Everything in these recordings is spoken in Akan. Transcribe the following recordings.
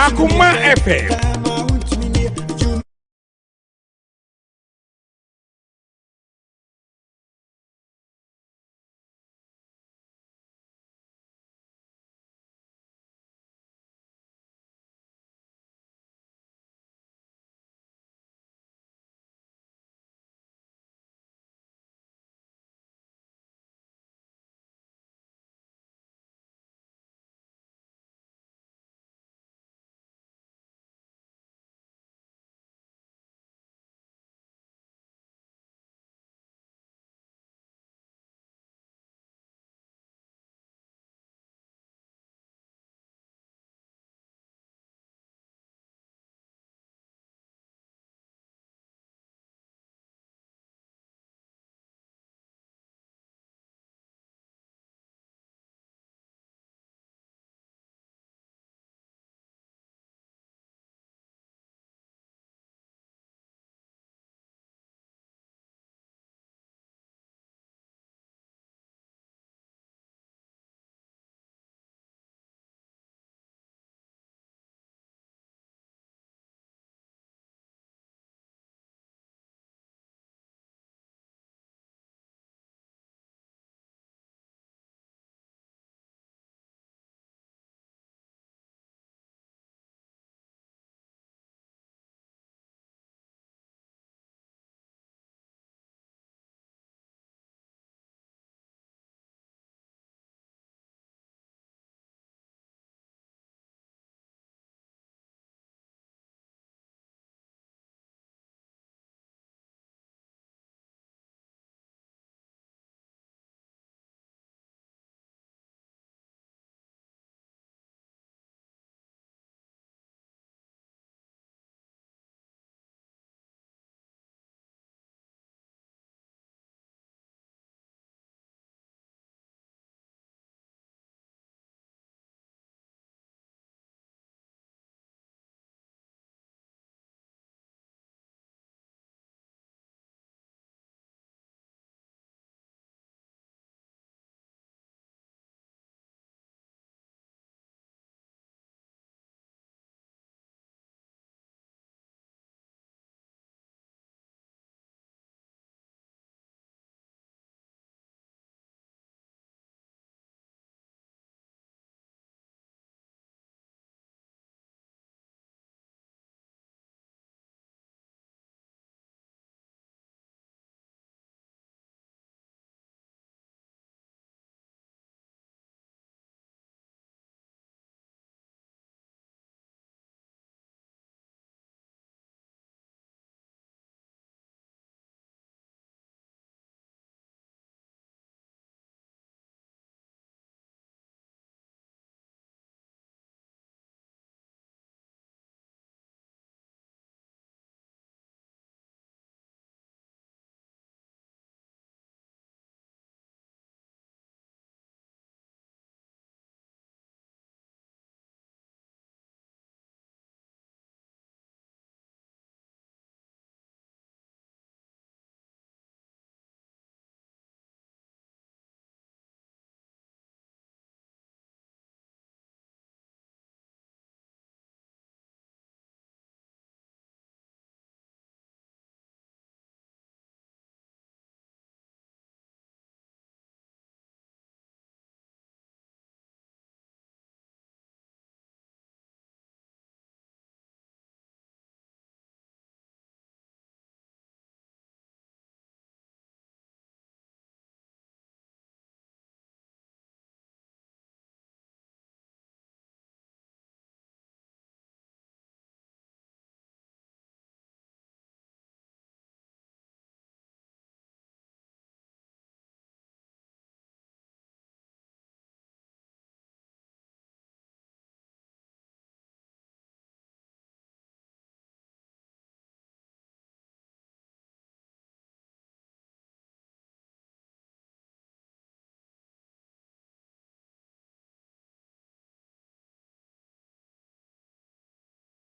Akoma FM.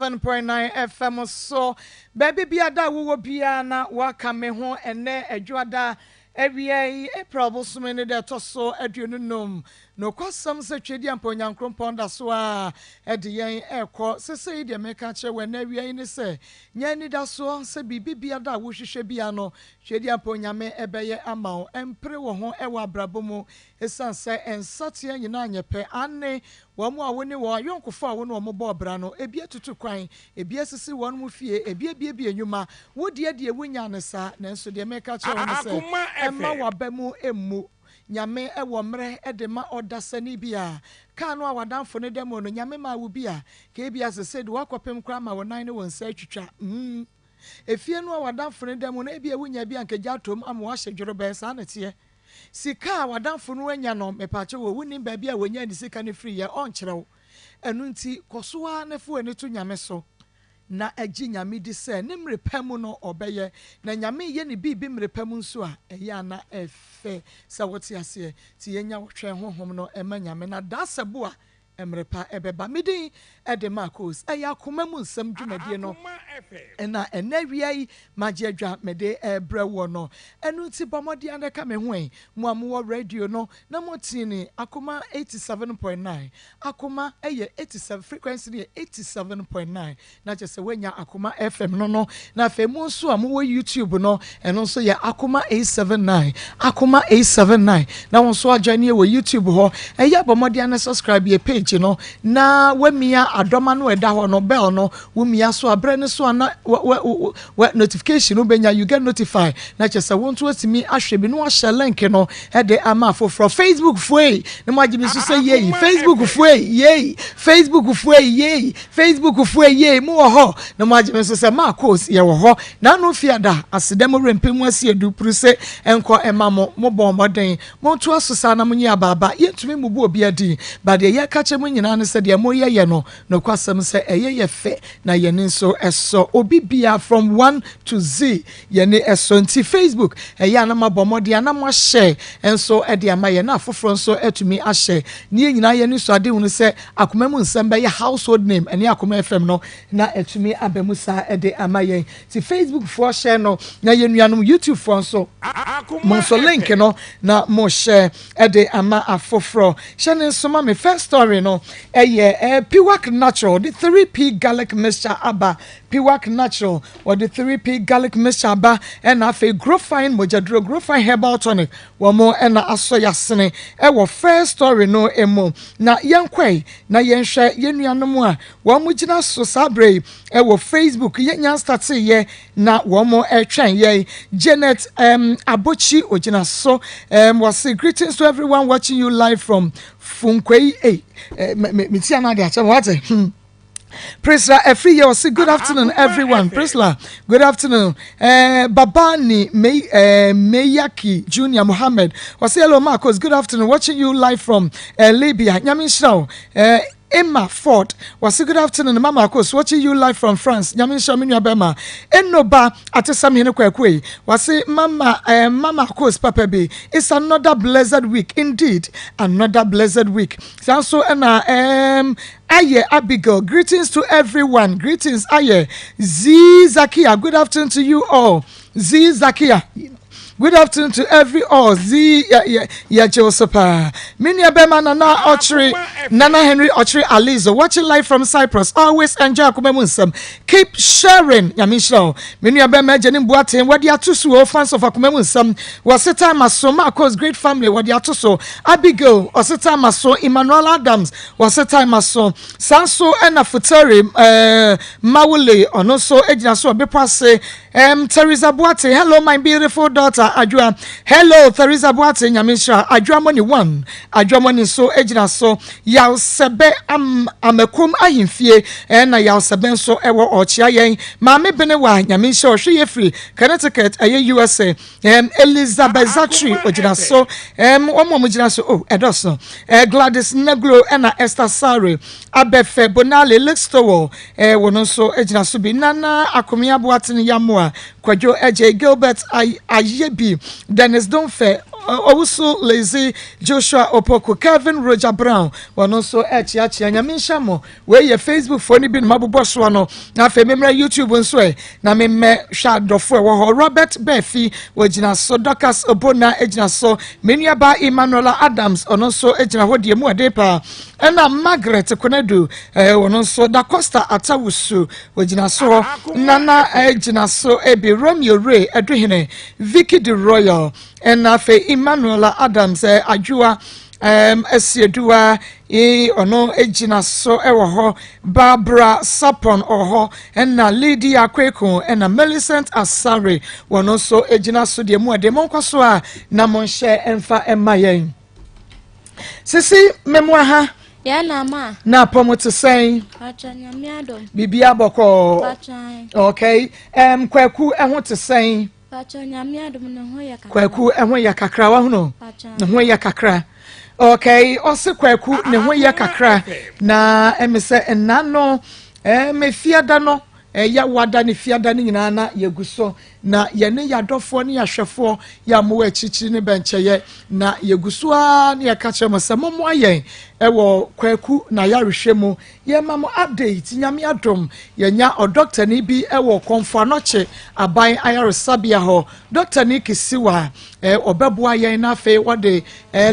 7.9 FM so baabi biara da wowɔ biara na waka me ho ɛnɛ adwoada. Awiei, April bosome ne da ɛtɔ so 25. Nokwasɛm sɛ Tweaduampɔn Onyankrompɔn da so ara de yɛn rekɔ. Sesei deɛ mereka akyerɛ wo ɛnnɛ awia yi ne sɛ, nya anidasoɔ sɛ biribi biada a wohwehwɛ biara no, Tweaduampɔn Nyame bɛyɛ ama wo. Mpere wo ho wɔ abrabɔ mu esiane sɛ nsateaa nyinaa nyɛ pɛ. Aane, wɔn a wo ne wɔn, ayɔnkofa a wo ne wɔn bɔɔ bra no, ebi atutu kwan, ebi asisi wɔn mo fie, ebi abuebue nnwuma. Wo deɛ deɛ wonyaa no saa, nanso deɛ mereka akyerɛ wo ne sɛ, mma w'aba mu mmu. Nyame wɔ mmerɛ de ma ɔdasani biara. Kaa no a w'adamfo no da mu no, Nyame maa wo bi a, ka ebia sesei de woakɔpem koraa ma wo nan ne wo nsa atwitwa. Mm. Efie no a w'adamfo no da mu no, ebia wunyaa bi a anka gya atom ama woahyɛ dworobɛɛ, saa na ɛteɛ. Sika a w'adamfo no anya no, mepaakyɛw o, wunnim baabi a onyaa ne sika no firiiɛ, ɔnkyerɛ wo. Ɛno nti, kɔ so ara na fa w'ani to Nyame so, na gye Nyame di sɛ ne mmere pa mu no ɔbɛyɛ. Na Nyame reyɛ ne biribi mmere pa mu nso a, ɛyɛ a na ɛfɛ sɛ wote aseɛ. Nti yɛnya ɔtwɛn honhom no ma Nyame, na dasɛbo a Mmerɛ pa ɛbɛba. Me din de Marcos. Ɛyɛ akoma mu nsɛm dwumadie no na ɛnnɛ awia yi magye adwa mede rebrɛ woɔ no. Ɛno nti bɔ mmɔden ara na ka me ho ɛ. Mo a mowɔ radio no na motie Akoma 87.9. Akoma yɛ 87, frequency no yɛ 87.9. Na kyerɛ sɛ woanya Akoma FM no no. Na afei mo nso a mowɔ YouTube no, ɛno nso yɛ Akoma 879, Akoma 879. Na wo nso ajoin yɛ wɔ YouTube hɔ. Ɛyɛ bɔ mmɔden na subscribe yɛ page no na wamia adɔma no ɛda hɔ no, bell no, womia so a berɛ no so a na notification no bɛnya, you get notified. Na kyerɛ sɛ wo nso atumi ahwɛ bi na wahyɛ link no de ama afoforɔ. Facebook foe, na mo agye me so sɛ yei, Facebook foe, yei, Facebook foe, yei. Facebook foɔ eyei mo wɔ hɔ na mo agye me nso sɛ Marcos yɛ wɔ hɔ na ano fiada aseda mo werɛ mu asi adu puru se nkɔ ɛma mo mo bɔɔ mmɔden mo ntoa so saa na mo nyi abaaba yɛntumi mmubu obia din ba deɛ yɛka kyerɛ mo nyinaa ne sɛ deɛ mo yɛ yɛ no nokwasɛm sɛ ɛyɛ yɛ fɛ na yɛni nso ɛsɔ obi bia from 1 to Z yɛni ɛsɔ nti Facebook ɛyɛ a na mo abɔ mmɔden a na mo ahyɛ nso ɛde ama yɛ na afoforɔ nso atumi ahyɛ ne yɛn nyinaa yɛni so ade hunu sɛ Akoma mu nsɛm bɛyɛ household name ɛne Akoma FM no na atumi aba mu saa ɛde ama yɛn. Nti Facebook foɔ share no na yɛn nuanom YouTube foɔ nso mo nso link no na mo share ɛde ama afoforɔ. Hyɛ ne nso ma me first story no ɛyɛ eh, Piwak Natural de 3P garlic mixture aba. Piwak Natural wɔde 3P garlic mixture aba ɛna afei Grofine mogyaduro Grofine herbal tonic Wɔn na asɔ yasene wɔ first story no mu. Na yɛnkɔe na yɛnhwɛ yɛn nuanom a wɔn gyina so saa berɛ yi wɔ Facebook. Yɛnya nstarteeɛ na wɔn retwɛn yɛn. Janet um, Abochi ogyina so. Wɔse greetings to everyone watching you live from Funkwei. Hey, eh, me, me, tia na ade akyɛ me wate. Priscilla Afriye ɔse good afternoon everyone. Priscilla, good afternoon. Babani May, Meyaki Junior Mohammed ɔse hello Marcos, good afternoon. Watching you live from Libya. Nyame nhyira wo. Emma Ford wɔse good afternoon Mama Marcos, watching you live from France. Nyame nhyira me nua bɛma. Enoba Atesam Hene Kwaku yi wɔse Mama Marcos papa bi. It's another blessed week indeed. Another blessed week. Saa nso ɛna Ayɛ Abigail, greetings to everyone. Greetings Ayɛ Z Zakia, good afternoon to you all. Z Zakia. Good afternoon to every all. Z yɛgye wo so paa. Me nua bɛma Nana Ɔkyere, Nana Henry Ɔkyere Alizo, watching live from Cyprus. Always enjoy akoma mu nsɛm. Keep sharing. Nyame nhyira wo. Me nua bɛma agya ne mbuaten wɔde ato so o fans of akoma mu nsɛm. Wɔse time aso Marcos great family wɔde ato so. Abigail ɔse time aso Emmanuel Adams Wɔse time aso. Saa nso na Futari eh, Mawule ɔno nso gyina so wɔ bepɔ ase. Theresa Boate, hello my beautiful daughter Adwoa. Hello Theresa Boate, nyame nhyira. Adwoa Money one, Adwoa Money nso gyina so. Yaw Sɛbɛ am, Amakom ahemfie na Yaw Sɛbɛ nso wɔ ɔkyea yɛn. Maame Benewa, nyame nhyira ɔhwɛ yɛ firi Connecticut, ɛyɛ USA. Elizabeth Zachary ogyina so. Wɔn a wɔgyina so, oh, ɛdɔso. Gladys Naglo ɛna Esther Sare, Abɛfɛ Bonale Lixtowel, wɔn nso gyina so bi. Nana Akomea Boateng Yamoa, Kwadwo Adjei, Gilbert Ayebi, Dennis Domfɛ, Owusu Lazy Joshua Opoku, Kevin Roger Brown, wɔn nso ɛkyeakyea. Nyame nhyɛ mo. Wei yɛ Facebook foɔ no bi na mabobɔ soɔ no. Na afei memmrɛ YouTube nso ɛ na memmɛ hwɛ adɔfo ɛwɔ hɔ. Robert Bɛfi wɔgyina so, Dorcas Obona gyina so, me nuaba Emmanuela Adams ɔno nso gyina hɔ deɛ mu ɔden paa, ɛna Margaret Konadu ɔno nso, Da Costa Atawusu wɔgyina so hɔ, Nana gyina so ebi, Romeo Ray Aduhene, Vicky de Royal, ɛna afei Emmanuela Adams Adwoa Asieduwa ɔno gyina so wɔ hɔ, Barbara Sapon wɔ hɔ, ɛna Lydia Kweko, ɛna Millicent Asare wɔn nso gyina so deɛ mu ɛde. Monkɔ so a na monhyɛ mfa mma yɛn. Sisi mmemoa ha. Yɛn na ma. Na apɔm te sɛn? Patwa, Nyame adom. Biribi abɔkɔɔ? Patwa. Okay, Kwaku ɛho te sɛn? Patwa, Nyame adom, ne ho yɛ kakra. Kwaku ɛho yɛ kakra, wahono? Patwa. Ne ho yɛ kakra. Okay, ɔse Kwaku ne ho yɛ kakra na ɛmi sɛ nna no ɛmi fiada no ɛyɛ wada ne fiada no nyinaa na yɛgu so na yɛne yɛadɔfoɔ ne yɛahwɛfoɔ yɛ a mowɔ akyirikyiri ne bɛnkyɛyɛ na yɛgu so ara ne yɛka kyerɛ mo sɛ mommoa yɛn ɛwɔ Kwaku na yɛarehwɛ mu. Yɛma mo update. Nyame adom, yɛnya ɔdɔktani bi ɛwɔ Kɔmfo Anɔkye aban ayaresabea hɔ, dɔktani Kisiwa ɛ ɔbɛboa yɛn na afei wɔde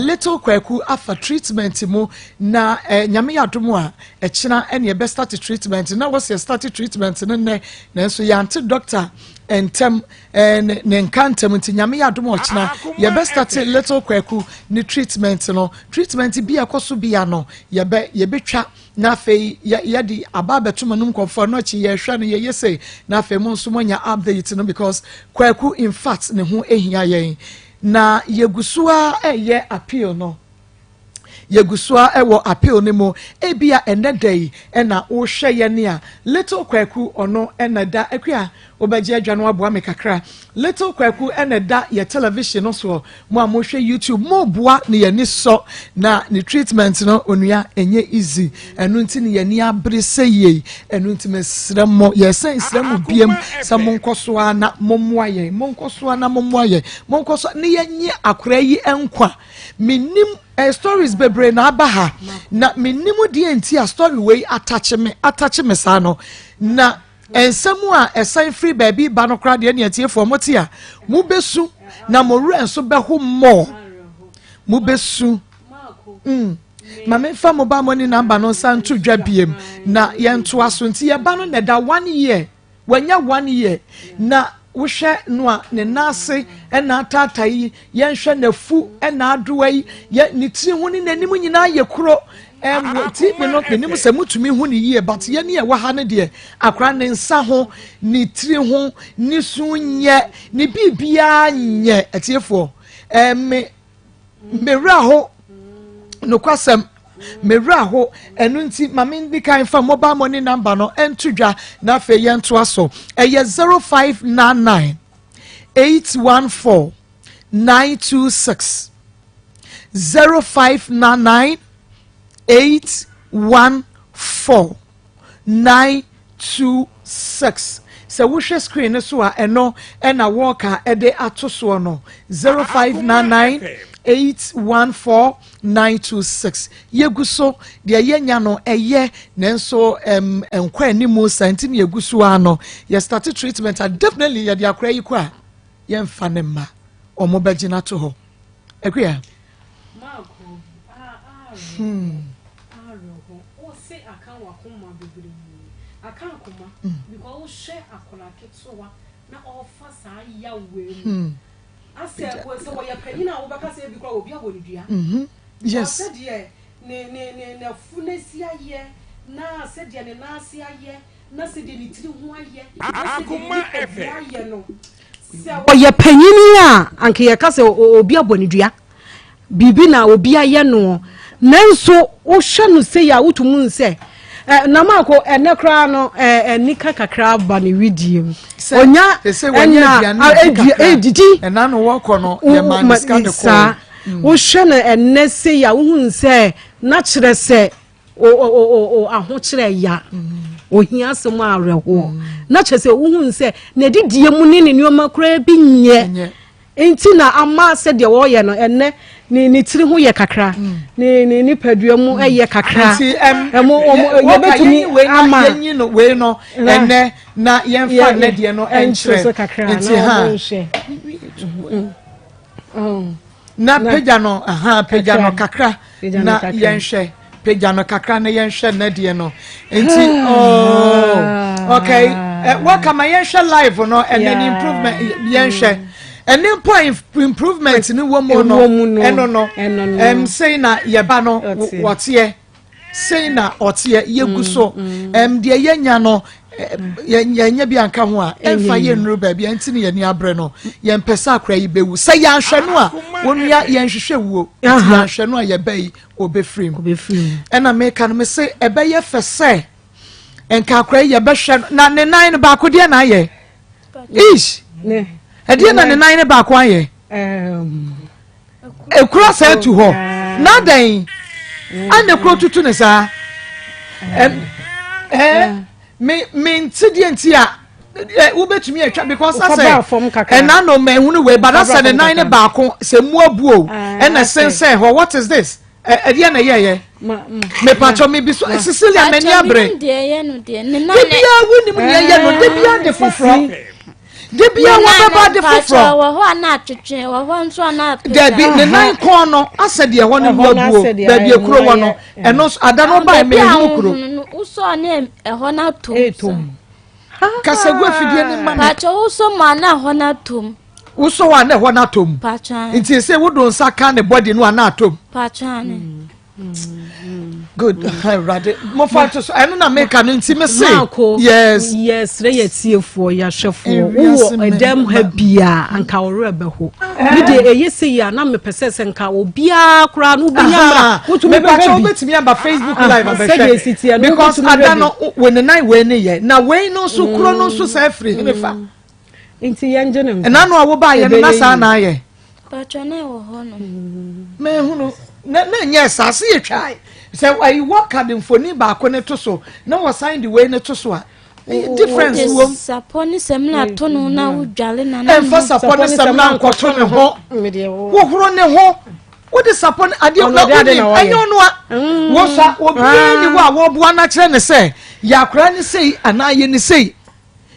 little Kwaku afa treatment mu na Nyame yɛ adom a ɛkyena ɛne ɛbɛ start treatment. Na wɔsɛ start treatment no nnɛ, nanso yɛante doctor ntɛm ne nka ntɛm, nti Nyame yɛ adom ɔkyena yɛbɛ start little Kwaku ne treatment no. Treatment bi a ɛkɔ so bia no yɛbɛtwa na afei yɛde aba abɛto mo anom. Nkɔfoɔ no akyi yɛhwɛ no yɛyɛ sei na afei mo nso moanya update no, because Kwaku in fact ne ho ehia yɛn na yɛgu so a ɛyɛ appeal no. Yɛgu so a ɛwɔ appeal no mu. Ebia ɛnɛ da yi ɛna wohwɛ yɛn a, little Kwaku ɔno ɛna da akua wobɛgye adwa no aboa me kakra. Little Kwaku ɛna da yɛ television no soɔ. Mo a mohwɛ YouTube, mo boa ne yɛni sɔ na ne treatment no, onua, ɛnyɛ easy. Ɛno nti ne yɛni abere sɛ yie. Ɛno nti mesrɛ mo, yɛsɛn srɛ mo biem sɛ monkɔ so a na mommoa yɛn, monkɔ so a na mommoa yɛn, monkɔ so ne yɛnye akora yi nkwa. Menim stories bebree na aba ha na menim deɛ nti a story wei atakye me saa no, na nsɛm a ɛsan firi baabi ba no koraa deɛ ne atiefoɔ mo te a mobɛsu na mo werɛ nso bɛho mmɔɔ mobɛsu. Ma memfa mobile money number no nsa nto dwa biem na yɛntoa so. Nti yɛba no na ɛda 1 year, wanya 1 year na wohwɛ no a ne nan ase ɛna ataata yi, yɛnhwɛ n'afu ɛna adoa yi, yɛ ne tiri ho ne n'anim nyinaa yɛ kuro. TV no menim sɛ mutumi hu ne yie, but yɛn ne ɛwɔ ha no deɛ, akora ne nsa ho, ne tiri ho, ne su nyɛ ne biribiara nyɛ. Atiefoɔ, mewura ho nokwasɛm, mewura ho. Ɛno nti maame ndi kan fa mobile money number no ɛnto dwa na afei yɛntoa so. Ɛyɛ 0599814926, 0599814926. Sɛ wohwɛ screen no so a, ɛno ɛna wɔɔka ɛde ato soɔ no, 0599814926. Yɛgu so deɛ yɛnya no ɛyɛ, nanso nkɔ anim sa nti ne yɛgu so ano. Yɛ start treatment a, definitely yɛde akora yi kɔ a yɛmfa ne mma, ɔmo bɛgyina to hɔ akuya. Maako, awerɛho wose aka wakoma bebree, aka akoma, because wohwɛ akwadaa ketewa na ɔfa saa yaw wei mu asɛ sɛ wɔyɛ panyin a wobɛka sɛ ebi koraa obi abɔ ne dua. Sɛdeɛ ne n'afu n'asi ayɛ, na sɛdeɛ ne nan ase ayɛ, na sɛdeɛ ne tiri ho ayɛ, na sɛdeɛ ne nipadua ayɛ no, sɛ ɔyɛ panyin a anka yɛka sɛ obi abɔ ne dua, biribi na obi ayɛ no. Nanso wohwɛ no sei a, wotum sɛ Namako ɛnɛ koraa no nika kakra ba ne widie mu, onya ɛna edidi. Ɛna no wɔkɔ no yɛ maa ne sika de kɔ. Wohwɛ no ɛnɛ sei a, wohu sɛ na kyerɛ sɛ o ahokyerɛ ya, ohia asɛm awerɛhoɔ, na kyerɛ sɛ wohu sɛ n'adidie mu ne ne nneɛma koraa bi nyɛ. Nti na ama sɛdeɛ wɔyɛ no ɛnɛ ne ne tiri ho yɛ kakra, ne nipadua mu ɛyɛ kakra. Nti ɛmo ɔmo yɛbɛtumi ama yɛnyi no wei no ɛnɛ na yɛmfa nnɛ deɛ no ɛnkyerɛ so ɛnkyerɛ kakra nti na ha ɔmo nhwɛ. Na pagya no aha, pagya no kakra. Pagya no na kakra. Yɛnhwɛ, pagya no kakra na yɛnhwɛ nnɛ deɛ no. Nti oh, okay, welcome. Yɛnhwɛ live no ɛnɛ ne improvement. Yɛnhwɛ ɛne mpo a improvement ni wɔ mu no. Ɛwɔ mu no. Ɛno no. Ɛno no. Sei na yɛba no. Ɔteɛ. Wɔteɛ sei na ɔteɛ yɛgu so. Deɛ yɛnya no yɛnyɛ bi anka ho a ɛmfa yɛ nnuru baabi a nti ne yɛni abrɛ no. Yɛmpɛ sɛ akora yi bɛwu sɛ yɛanhwɛ no a wɔnua yɛnhwehwɛ wuo nti yɛanhwɛ no a yɛbɛ yi ɔbɛfiri mu. Ɔbɛfiri mu. Ɛna meka no me se ɛbɛyɛ fɛ sɛ nka akora yi yɛbɛhwɛ no na ne nan no baako deɛ na ayɛ ish. Ne Ɛdeɛ na ne nan no baako ayɛ ekura sɛ atu hɔ na dɛn ana ekuro tutu ne saa. Ɛm ɛɛ me me nti deɛ nti a ɛ wobɛtumi atwa because Wofa asɛ baa fam kakra. ɛna no mɛ ehunu wei but Wofa asɛ ne baa fam nan ne kakra. baako sɛ mu abu o. Ah, Ɛna asɛ. sensɛn hɔ. What is this? Ɛdeɛ na ɛyɛyɛ mepatwɔ mi bi so Cecilia m'ani abere. Menim deɛ ɛyɛ no deɛ ne nan. Debia wonim nea ɛyɛ no debia de foforɔ debia wɔbɛba de foforɔ. Wɔ hɔ a na atwetwe wɔ hɔ nso a na apagya. Dabi, ne nan kɔn no asɛ deɛ ɛhɔ no mu Ɛhɔ no abuo asɛ deɛ baabi ayɛ ekuro mu wɔ no ayɛ, ɛno nso ada no ɔbaa Baabi mi a ehunu kuro. wohunu no, wosɔɔ ne ɛhɔ no atom. Ɛtom. Kasagu afidie ne ma ne. Pakyɛ, wosɔ mu a na ɛhɔ no atom. Wosɔ hɔ a na ɛhɔ no atom. Pakyɛ. Nti sɛ wodo nsa ka ne body no a na atom. Pakyɛ ane. Good. Awurade mofa nto so. Ɛno na meka no nti me se Maako. Yes. Yɛsrɛ yɛ tiefoɔ, yɛahwɛfoɔ. Ewiase wowɔ ɛdɛm ha bia anka ɔwerɛ bɛho me deɛ ɛyɛ sɛ yi a na mepɛ sɛ nka obiaa koraa no wobɛnya mmra wotumi mepakyɛ bɛhwɛ bi. wobɛtumi aba Facebook live Sɛdeɛ ɛsi teɛ abɛhwɛ no, because wobɛtumi ada hwɛ no wɔ ne nan wei ne yɛ na wei no nso kuro no nso sɛ afiri hene fa. Nti yɛngye ne nkwa. Ɛna no a wobaayɛ no na Ɛbɛyɛ saa yie. na ayɛ. Pakyɛ, na ɛwɔ hɔ no. Mehunu na nyɛ saa se yɛtwae sɛ ayi wɔka de mfoni baako ne to so na wɔsan de wei ne to so a difference Wode wom. Sapɔ ne sɛmina to no na wodwale na na Ɛmfa sapɔ ne sɛmina nkɔto ne ho. Medeɛ wohoro ne ho wode sapɔ ne adeɛ Ɔno na de ade wonim na wɔyɛ. ɛnyɛ ɔno a wosa obiara ni hɔ a wɔboa no akyerɛ ne sɛ yɛ akora ne sei anaa yɛ ne sei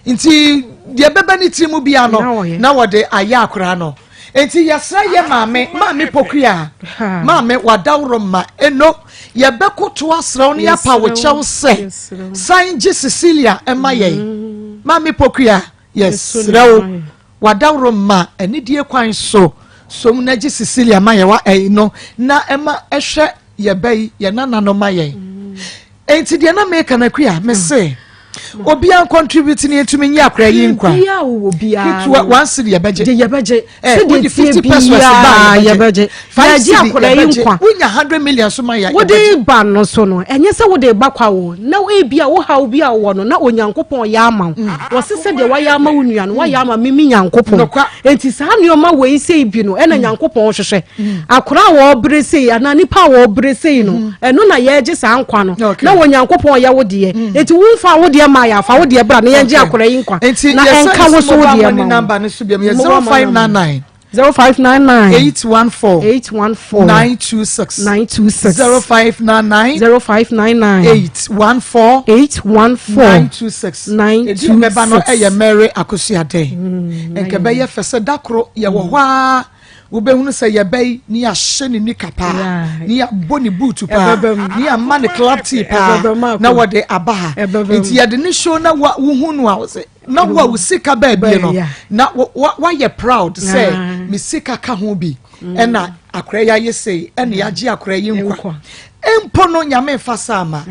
nti deɛ bɛbɛ ne tiri mu bia no Na wɔyɛ. Na wɔde ayɛ akora no. Nti yɛsrɛ yɛ maame, Maame Pokua, maame wadaworo ma eno yɛbɛkoto asrɛ wo ne yɛapa wo kyɛw sɛ Yɛsrɛ wo. San gye Cecilia ɛma yɛn. Maame Pokua, yɛsrɛ Yɛsrɛ wo wo. Wadaworo ma anidie kwan so som na gye Cecilia ma yɛ wa ɛyi no na ɛma ɛhwɛ yɛbɛ yi yɛ nana no ma yɛn. Enti deɛ na meka no akua me se obiara contribute ne yɛntumi nye akora yi nkwa. Biribiaa wowɔ biara ketewa no. 1 cedi yɛbɛgye. Gye, yɛbɛgye. Wode Sɛdeɛ 50 tie pesos ba biara yɛbɛgye. yɛbɛgye. 5 Yɛgye cedi akwadaa yi yɛbɛgye. nkwa. Wonya 100 million so ma yɛ yɛbɛgye. Wode ba no so no ɛnyɛ sɛ wode ba kwa wo na ebi a wohaw bi a wɔ no na Onyankopɔn yɛ ama wo. Wɔse sɛdeɛ wayɛ ama wo nua no wayɛ ama me me Nyankopɔn. Nokwa. Enti saa nneɔma wei sei bi no ɛna Nyankopɔn hwehwɛ akora a wɔbrɛ sei anaa nipa a wɔbrɛ sei no ɛno na yɛgye saa nkwa no. Na Onyankopɔn yɛ wo deɛ enti womfa wo deɛ ma yɛ afa wo deɛ bra na yɛngye akora yi nkwa Nti na yɛsɛ ɛnka wo so wo mobile deɛ money ma wo. Number no so biam yɛ Mobile money. 0599 0599 814 814 926. 926. 0599 0599 814 814 926. 926. Edi bɛba no ɛyɛ Mary Akosuaden. Nka bɛyɛ fɛ sɛ da koro yɛwɔ hɔ a wobɛhunu sɛ yɛbɛ yi ne yɛahyɛ ne nika paa ne yɛabɔ ne boot paa Ɛbɛba mu. ne yɛama ne club tea paa Ɛbɛba mu akɔ. na wɔde aba ha. Ɛbɛba mu. Nti yɛde ne show na wohu no a wosɛ na wo a wo sika baabie no Bɛɛ, yeah. na woayɛ proud sɛ me sika ka ho bi ɛna akora yi ayɛ sei ɛna yɛagye akora yi nkwa. Nkwa. Mpo no Nyame mfa sa ama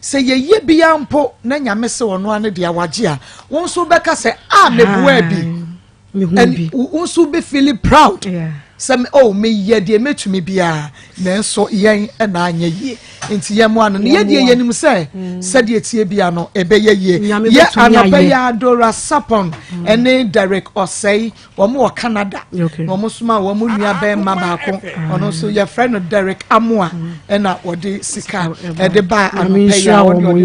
sɛ yɛyɛ bia mpo na Nyame sɛ ɔno ano deɛ wagye a wo nso wobɛka sɛ a meboa bi. Mehu And bi. wo nso wobɛfeel proud. Sɛ me, oh, meyɛ deɛ mɛtumi biara, nanso yɛn na anyɛ yie. Nti yɛn mmoa no. Na yɛ deɛ yɛnim sɛ, sɛdeɛ ɛteɛ biara no, ɛbɛyɛ yie. Yɛ anɔpa yi ara, Dora Sapon ne Derek Osei, wɔn wɔ Canada. Na wɔn soma wɔn nua bɛrima baako, ɔno nso yɛfrɛ no Derek Amoa, ɛna wɔde sika ɛde baa anɔpa yi a wɔde ɔde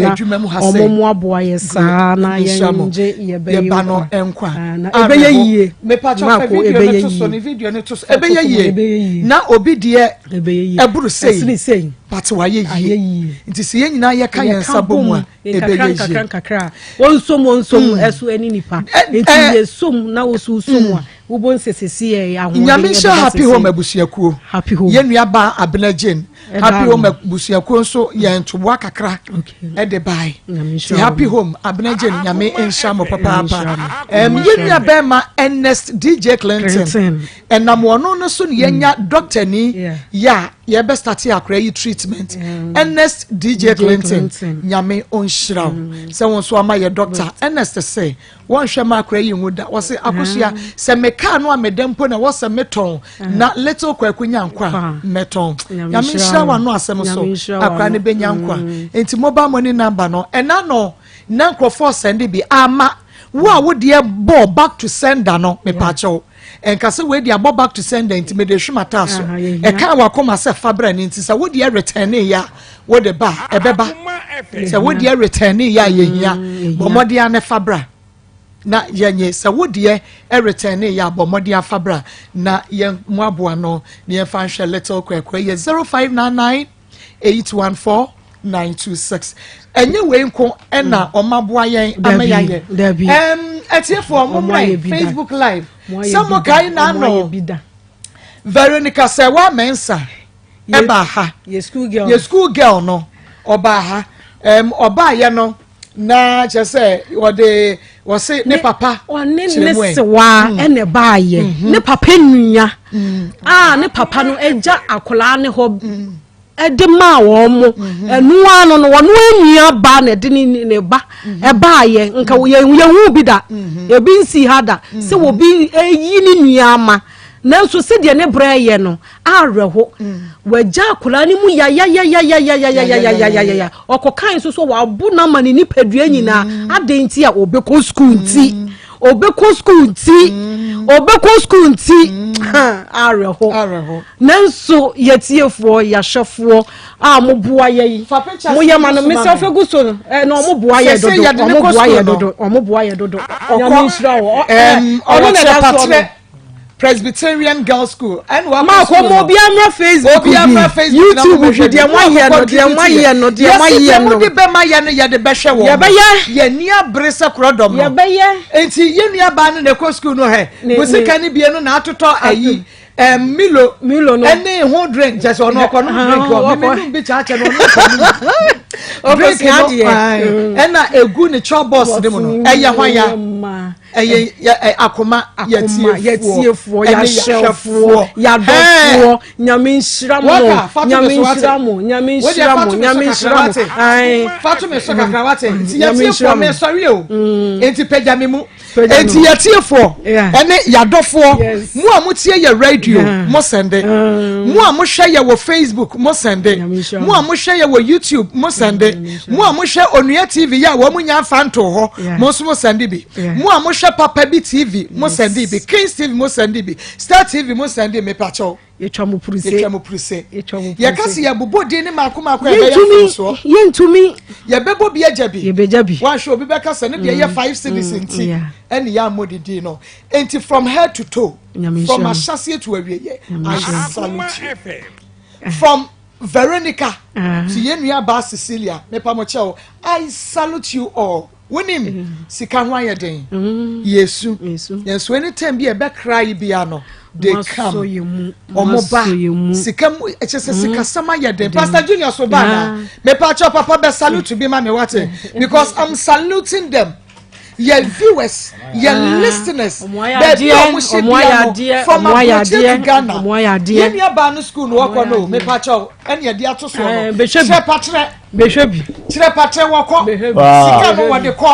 baa adwuma mu ha sɛ. Wɔn mmoaboa yɛ saa na yɛn gye yɛba no nkwa. Ɛbɛyɛ yie. Mepakyɛw fa video no to so ne video no to so. Ɛbɛyɛ yie. Na obi deɛ ɛboro sei but wayɛ yie. Nti sɛ yɛn nyinaa yɛka yɛn nsa bɔ mu a ɛbɛyɛ yie. Nkakra nkakra wɔnsom wɔnsom ɛso ɛne nipa. Nti yɛsom na woso som a wobɔ nsɛsɛsi yɛ ahoɔden. Nyame nhyɛ Happy Home abusuakuo. Happy Home. Yɛn nua baa Abena Jane. Happy Home abusuakuo nso yɛn ntoboa kakra ɛde bae. Ti Happy Home Abena Jane Nyame nhyira mo papaapa. Yɛn nua bɛrima Ernest DJ Clinton ɛnam wɔn no so na yɛnya doctor ni yɛ a yɛbɛ start akora yi treatment. Ernest DJ Clinton Nyame ɔnhyira wo sɛ wɔn nso ama yɛ doctor. Ernest sɛ Wɔnhwɛ ma akora yi nwu da. Wɔse Akosua, sɛ me car no a meda mpo na ɛwɔ sɛ metɔn na little Kwaku nya nkwa a, mɛtɔn. Nyame nhyira w'ano asɛm so, akora no bɛnya nkwa. Mm. Nti mobile money number no, ɛna no na nkurɔfoɔ sɛnde bi ama wo a wodeɛ bɔɔ back to sender no, mepaakyɛw. Ɛnka sɛ wei de abɔ back to sender nti mede hwe m'ataa so. Ɛkaa wakoma sɛ fa bra no nti sɛ wodeɛ retɛne yɛ a wode ba a ɛbɛba. Sɛ wodeɛ retɛne yɛ a yɛhia mm, bɔ mmɔden a ne fa bra na yɛnye sɛ wodeɛ retɛne yɛ a bɔ mmɔden afa bra na yɛn mmoaboa no na yɛmfa nhwɛ little kwɛkwɛ yɛ 0599 814 926 ɛnyɛ wei nko ɛna mm. ɔma boa yɛn ama yɛayɛ ɛm ɛtiefoɔ mo mmerɛ facebook live sɛ mo kae na ano veronica sɛwa mɛnsa ɛbaa ha yɛ school girl no ɔbaa ha ɛm ɔbaa yɛ no na kyerɛ sɛ wɔde wɔse ne papa ɔne ne sewa mm. ɛna ɛbaayɛ mm-hmm. ne papa nua mm. a ne papa no agya akwadaa ne hɔ mm. ɛde maa wɔn mo mm-hmm. ɛnoa no no wɔn nua ba na ɛde ne ne ba mm-hmm. ɛbaayɛ nka yɛn yɛn hu bi da ebi nsi ha da sɛ obi eyi ne nua ama nanso sɛdeɛ ne brɛ yɛ no awerɛho wagya akwadaa no mu yayayayayayayayayaya ɔkɔkan nso so wabo no ama ne nipadua nyinaa adɛn nti a ɔbɛkɔ sukuu nti ɔbɛkɔ sukuu nti ɔbɛkɔ sukuu nti awerɛho nanso yɛtiefoɔ yɛahwɛfoɔ a moboa yɛ yi moyɛ ma no mesɛ fɛ gu so no na ɔmo boa yɛ dodo ɔmo boa yɛ dodo ɔmo boa yɛ dodo nyame nhyira wɔ ɔno na ɛda soɔ no Presbyterian Girls School. Ɛna wakɔ Mark, school no. Obi amra Facebook Obi amra Facebook na YouTube hwɛ deɛ mo ayɛ no deɛ mo ayɛ no deɛ mo ayɛ no. Yɛsi deɛ mo de bɛma yɛ no yɛde bɛhwɛ wɔn. Yɛbɛyɛ. Yɛn ni abere sɛ korɔ dɔm no. Yɛbɛyɛ. Nti yɛn nua baa no na ɛkɔ school no hɛ. Musika ni bie no na atotɔ ayi. Milo Milo no ɛne ho drink kyɛ sɛ ɔno ɔkɔ no drink wɔ mímí num bi kyakyɛ no ɔno ɔkɔ no drink no ɛna egu ne chɔ bɔs ne mu no ɛyɛ hwan ya. Ɛyɛ yɛ akoma yɛtiefoɔ ɛne yɛhwɛfoɔ yɛadɔfoɔ nyame nhyira mo nyame nhyira mo nyame nhyira mo nyame nhyira mo fato me so kakra wate nti yɛtiefoɔ me sɔre o mm. nti pagya me mu nti yɛtiefoɔ ɛne yɛadɔfoɔ mo a motie yɛ radio mo sɛnde mm. mo a mohwɛ yɛ wɔ facebook mo sɛnde mo a mohwɛ yɛ wɔ youtube mo sɛnde mo a mohwɛ onua tv yɛ a wɔn mo nya nfa ntoo hɔ mo nso mo sɛnde bi Mo a mohwɛ Papa Bi TV, mo sɛnde bi. Kings TV, mo sɛnde bi. Star TV, mo sɛnde mi pakyɛw. Yɛtwa mo puruse. Yɛtwa mo puruse. Yɛka sɛ yɛbobɔ din ne maako maako a ɛbɛyɛ mfomsoɔ. Yɛntumi. Yɛbɛbɔ bi agya bi. Yɛbɛgya bi. Wanhwɛ obi bɛka sɛ ne deɛ yɛ mm, five cedis mm, nti ɛne yɛ ammɔ ne din no. Nti from head to toe, from ahyɛseɛ to awieɛ, I salute you. From Veronica to yɛn nua baa Cecilia, mepa mo kyɛw, I salute you all. Wonim, sika ho ayɛ den. Mm. Yesu. Nanso anytime bi a ɛbɛkra yi bia no, they come. Ɔmo ba. Sika mu, ɛkyɛ sɛ mm. sikasɛm ayɛ den. Pastor Junior so ba na. Mepa kyɛw papa bɛ salute bi ma me wate. Because I'm saluting them. Yɛ viewers, yɛ ah. listeners, baabi a ɔmo hyɛ bia no, from aburokyire to Ghana. Yɛn nua baa no school no wɔkɔ no, mepa kyɛw, ɛne ɛde ato soɔ no. Eh, Kyerɛ pakyerɛ. Bɛhwɛ bi. Kyerɛ pakyerɛ wɔkɔ. Sika no wɔde kɔ.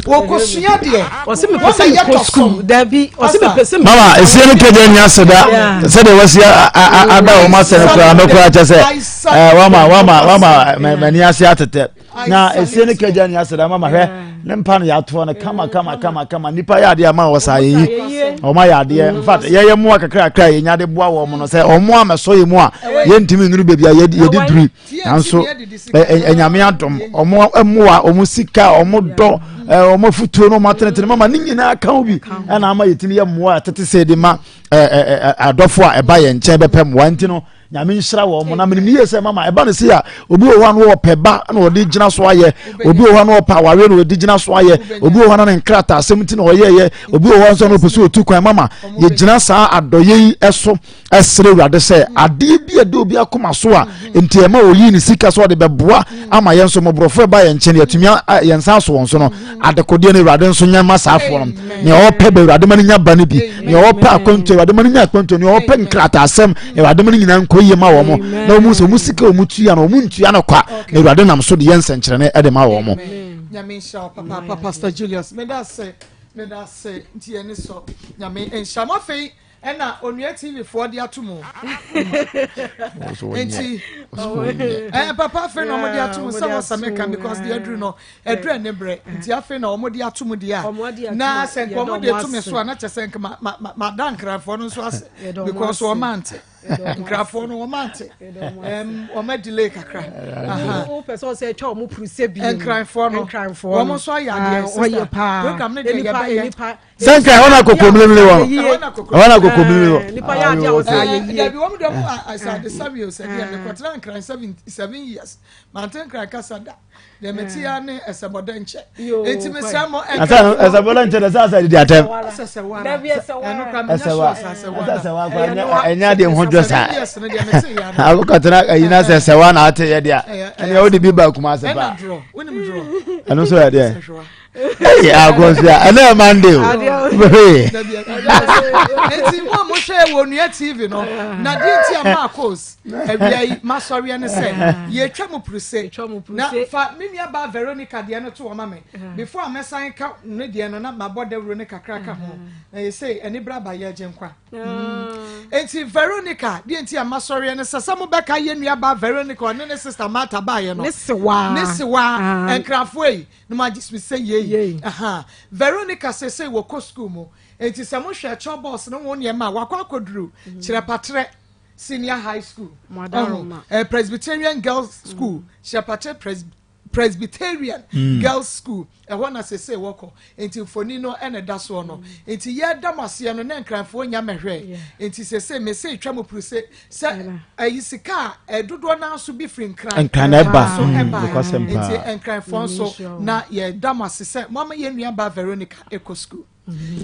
Wɔkɔsua deɛ. Ɔsi mi pɛ sɛ mi kɔ sukuu. Dabi ɔsi mi pɛ sɛ mi. Mama esie no kejì ni aseda sɛdeɛ wɔsi ada wɔn asɛ no koraa no koraa kyɛ sɛ ɛɛ wama wama wama mɛni ase atetɛ na esie no kejì ni aseda mama hwɛ ne mpa no yɛatoɔ no kama kama kama kama nipa yɛ adeɛ ama wɔ saa yɛyi wɔn ayɛ adeɛ in fact yɛyɛ mmoa kakra kakra yɛnya de boa wɔn no sɛ wɔn amɛsɔ yɛ mu a yɛntumi nnuru baabi a yɛde duru. Nanso ɛnyame adom ɔmo mmoa ɔmo sika ɔmo dɔ ɔmo afutuo no ɔmo atenetene mama ne nyinaa ka ho bi ɛna ama yɛtumi yɛ mmoa a tete sɛ de ma adɔfo a ɛba yɛn nkyɛn bɛpɛ mmoa nti no nyame nhyira wɔn mo na menim yie sɛ mama ɛba no se a obi wɔ hɔ a no ɔpɛ ba na ɔde gyina so ayɛ obi wɔ hɔ a no ɔpɛ awareɛ na ɔde gyina so ayɛ obi wɔ hɔ a no ne nkrataa asɛm nti na ɔyɛɛyɛ obi wɔ hɔ nso na ɔpɛ sɛ ɔtu kwan mama yɛgyina saa adɔyɛ yi so ɛsrɛ awurade sɛ adeɛ bi a ɛda obi akoma so a nti ɛma ɔyii ne sika so ɔde bɛboa ama yɛn nso mmɔborɔfoɔ ɛba yɛn nkyɛn yɛtumi yɛn nsa aso wɔn so no adekodeɛ no awurade nso nyɛ ma saa afoɔ no nea ɔpɛ bɛ awurade ma no nya ba no bi nea ɔpɛ akwantuo awurade ma no nya akwantuo nea ɔpɛ nkrataasɛm awurade ma no nyinaa nkɔ yie ma wɔn na wɔn sɛ wɔn sika wɔn tua no wɔn ntua no kwa na awurade nam so de yɛ nsɛnkyerɛnne ɛde ma wɔn. Nyame nhyira wo papaapa Pastor Julius meda ase meda ase nti yɛn ani sɔ Nyame nhyira mo afei Ɛna Onua TV foɔ de ato mu. Nti ɛɛ papa afei na wɔn de ato mu sɛ wɔn sɛ meka because deɛ aduru no aduru ɛne brɛ nti afei na wɔn de ato mu deɛ a na sɛ nka wɔn de to me so a na kyɛ sɛ nka ma ma ma da nkrafoɔ no nso ase because wɔn ante nkrafoɔ no wɔn ante ɛm wɔn delay kakra. Wopɛ sɛ ɔsɛ atwa wɔn puru sɛ bi. Nkranfoɔ no wɔn nso ayɛ adeɛ sista program ne deɛ yɛbɛyɛ. Sɛ nka ɛhɔ na kokomlemle wɔ no ɛhɔ na kokomlemle wɔ. Nipa yɛ adeɛ a wɔsɛ ayɛ yie. Dabi wɔn de wɔn asɛ ade sabi o sɛ deɛ mekɔtena nkran seven years mante nkran kasa da deɛ mete ya ne ɛsɛbɔdɛ nkyɛ eti mesrɛ mo ɛnka ɛsɛbɔdɛ nkyɛ dɛ sɛ asɛ didi atɛm. Ɛsɛwa ɛsɛwa ɛsɛwa kora ɛnyɛ adeɛ ho dwo saa akɔtena ayi na sɛ ɛsɛwa na ate yɛ deɛ ɛnea wode bi ba kuma ase paa ɛno nso yɛ deɛ. Hey, akɔsia ɛnɛ yɛ Monday o. Eti mo a mohwɛ wɔ Onua TV no, na deɛ nti a Marcos awia yi masɔreɛ ne sɛ yɛtwa mu puruse na fa me nua baa Veronica deɛ no to hɔ ma me before a mɛsan ka ne deɛ no na mabɔ dawuro no kakra ka ho na yɛsei anibere aba yɛregye nkwa. Enti Veronica, deɛ nti a masɔreɛ no sɛ sɛ mobɛka yɛ nua baa Veronica ɔne ne sister Martha baeɛ no ne sewaa ne sewaa nkrafoɔ yi na mo agye so sɛ yei aha Veronica sesei wɔkɔ sukuu mu enti sɛ mohwɛ kyɛw bɔs no ho nneɛma a wakɔ akɔduru mhm. kyerɛpatrɛ senior high school ɔho eh, Presbyterian girls school mm. kyerɛpatrɛ Pres Presbyterian mm. girls school ɛhɔ na sesei wɔkɔ nti mfoni no ɛna ɛda soɔ no nti yɛda mo aseɛ no na nkranfoɔ nya mɛhwɛ nti sesei mese twa mo puru se sɛ ɛyi sika a ɛdodoɔ naa so bi firi nkran nkran na ɛba so mm, ɛba nokwasɛm nti paa nkranfoɔ nso na yɛda mo ase sɛ mo ama yɛn nua ba Veronica ɛkɔ sukuu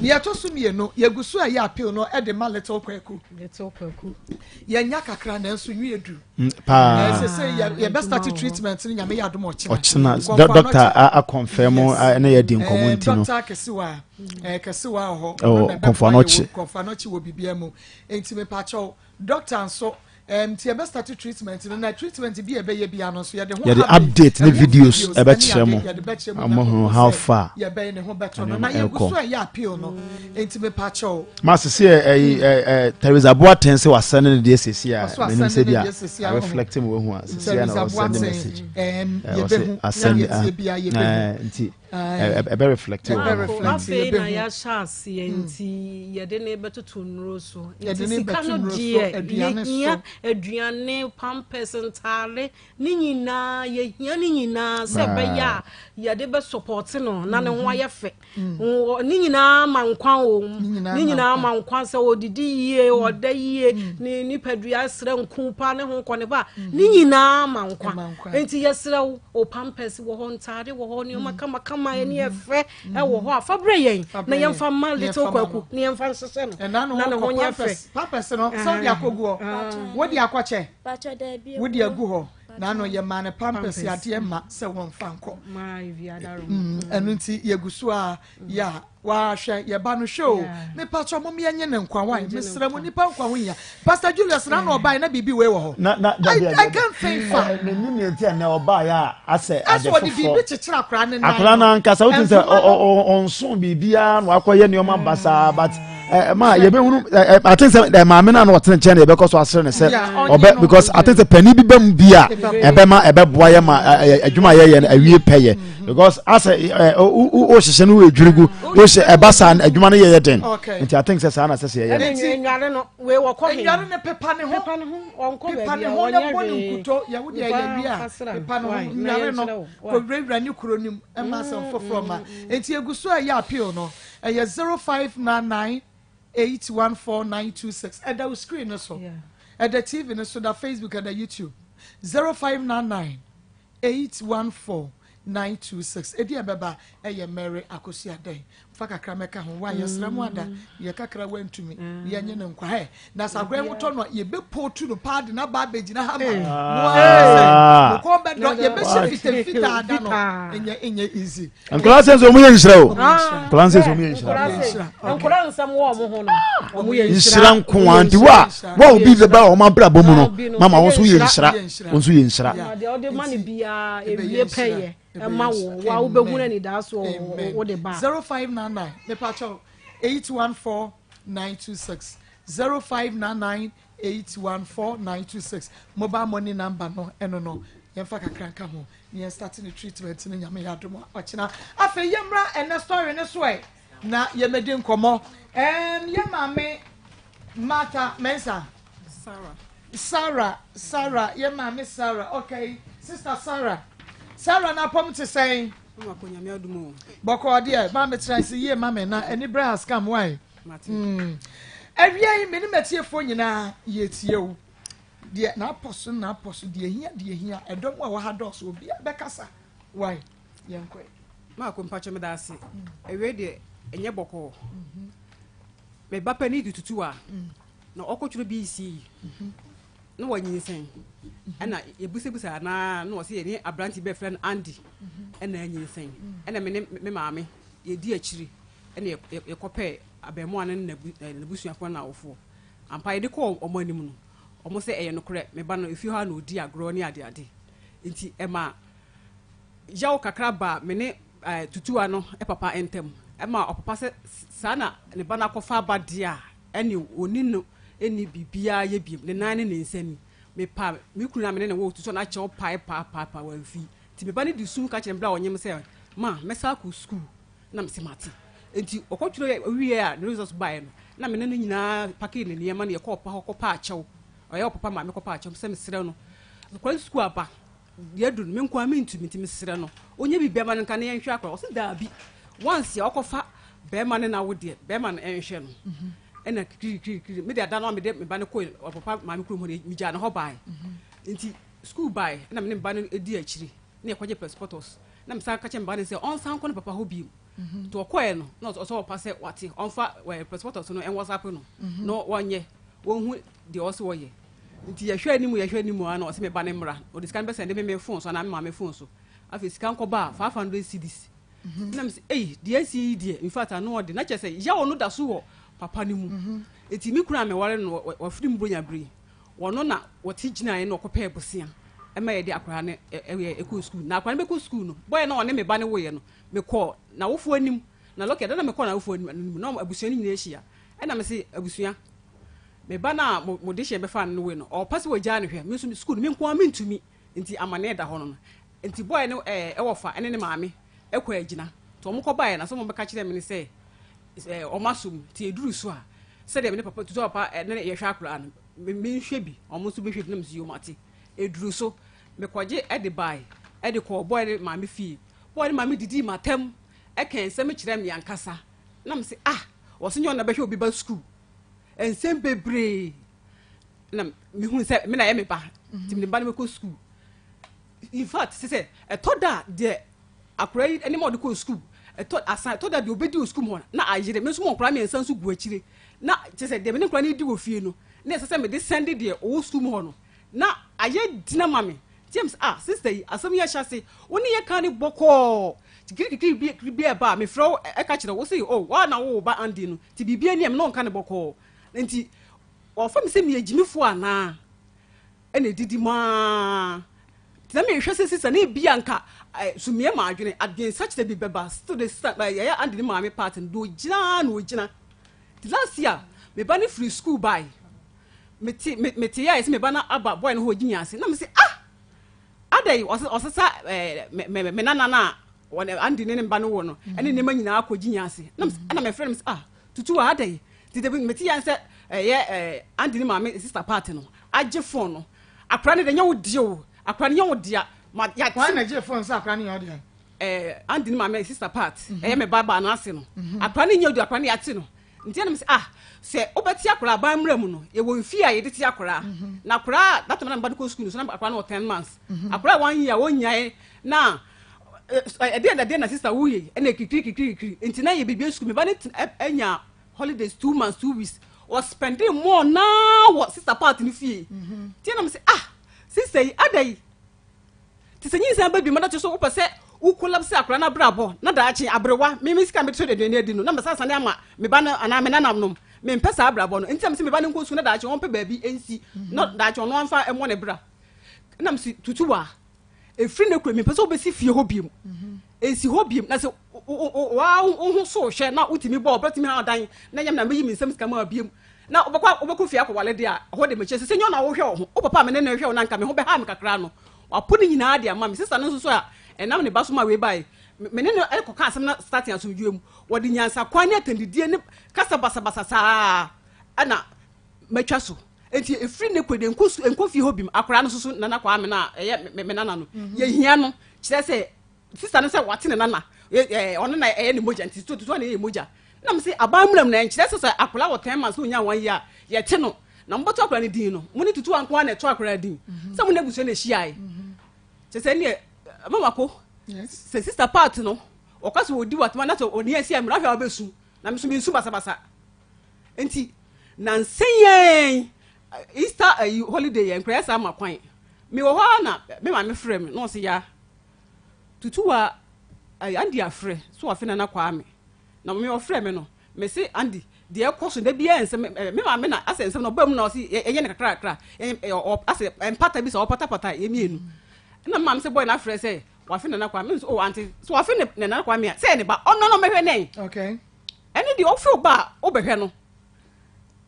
nea ɛtɔ so mmienu yɛgu so a ɛyɛ appeal no ɛde ma little kwaku Little Kwaku. Yɛnya kakra nanso nwi edu. Mm, paa. Ɛsɛ sɛ yɛ yɛbɛ start treatment no nyame yɛ adom ɔkyena. Ɔkyena doctor a confirm ne yɛ di nkɔmɔ nti no. Doctor Kesiwa eh Kesiwa wɔ hɔ. Ɛwɔ Kɔnfoanɔkye. Kɔnfoanɔkye wɔ biribiara mu. Nti mepakyɛw doctor nso nti yɛbɛ start treatment no na treatment bi a ɛbɛyɛ bia no nso yɛde ho yɛde update ne videos ɛbɛkyerɛ mo ama hu how far yɛbɛyɛ ne ho bɛtɔ no na yɛgu so ɛyɛ appeal no nti mepakyɛw ma sisi ɛyi ɛ Teresa Boateng sɛ wasɛn ne deɛ sisi a menim sɛ bi a reflect mu wahu a sisi a na ɔsɛn ne message yɛbɛhu asɛn yɛtie nti ɛbɛ reflect wɔ hɔ afei na yɛahyɛ aseɛ nti yɛde ne bɛtoto nnuro so nti sika no deɛ yɛhia aduane pampers ntaare ne nyinaa yɛhia ne nyinaa sɛ ɛbɛyɛ a yɛde bɛsɔpɔte no na ne ho ayɛ fɛ Ne nyinaa ma nkwa o ne nyinaa ma nkwa sɛ ɔdidi yie ɔda yie ne nipadua srɛ nku pa ne ho nkɔ ne ba ne nyinaa ma nkwa nti yɛsrɛ wo o pampers wɔ hɔ ntaade wɔ hɔ nneɛma kamakama ɛne ɛfɛ ɛwɔ hɔ a fa brɛ yɛn na yɛmfa ma little kwaku na yɛmfa nhyehyɛ no na ne ho nyɛ fɛ pampers no sɛ wode akɔgu hɔ wode akɔkyɛ wode agu hɔ N'ano yɛ maa no pampers adeɛ ma sɛ wɔmfa nkɔ. Ɛno nti yɛgu so a yɛ a. Waa hwɛ yɛ ba no hwɛ o mepakyɛw mom yɛ nye ne nkwa wai mesrɛ mo nipa nkwa ho hia Pastor Julius na na ɔbae na biribi wei wɔ hɔ na na I, I can't think far me nim ne nti na ɔbae a asɛ ade foforɔ ɔde biribi kyekyere akora ne nan akora no ankasa wotim sɛ ɔnso biribiara na wakɔyɛ nneɛma basaa but ma yɛbɛhunu I think sɛ maame no a na ɔtene nkyɛn na yɛbɛkɔ so asere ne sɛ ɔbɛ because I think sɛ panin bi ba mu bi a ɛbɛma ɛbɛboa yɛ ma adwuma yɛyɛ no awie pɛyɛ because asɛ ɛ o hyehyɛ no edwiri gu o hyɛ ɛba saa adwuma no yɛ yɛ den nti i think sɛ saa na sɛ sɛ yɛ yɛ no. Nware no wei wɔ kɔ he. Nware no pepa ne ho pepa ne ho ɔnkɔ pepa ne ho na bɔ ne nkuto yɛ wo deɛ yɛ wie a pepa ne ho nware no kɔ wurawura ne kuro no mu ɛma asɛm foforɔ ma nti egu so a ɛyɛ appeal no ɛyɛ 0599 814926 ɛda wo screen no so ɛda tv no so da facebook ɛda youtube 0599 814926 Edin a ɛbɛba yɛ Mary Akosua Dɛn fa kakra mɛka ho wa yɛsrɛ mo ada yɛ kakra wantumi yɛnye no nkwa hɛ na sɛ akora yi ho tɔ no a yɛbɛpootu no paa de no aba abɛgyina ha ma mo ara sɛ mo kɔn bɛdɔ yɛbɛhyɛ fitafitaa da no ɛnyɛ ɛnyɛ easy Nkwadaa sɛ nso wɔn yɛ nhyira o. Nkwadaa sɛ nso wɔn yɛ nhyira. Nkwadaa nsɛm wɔ wɔn ho no. Wɔn yɛ nhyira nko ara nti wa wa obi bɛ ba wɔn abrabɔ mu no mama wɔn nso yɛ nhyira wɔn nso yɛ nhyira. Deɛ ɔde ma no biara ewie pɛ yɛ ɛma wo wa wobɛhunu anidasoɔ wo de ba. 0599 mepakyɛw 814926 0599 814926 mobile money number no ɛno no yɛmfa kakra nka ho na yɛn start ne treatment no nyame yɛ adom a ɔkyena afei yɛmmra ɛnɛ story no so ɛ na yɛmɛdi nkɔmmɔ ɛm yɛ maame Martha Mensah Sarah Sarah Sarah yɛ maame Sarah okay sister Sarah Sarah na apɔm te sɛn bɔkɔɔ deɛ maame tena ase yie maame na ani brɛ has come why mm. Awia yi me ne matiefoɔ nyinaa yɛtie wo Deɛ n'apɔ so n'apɔ so, deɛ ehia deɛ ehia, ɛdɔm a ɛwɔ ha dɔɔso, obiara bɛkasa. Wai, yɛnkɔ ɛ. Maako mpakyɛ meda ase. Awiei deɛ ɛnyɛ bɔkɔɔ. Me ba panin de tutu a na ɔkɔtwerɛ BECE na wanyinsɛn ɛna yɛbusabusa na na ɔsɛ yɛne aberante bi bɛfrɛ no Andy ɛna anyinsɛn ɛna me ne me maame yɛdi akyiri ɛna yɛkɔpɛɛ abɛɛmoa no ne n'abusuafoɔ ne n'awofoɔ. Ampa, yɛde kɔɔ wɔn anim no, wɔn sɛ, Ɛyɛ nokorɛ, me ba no, efie hɔ ara na ɔdi agorɔ ne adeade. Enti ɛma yaw kakra baa me ne tutuwa no papa ntam. Ɛma ɔpapa sɛ saa na ne ba no akɔfa aba deɛ a, ɛnneɛ ɔne no nni biribiara yɛ bio, ne nan ne ne nsa ni. Mepa me kunu a me ne no wɔ tutuwa no akyɛw pae paapaapa, wamfi. Enti me ba no de su ka kyerɛɛ me berɛ a ɔnyem sɛ, Ma, mɛsan akɔ sukuu. Na mese mate. Enti ɔkɔtwerɛ wieɛ a ne results baeɛ no, na me ne no nyinaa pakee ne nneɛma na yɛkɔɔ ɔpapa hɔ kɔpaa kyɛw. Ɔyɛ ɔpapa maame kɔpaa kyɛw sɛ mesrɛ no, akwadaa no sukuu aba, deɛ aduru no me nko ara mentumi nti mesrɛ no ɔnyɛ biribi ama no nka na yɛnhwɛ akwadaa. Ɔse daabi, once a ɔkɔfa bɛrima no na wo deɛ bɛrima no ɛnhwɛ no. Ɛna kirikirikiri me deɛ da no a mede me ba no kɔɔ ɔpapa maame kurom hɔ no megyaa no hɔ baeɛ. Nti sukuu baeɛ ɛna me ne me ba no di akyiri na yɛkɔgye prɛspɔtɔs na mesan ka kyerɛ me ba no sɛ ɔnsan nkɔ ne papa hɔ bio. Nti ɔkɔɛ no na ɔsɛ ɔpa sɛ wate ɔmfa prɛspɔtɔs no ɛnwɔsape no na wɔnyɛ wɔnhu deɛ ɔsɛ wɔyɛ. Nti yɛhwɛ anim yɛhwɛ anim a na ɔsɛ me ba no mmra ɔde sika no bɛsɛnde me me phone so anaa me maame phone so. Afei sika nkɔba a 500 cedis. Na me sɛ ei deɛ asi yi deɛ in fact ano ɔde na kyerɛ sɛ yaw no da so wɔ papa no mu. Nti me kunu a meware no wafiri mu bronya bere yi Wɔno na wɔte gyinaeɛ na wɔkɔpɛɛ bosea ma yɛde akwadaa no kɔɔ sukuu. Na akwadaa no bɛkɔ sukuu no, bɔyɛ na ɔne me ba no woeɛ no, mekɔɔ n'awofoɔ anim. Na lɔki ɛda na mekɔɔ n'awofoɔ anim no, na abusua no nyinaa ahyia. Ɛna mese, abusua, me ba no a mo dehyeɛ bɛfaa no no woe no, ɔpɛ sɛ wɔgyaa no hwɛ. Me nso sukuu no, me nko ara mentumi. Nti amanneɛ da hɔ no no. Nti bɔyɛ no wɔfa ne ne maame kɔ agyina. Nti wɔkɔbaeɛ no, asɛm a wɔbɛka kyerɛɛ me ne sɛ, wɔasom. Nti ɛduru so a, sɛdeɛ me ne papa, tutu papa ne yɛhwɛ akwadaa no, menhwɛ bi, wɔn nso bɛhwɛ bi, na mese yoo mate. Ɛduru so, mekɔgye de bae de kɔɔ bɔe no maame fie. Bɔe no maame didii m'atam ka nsɛm kyerɛɛ me ankasa. Na mese ah, wɔse nyɛ ɔno na bɛhwɛ obi ba sukuu. Nsɛm bebree na mehunu sɛ me na ɛyɛ me ba, nti mede me ba no bɛkɔ sukuu. In fact, sɛ sɛ ɛtɔ da a deɛ akwadaa yi nneɛma a ɔde kɔɔ sukuu ɛtɔ asa ɛtɔ da deɛ ɔbɛdi wɔ sukuu mu hɔ na ayere me nso mɔ nkwadaa mmiɛnsa nso gu akyire na kyerɛ sɛ deɛ me ne nkwadaa no di wɔ fie no na ɛsɛ sɛ mede sɛnde deɛ ɔwɔ sukuu mu hɔ no na ayɛ dina ma me James ah sister yi asɛm yi ahyɛ ase wo ne yɛ kan ne bɔkɔɔ. Kirikiri bi bi ɛba a mefrɛ wo ɛka kyerɛ wo se oh waa na wo ba Andy no nti biribi ani a me ne wo nka no bɔkɔɔ nti wɔfa me sɛ meyɛ gyimifoɔ anaa ɛna ɛdidi mu aa nti na mehwɛ sɛ sisa na ebi anka sumiɛ ma adwene adwene sakyerɛ bi bɛba still de sisa ɛyɛ Andy ne maame part no deɛ ogyina na ogyina nti last year me ba no firi school bae mete mete yɛ a yɛsɛ me ba no aba boy no hɔ ogyimi ase na me se ah Adɛn, ɔsesa me me nana no a wɔn Andy ne ne mba no wɔ no ɛne nneɛma nyinaa kɔ gyinya ase. Na ɛna mefrɛ no sɛ ah tutu a adɛn? Nti dabi mete yɛn sɛ ɛyɛ ɛɛ Andy ne maame sister part no agye phone no. Akora no de nyɛ wo deɛ o, akora no nyɛ wo dea. Ma yɛate. Wɔn na gye phone sɛ akora no nyɛ wo dea? Ɛɛ Andy ne maame sister part ɛyɛ me ba baa no ase no. Akora no nyɛ wo dea, akora no yɛate no. Nti ɛna mese ah sɛ wobɛte akwadaa aban mmra mu no yɛwɔ mfie a yɛde te akwadaa mhm. na akwadaa that time na meba no kɔ sukuu no so na akwadaa no wɔ ten months mhm. akwadaa a one year wɔnyae na ɛdeɛ na ɛdeɛ na sister woyɛ ɛna ekirikiri kirikiri kirikiri nti na yɛ biribi sukuu meba no anya holidays 2 months 2 weeks wɔ spending more naa wɔ sister part no fie mhm. nti ɛna mese ah sister yi ada yi Te sɛ nyinsɛn ba bi ma na kyerɛ sɛ wopɛ sɛ wo collapse akwadaa no abrabɔ na daakye aberewa me me sika mede tɔ aduane adi no na mɛsan sane ama me ba no anaa me nanamnom. Mempɛ saa abrabɔ no. Nti na mese me ba no nkɔ sukuu na daakye ɔmpɛ baabi nsi na daakye ɔno amfa mmɔ ne bra. Na mese tutu a ɛfiri ne kura mempɛ sɛ wobɛsi fie hɔ biom. Nsi hɔ biom na sɛ waa wo ho so hwɛ na wotumi bɔ ɔbrɛ tumi ha dan na nyɛ me na mɛyi me nsam sika ma biom. Na wobɛkɔ wobɛkɔ fie akɔwale deɛ a, ɛhɔ de mekyerɛ sɛ sɛ nyɛ ɔna wohwɛ wo ho. Wo papa a me ne no rehwɛ wo no anka me ho bɛha me kakra no, wapo ne nyinaa de ama me. Sista no nso so a ɛnam ne ba so ma wei bae, me ne no kɔka asɛm na starting asomdwoeɛ mu. Wɔde nyansakwan ne atɛndidie ne kasa basabasa saa na matwa so. Enti ɛfiri nnɛ kɔ deɛ nkɔ nkɔ fie hɔ bim. Akwadaa no nso so Nana Kwame no a ɛyɛ me nana no, yɛhia no. Kyerɛ sɛ sista no sɛ wate ne nana ɔno na ɛyɛ ne mogya nti tutu na ɛyɛ mogya na mo se aban mmerɛ mu na ɛnkyerɛ sɛ sɛ akwadaa wɔ 10 months na onya 1 year a yɛte no na mobɛto akwadaa no din no mo ne tutu anko ara na ɛto akwadaa din sɛ mo ne abusua na ɛhyiae kyɛ sɛ neɛ mama ko sɛ sister part no ɔka sɛ ɔdi watoma na sɛ ɔne asi amena hwɛ a wobɛsu na me so mensu basabasa nti nansa yɛn Easter ayi holiday yɛn nkora yɛ saa ma kwan mewɔ hɔ a na me maame frɛ me na ɔse ya Tutuwa eh, Andy afrɛ so wafe Nana Kwame na me ɔfrɛ me no me se Andy deɛ ɛkɔ so da biara nsɛm eh, me maame na asɛ nsɛm na ɔba mu na ɔse ɛyɛ no kakra kakra asɛ mpata bi sɛ ɔpatapata yɛ mmienu na me maame sɛ boy na afrɛ sɛ wafe Nana Kwame me nso oh ante so wafe ne Nana Kwame a sɛ ne ba ɔno no mɛhwɛ nɛn okay ɛne deɛ ɔfe wo ba a wobɛhwɛ no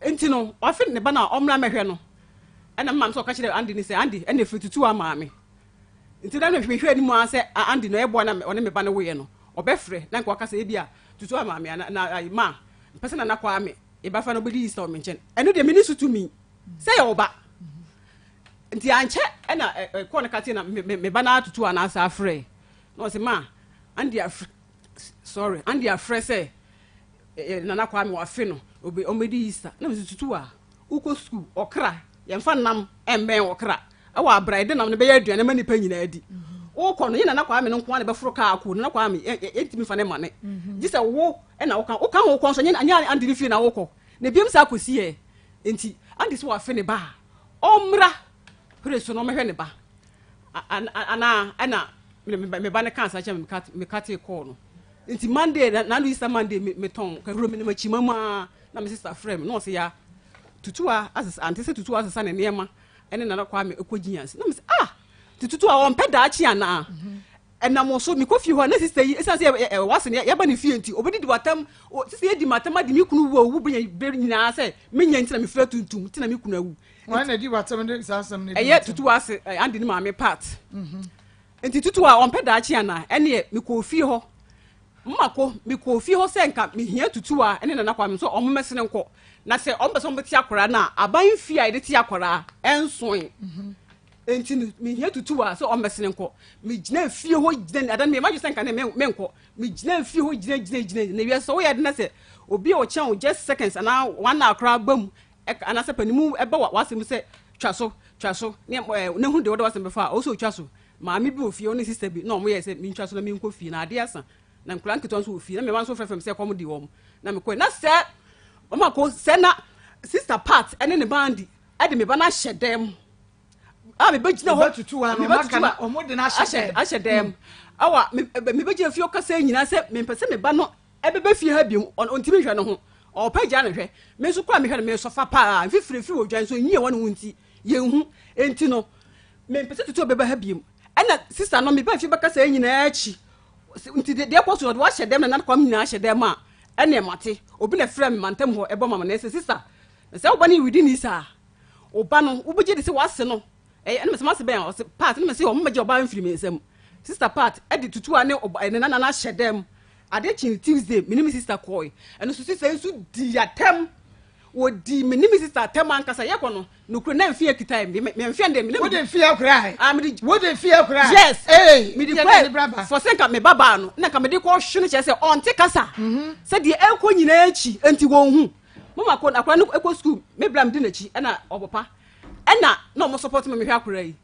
nti no wafe ne ba no a ɔmmra mɛhwɛ no ɛna me maame sɛ ɔka kyerɛ Andy ne sɛ Andy ɛna ɛfiri Tutuwa maame Nti na mehwɛ anim ara sɛ Andy na ɔyɛ boa na ɔne me ba no woeɛ no, ɔbɛfrɛ na nka waka sɛ ebia tutu ama me ana na ayi ma mpɛ sɛ Nana Kwame yɛbɛfa no ɔbɛdi Easter wɔ me nkyɛn. Ɛno deɛ menni so tumi sɛ yɛ ɔba. Nti ankyɛ ɛna ɛkɔɔ no kate na me ba no atutu anaasɛ afrɛ na ɔsɛ ma Andy afrɛ sorry Andy afrɛ sɛ Nana Kwame wafe no ɔbɛdi Easter na mesɛ tutu a Wokɔ sukuu, ɔkra, yɛmfa nam mmɛn ɔkra wɔ abira yɛde nam no bɛyɛ aduane ma nnipa nyinaa di. Wokɔ no, yɛ Nana Kwame no nko ara na ɛbɛforo kaa akɔ. Nana Kwame, yɛntumi mfa no mma ne. Gye sɛ wo na woka, woka ho kɔ nso, nyɛ Andy ne fie na wokɔ. Na ebiom saa kɔsi ɛ. Nti, Andy sɛ wafe ne ba a, ɔmmra pere so na ɔmmɛhwɛ ne ba. Anaa, ɛna me ba no kaa saa kyerɛ me, mekatee kɔɔ no. Nti Monday, na no Easter Monday, metɔn kahuro me nam akyima mu ara. Na me sista frɛ me na ɔse ya tutu a asesa ante sɛ tutu asesa ne nneɛma ɛne Nana Kwame ɛkɔ gyinyase na me se ah te tutu a ɔmpɛ daakye anaa ɛnam so mekɔ fie hɔ na sista yi ɛsiane sɛ wase ne yɛba ne fie nti ɔbɛdidi watam sista yi adi matam adi me kunu wu a ɔwu bere nyinaa sɛ menya nti na mefira tuntum nti na me kunu awu wɔn na di watam de saa asɛm no ɛyɛ tutu ase andi ne maame part nti tutu a ɔmpɛ daakye anaa ɛneɛ mekɔ fie hɔ Mako, mekɔɔ fie hɔ sɛ nka mehia Tutuwa ne Nana Kwame nso ɔmo mmɛsene nkɔ. Na sɛ ɔmo pɛ sɛ ɔmo te akwadaa no a, aban fie a yɛde te akwadaa ɛnsoe. Enti no, mehia Tutuwa sɛ ɔmo mmɛsene nkɔ. Megyinaa fie hɔ gyina, ada no meyɛ m'adwene sɛ nka ne menkɔ. Megyinaa fie hɔ gyina gyina gyina. Na wiase sɛ woyɛ ade na sɛ obi a ɔkyɛn wo just seconds anaa one hour koraa ba mu, anaasɛ panimu ɛba w'asɛm sɛ twa so, twa so, ne na hunu deɛ wode w'asɛm bɛfa a, ɔwɔ sɛ ɔtwa so. Maame bi wɔ fie, ɔne sista bi, na wɔyɛɛ sɛ mentwa so na menkɔ fie, na adeɛ asa, na nkwadaa nketewa nso wɔ fie, na me mma nso frɛfrɛ me sɛ kɔm de wɔn, na mekɔe. Na sɛ mama ko sɛ na sista Pat ne ne bandi de me ba no ahyɛ dɛm a mebɛgyina hɔ mebɛtutu a ahyɛ dɛm. Ɛwɔ me mebɛgyina fie ɔkasa nyinaa sɛ mempɛ sɛ me ba no ɛbɛbɛ fie ha biom, ɔntumi nhwɛ ne ho, ɔpɛ gyaa ne hwɛ. Me nso koraa mehwɛ no mesɔfa paa, mfifiri firi wɔ dwan so nyi ɛwɔ ne ho nti yɛnhu. Enti no mempɛ sɛ tutu ɔbɛba ha biom. Ɛna sista no meba fie bɛkasa nyinaa akyi nti deɛ ɛkɔ so no ɔde wahyɛ dɛm na nakwam nyinaa hyɛ dɛm a ɛne mate. Obi na frɛ me mantam hɔ ɛbɔ ma me na ɛsɛ sista sɛ woba ne widi ni saa woba no wobɛgye de sɛ wase no ɛyɛ ɛna mesɛ mase bɛn ɔse part ɛna mesɛ ɔmo mɛgye ɔbaa mfiri me nsam sister part ɛde tutu a ne ɔba ne nana no ahyɛ dɛm ade kye Tuesday me ne me sister kɔe ɛno so sister nso di atɛm wɔdi me ne me sister atɛm ankasa yɛkɔ no nokure na mfeɛ kita me me mfeɛ de me wode mfeɛ kura ah me de wode mfeɛ kura yes ee me de kɔ fɔ sɛ nka me ba baa no na nka me de kɔ hwe no kyerɛ sɛ ɔnte kasa sɛ deɛ ɛkɔ nyinaa akyi nti wɔn hu mama kɔ akora no kɔ school me bla me di n'akyi ɛna ɔbɔpa Ɛna na ɔmo support me mehwɛ akora yi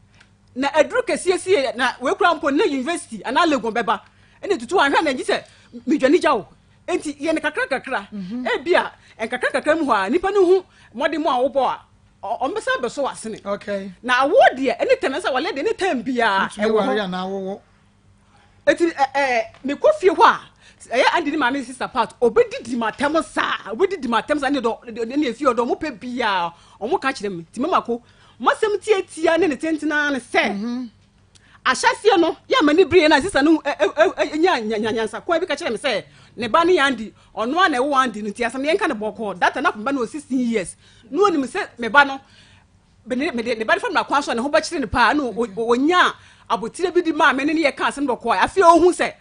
na aduru kɛseɛ sie na wei kura mpo na university anaa Legon bɛba ɛna tutu anhwɛ na gye sɛ medwane gya wo enti yɛ no kakra kakra mhm. ebi a nkakra kakra mu hɔ a nipa no hu mmɔden mu a wobɔ a ɔmo bɛsan bɛsɔ w'asene okay. Na awoɔ deɛ ɛne tɛm ɛsɛ wɔlɛ deɛ ne tɛm biara ɛwɔ hɔ. Eti ɛ ɛ mekɔ fie hɔ a, ɛyɛ Andy ne maame ne sister Pat, obedidi m'atɛm saa, obedidi m'atɛm saa, ne dɔ ne efie ɔdɔ ɔmo pɛ biara, ɔmo ka kyerɛ me. Ti mama ko, m'asɛm tiatia ne ne tenten ara ne sɛ, mhm. ahyɛseɛ no, yɛ ama ne bere na sister no nya nyansa kwan bi ka kyerɛ me sɛ, ne ba ne Andy, ɔno a na ɛwɔ Andy no, nti asɛm no yɛnka no bɔkɔɔ. Data na ba no wɔ 16 years, na onim sɛ me ba no mede mede ne ba no fa mmara kwan so a ne ho bɛkyere no paa na ɔnyaa abotire bi de maa me ne ne yɛ kaa asɛm bɔkɔɔ. Afei ɔhu sɛ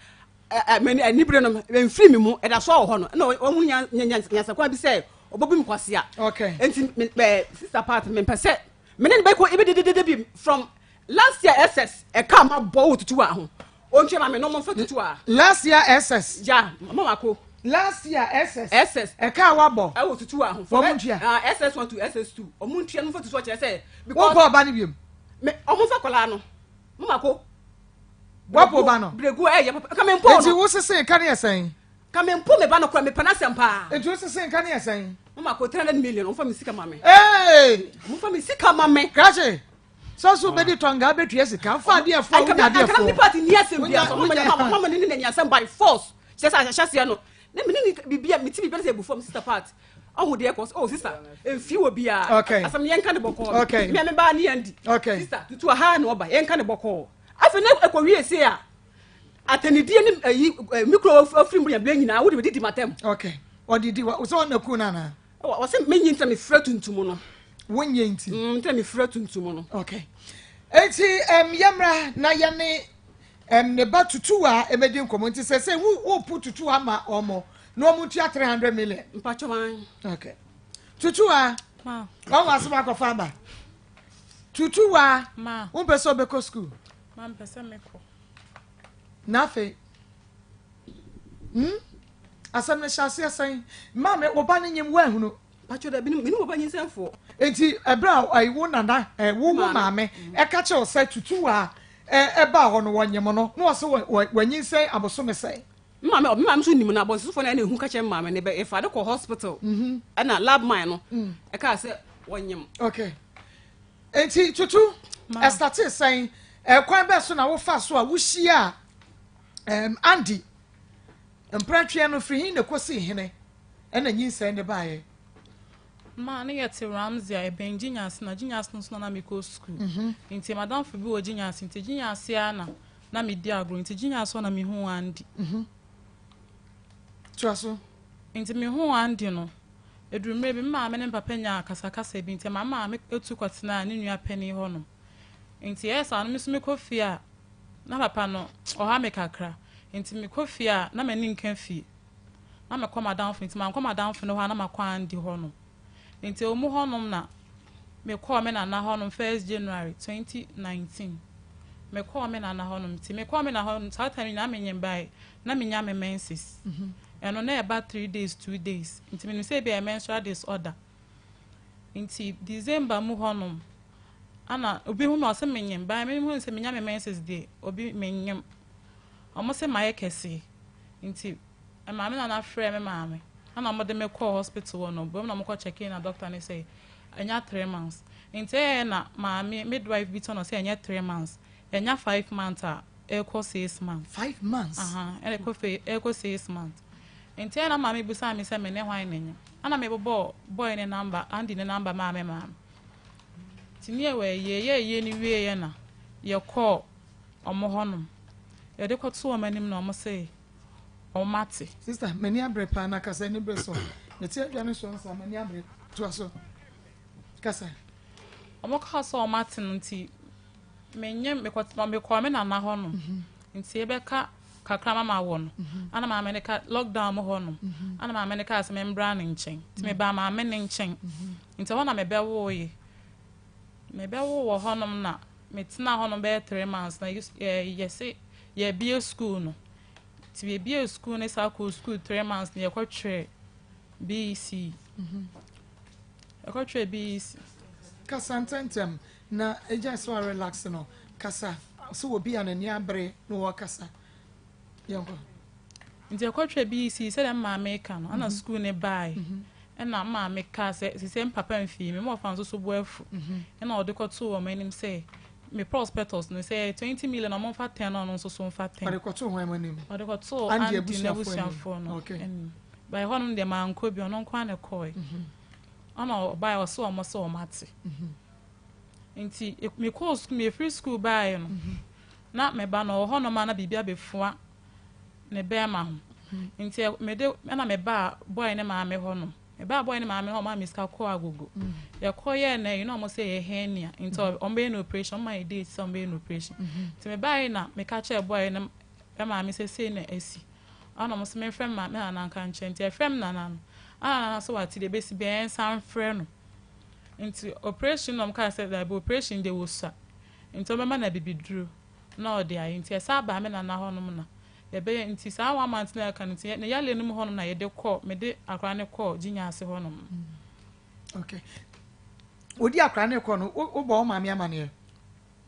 anibere no mfiri me mu, ɛda so wɔ hɔ no, ɛna ɔhu nyansakwan bi sɛ ɔbɛbu me kwasea. Nti sister part mempɛ sɛ me ne no bɛkɔ ebi dededede bi from last year SS ɛka ma bɔ wɔ tutu a ho ɔntwa ma me no mfa tutu a. Last year SS. Ya mama mako. Last year SS. SS. Ɛka a wabɔ. Ɛwɔ tutu a ho. Wɔn ntua. Ah SS 1 to SS 2. Ɔmo ntua no mfa tutu akyerɛ sɛ. Wɔn pɔ ɔba no biom. Me ɔmo nfa kɔlaa no. Mama ko. Wɔpɔ ɔba no. Bregu ɛyɛ papa. Ka me mpo no. Eti wo sese nka ne yɛ sɛn? Ka me mpo me ba no kora me pɛ n'asɛm paa. Eti wo sese nka ne yɛ sɛn? Mama ko 300 million ɔmo fa me sika ma me. Ee. Ɔmo fa me sika ma me. Krakye. Sɛ so bɛdi tɔnga bɛtua sika fa adeɛ foɔ wonya adeɛ foɔ. Nka nipa ti ni asɛm bia so mama mama ne ne asɛm by force. Kyerɛ sɛ ahyɛ aseɛ no ne me ne bibia me ti bibia sɛ ebu fam sister part. Ɔho deɛ kɔ oh sister mfi wɔ bia. Okay. Asɛm yɛn ka ne bɔkɔɔ. Okay. Me me ba ne yɛn di. Okay. Sister tutu aha na ɔba yɛn ka ne bɔkɔɔ. Afei ne ekɔ wie se a atɛnidie ne ayi mikro afiri mu yɛn bere nyinaa wo de didi matam. Okay. Ɔdidi wa sɛ ɔna ku na na. Wɔsɛ menyi ntina mefira tuntum no. Wonyɛ nti. Mm, ntina mefira tuntum no. Okay. Enti um, yɛmmra na yɛne um, ne ba tutuwa ɛmɛdi nkɔmmɔ nti sɛ sɛ wo wopo tutuwa ma ɔmo na ɔmo ntua 300 million. Mpakyɛ wan. Okay. Tutuwa. Ma. Wɔn wɔ asɛm akɔfa aba. Tutuwa. Ma. Wompɛ sɛ ɔbɛkɔ sukuu. Ma mpɛ sɛ mekɔ. Na afei. Hmm? Asɛm no hyɛ aseɛ sɛn? Maame, wo ba no nyim woanhunu? Pacho dabi, me ne wo ba nyinsɛnfoɔ. Enti ɛberɛ a ɛyi wo nana ɛ wo wo maame ɛka kyerɛ wo sɛ tutuwa ɛbaa hɔ no wɔnyem no na ɔsɛ wanyinsɛn abosome sɛn? Me maame me maame nso nim no abɔntensofoɔ na ɛna ehu ka kyerɛ me maame ne bɛ efa de kɔ hospital ɛna lab man no ɛkaa sɛ wɔnyem. Okay. Enti tutu ɛstate sɛn? Ɛkwan bɛɛ so na wofa so a wohyia um, Andy Mprɛtweɛ no firi he na ɛkɔsii hene ɛna nyinsɛn no baeɛ? Ma ne yɛte Ramsey a ɛbɛn Gyinyase na Gyinyase no nso na na mekɔ sukuu. Mhm. Nti madamfo bi wɔ Gyinyase nti Gyinyase ara na na medi agorɔ nti Gyinyase hɔ na mehuu Andy. Mhm. Toa so. Nti mehuu Andy no, ɛduru mmerɛ bi me maame ne me papa nyaa akasakasa bi nti ɛma me maame tu kɔtenaa ne nua panin hɔnom. Nti ɛyɛ saa no me nso mekɔ fie a Na papa no, ɔha me kakra. Enti mekɔ fie a, na m'ani nka fie. Na mekɔ m'adamfo, enti mankɔ m'adamfo no hɔ a, na makɔ Andy hɔnom. Enti ɛwɔ mu hɔnom na mekɔɔ me nana hɔnom first January 2019. Mekɔɔ me nana hɔnom. Nti mekɔɔ me nana hɔnom, saa time no nyinaa menyem bae, na menya me menses. Ɛno na ɛba 3 days, 2 days. Nti menim sɛ ebia ɛyɛ menstrual disorder. Nti December mu hɔnom, Ana obi hu me a ɔse menyem but me hu sɛ menya me menses deɛ obi menyem. Ɔmo se mayɛ kɛseɛ nti maame nana frɛɛ me maame ɛna ɔmo de me kɔɔ hospital wɔ no na ɔmo kɔ check in na doctor ne sɛ ɛnya 3 months nti ɛyɛ na maame midwife bi tɔ no sɛ ɛnyɛ 3 months, ɛnya 5 months a. ɛrekɔ 6 months. 5 months? Aha, ɛna ɛkɔ fe ɛrekɔ 6 months. Nti ɛna maame busa mi sɛ me ne hwan na nyim, ɛna mebobɔ boy ne number, Andy ne number maa me maame. Nti ne yɛwɔ ɛyie yɛ ɛyie no wieɛ na yɛkɔɔ ɔmo hɔnom, yɛde kɔto ɔmo anim na ɔmo se ɔmo ate. Sister, m'ani abere paa na kasa ani bere so. Mete adwa no so nsa, m'ani abere. Toa so. Kasa. Ɔmo kaa sɛ ɔmo ate no, nti menyɛ mekɔ me nana hɔnom. Nti yɛbɛka kakra ma ma wɔ no, ana maame ne ka lockdown mu hɔnom, ana maame ne kaa sɛ membra ne nkyɛn. Nti mebaa maame ne nkyɛn, nti ɛhɔ na mebɛwoeɛ. Mebɛwo wɔ hɔnom na metena hɔnom bɛyɛ 3 months na yɛse yɛbie school no. Nti yɛbie school ne saa kɔɔ school 3 months na yɛkɔtwerɛ BECE. Yɛkɔtwerɛ BECE. Kasa ntɛntɛm na egya sɛ wa relax no. Kasa sɛ obi a n'ani abere na wɔkasa. Yɛnkɔ. Nti yɛkɔtwerɛ BECE sɛdeɛ maame ka no, ana school ne baeɛ, ɛna maame kaa sɛ sisɛ mpapa mfii me ma ɔfa nso so bo afu, ɛna ɔde kɔtoo wɔn anim sɛ me prospectus no sɛ 20 million, ɔmo mfa 10 na ɔno nso so mfa 10. Ɔde kɔtoo hwan anim? Ɔde kɔtoo Andy Andy abusuafoɔ n'abusuafoɔ no anim. Ba ɛhɔ nom deɛ mankɔ bi, ɔno nko ara na ɛkɔɛ. Ɔna ɔbaeɛ, ɔsɛ ɔmo sɛ ɔmo ate. Nti mekɔɔ sukuu, mefiri sukuu baeɛ no, na meba no ɔwɔ hɔnom a na biribi abɛfua ne bɛrima ho. Nti mede ɛna mebaa boy ne maame hɔ nom, mebaa boy ne maame hɔ, ɔmaa me sika kɔɔ Agogo. Yɛkɔ yɛɛ na yi na ɔmo sɛ yɛ hernia, nti ɔmo bɛyɛ no operation. Ɔmo ma yɛ date sɛ ɔmo bɛyɛ no operation. Nti mebaeɛ na meka kyerɛ boy ne maame sɛ sei na asi, ɛna ɔmo sɛ memfrɛ me nana nka nkyɛn. Nti ɛfrɛ me nana no, ɛna nana sɛ wate deɛ ebesi bɛyɛ nsa mfrɛ no. Nti operation na ɔmo kaa sɛ dabi, operation deɛ wɔ sua, nti ɔbɛma na bibiduro na ɔde ayɛ. Nti ɛsa aba me nana hɔnom na yɛbɛyɛ. Nti saa one month na ɛka no, nti ne yale no mu hɔnom na yɛde kɔ, mede akora ne kɔɔ gyinya ase hɔnom. Okay. Odi akora ne kɔ no, wobɔ wo maame amaneɛ?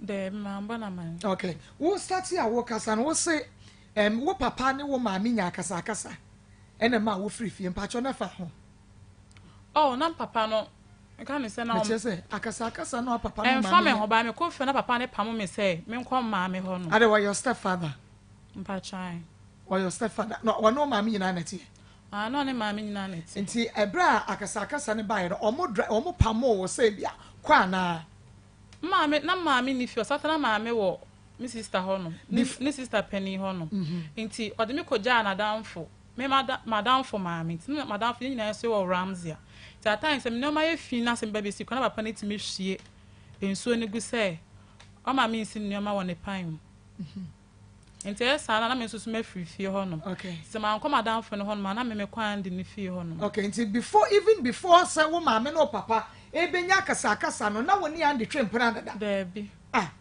Dɛbi, mambɔ na man. Okay. Wo start a wo kasa no, wo se wo papa ne wo maame nya akasakasa ɛna ma wo firi fie. Mpakyɛ na fa ho. Oh, na papa no nka ne sɛ na Mekyerɛ sɛ akasakasa na papa no ɛmfa maame me nya- ho ba mekɔ fie na papa ne pamo me sɛ menkɔ maame hɔ no. Ade wɔyɛ your stepfather? Mpatwan. Wɔyɛ your stepfather na wɔne wo maame nyinaa na ɛteɛ? Ah, na ɔne maame nyinaa na ɛte. Nti ɛberɛ a akasakasa no baeɛ no, ɔmo dra ɔmo pamo wo sɛ bia kɔ anaa? Maame na maame ni fie, ɔsata na maame wɔ me sister hɔ no, ne sister panin hɔ no. Nti ɔde me kɔgyaa n'adamfo, me madamfo maame. Nti na madamfo yɛn nyinaa nso wɔ Ramsey a, nti at times sɛ me nneɛma yɛ fi na sɛ meba bɛsi kɔ na papa no tumi hwie nsuo no gu sɛ ɔma me nsi nneɛma wɔ ne pan mu. Nti ɛyɛ saa na me nso so mafiri fie hɔ nom. Sɛ mankɔ madamfo no hɔ nom a, na me mekɔ Andy ne fie hɔ nom. Okay, nti before, even before sɛ wo maame ne wo papa ebenya akasakasa no, na wo ne Andy twe mpena dada? Daabi. Ah,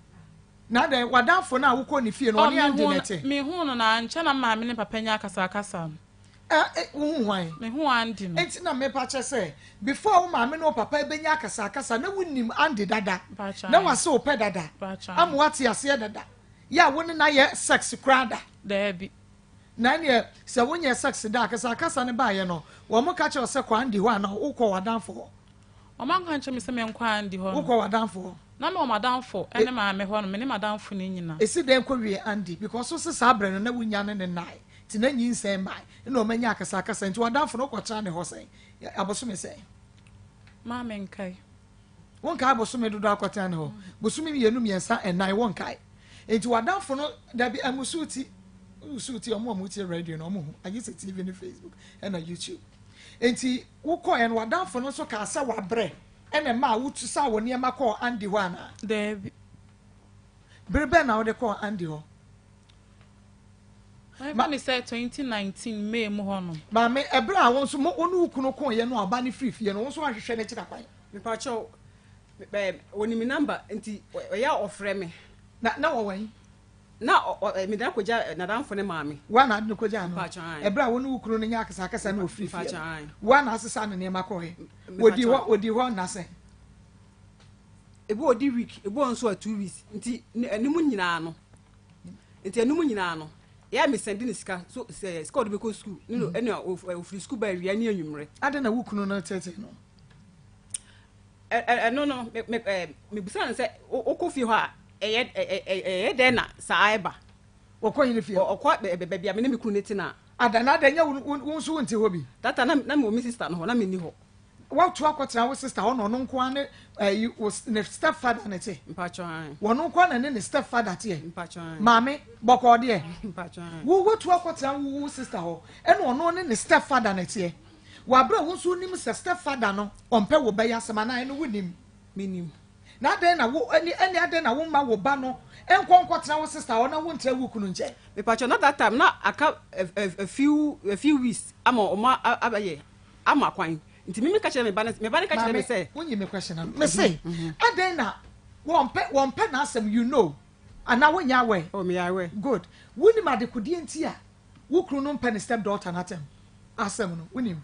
na dɛn wadamfo no a wokɔ ne fie no, ɔne Andy na ɛte? Mehu no na nkyɛn na maame ne papa nya akasakasa no. Ɛ wohu hwan? Mehu Andy no. Nti na mepa kyɛ sɛ before wo maame ne wo papa ebenya akasakasa na wonim Andy dada? Mpakyɛ. Na wase wo pɛ dada? Mpakyɛ. Ama wate aseɛ dada yɛ a wo ne na yɛ sex koraa da? Daabi. Na ɛneɛ sɛ wonyɛ sex da, akasakasa no baeɛ no, wɔn mo ka kyerɛ wo sɛ kɔ Andy hɔ ana wokɔ w'adamfo hɔ? Ɔmo anka nkyerɛ me sɛ menkɔ Andy hɔ no. Wokɔ w'adamfo hɔ? Na me wɔ madamfo ne maame hɔ no, me ne madamfo no nyinaa. Esi dɛn kɔ wie Andy? Because wo se saa berɛ no na wonya ne ne nae, nti na nyinsɛn mae na ɔma nya akasakasa. Nti w'adamfo no wokɔtena ne hɔ sɛn abosome sɛn? Maame nkae. Wonkae abosome dodoɔ akɔtena ne hɔ? Bosome 2, 3, 4, wonkae? Nti w'adamfo no dabi amusu ti wusu ti. Ɔmo a ɔmo tie radio no, ɔmo ho agye sɛ TV ne Facebook ɛna YouTube. Nti wokɔɛ no, w'adamfo no nso kaa sɛ wabrɛ ɛna ɛma a wotu saa wɔ nneɛma kɔɔ Andy hɔ anaa? Daabi. Bere bɛn na wode kɔɔ Andy hɔ? Mɛfa ne sɛ 2019 May mu hɔ no. Maame, ɛberɛ a wo nso mo wo ne wo kunu koeɛ no a ɔba no firi fie no, wo nso woahwehwɛ no kyerɛ kwan? Mepakyɛw, wɔnim me number nti ɔyɛ a ɔfrɛ me. Na wɔwɔ he? Na mede no akɔgya n'adamfo ne maame. Woa na ade no kɔgyaa no? Mpakyɛw, ae. Ɛberɛ a wo ne wo kunu no nyɛ akasakasa na ɔfiri fie Mpakyɛw, no, ae. woa na asesa ne nneɛma kɔɔɛ? Wɔdi hɔ wɔdi hɔ nna sɛn? Ebi wɔ di week, ebi wɔ nso a 2 weeks. Nti ɛnum nyinaa no, nti ɛnum nyinaa no, yɛ mi send ne sika so sɛ sika ɔde bɛkɔ sukuu ne no, ɛna ofiri sukuu ba awia ne anwummerɛ. Adɛn na wo kunu no tete no? Ɛno no, me me ɛ mebusa no sɛ wokɔ fie hɔ a, ɛyɛ ɛ ɛ ɛyɛ dɛn na saa ɛba? Wɔkɔ hene fie? Ɔkɔ baabi a me ne me kunu ne tena. Ada na ada nyɛ wo nso wo nte hɔ bi? That time na mewɔ me sister no hɔ, na menni hɔ. Woatu akɔtena wo sister hɔ na ɔno nko ara ne ɛyi wo ne step father ne te? Mpakyɛ ae. Wɔno nko ara na ne ne step father teɛ? Mpakyɛ ae. Maame, bɔkɔɔ deɛ? Mpakyɛ ae. Wo woatu akɔtena wo wo sister hɔ ɛna ɔno ne ne step father ne teɛ? Wɔ abere a wo nso wonim sɛ step father no ɔmpɛ wo ba yi asɛm anaa ɛno wonim? Menim. Na adɛn na wo ɛne ɛne adɛn na womma wo ba no nkɔ nkɔtena wo sister hɔ na wontra wo kunu nkyɛn? Mepakyɛ na that time na aka a, a, a few a few weeks ama ɔmo abɛyɛ ama kwan nti me meka kyerɛ me ba no me ba no ka kyerɛ me sɛ. Maame wonyi me question ano me se adɛn na wɔmpɛ wɔmpɛ n'asɛm you know anaa wonyɛ aware? Oh meyɛ aware. Good wonim adekodeɛ nti a wo kunu no mpɛ ne step daughter no atɛm asɛm no wonim?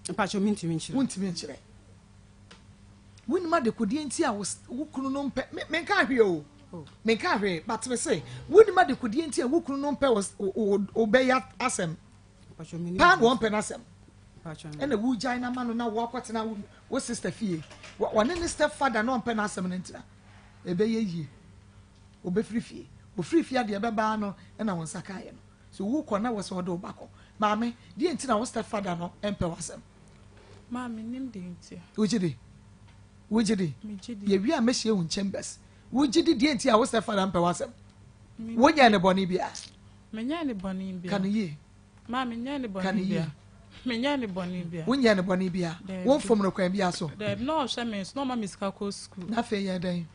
Mpakyɛ mentumi nkyerɛ. Wontumi nkyerɛ. Wonim adekodeɛ nti a wo kunu no mpɛ me menka hwee o oh. menka hwee but me se wonim adekodeɛ nti a wo kunu no mpɛ wo bɛyɛ asɛm paa na wɔmpɛ n'asɛm ɛna wogyae no ama no na woakɔtena wo sister fie wɔne ne step father na ɔmpɛ n'asɛm no ntena ɛbɛyɛ yie obɛfiri fie ofiri fie adeɛ bɛbaa no ɛna wo nsa kaeɛ no so wokɔ na wɔ sɛ ɔde wo ba kɔ maame deɛ nti na wo step father no mpɛ w'asɛm Maa mennim deɛ nti a. Wogye di? Wogye di? Megye di. Yɛwie a mɛhyia wo in chambers. Wogye di deɛ nti a wo step father mpɛ w'asɛm? Wonyɛɛ ne bɔne biara? Menyɛɛ ne bɔne biara. Ka no yie. Maa menyɛɛ ne Ka no bɔne yie. biara. Menyɛɛ ne bɔne biara. Wonyɛɛ ne bɔne biara. Daabi. Womfom no kwan biara so. Daabi, na ɔhwɛ me nso, na ɔma me sika kɔ sukuu. Na afei yɛ dɛn?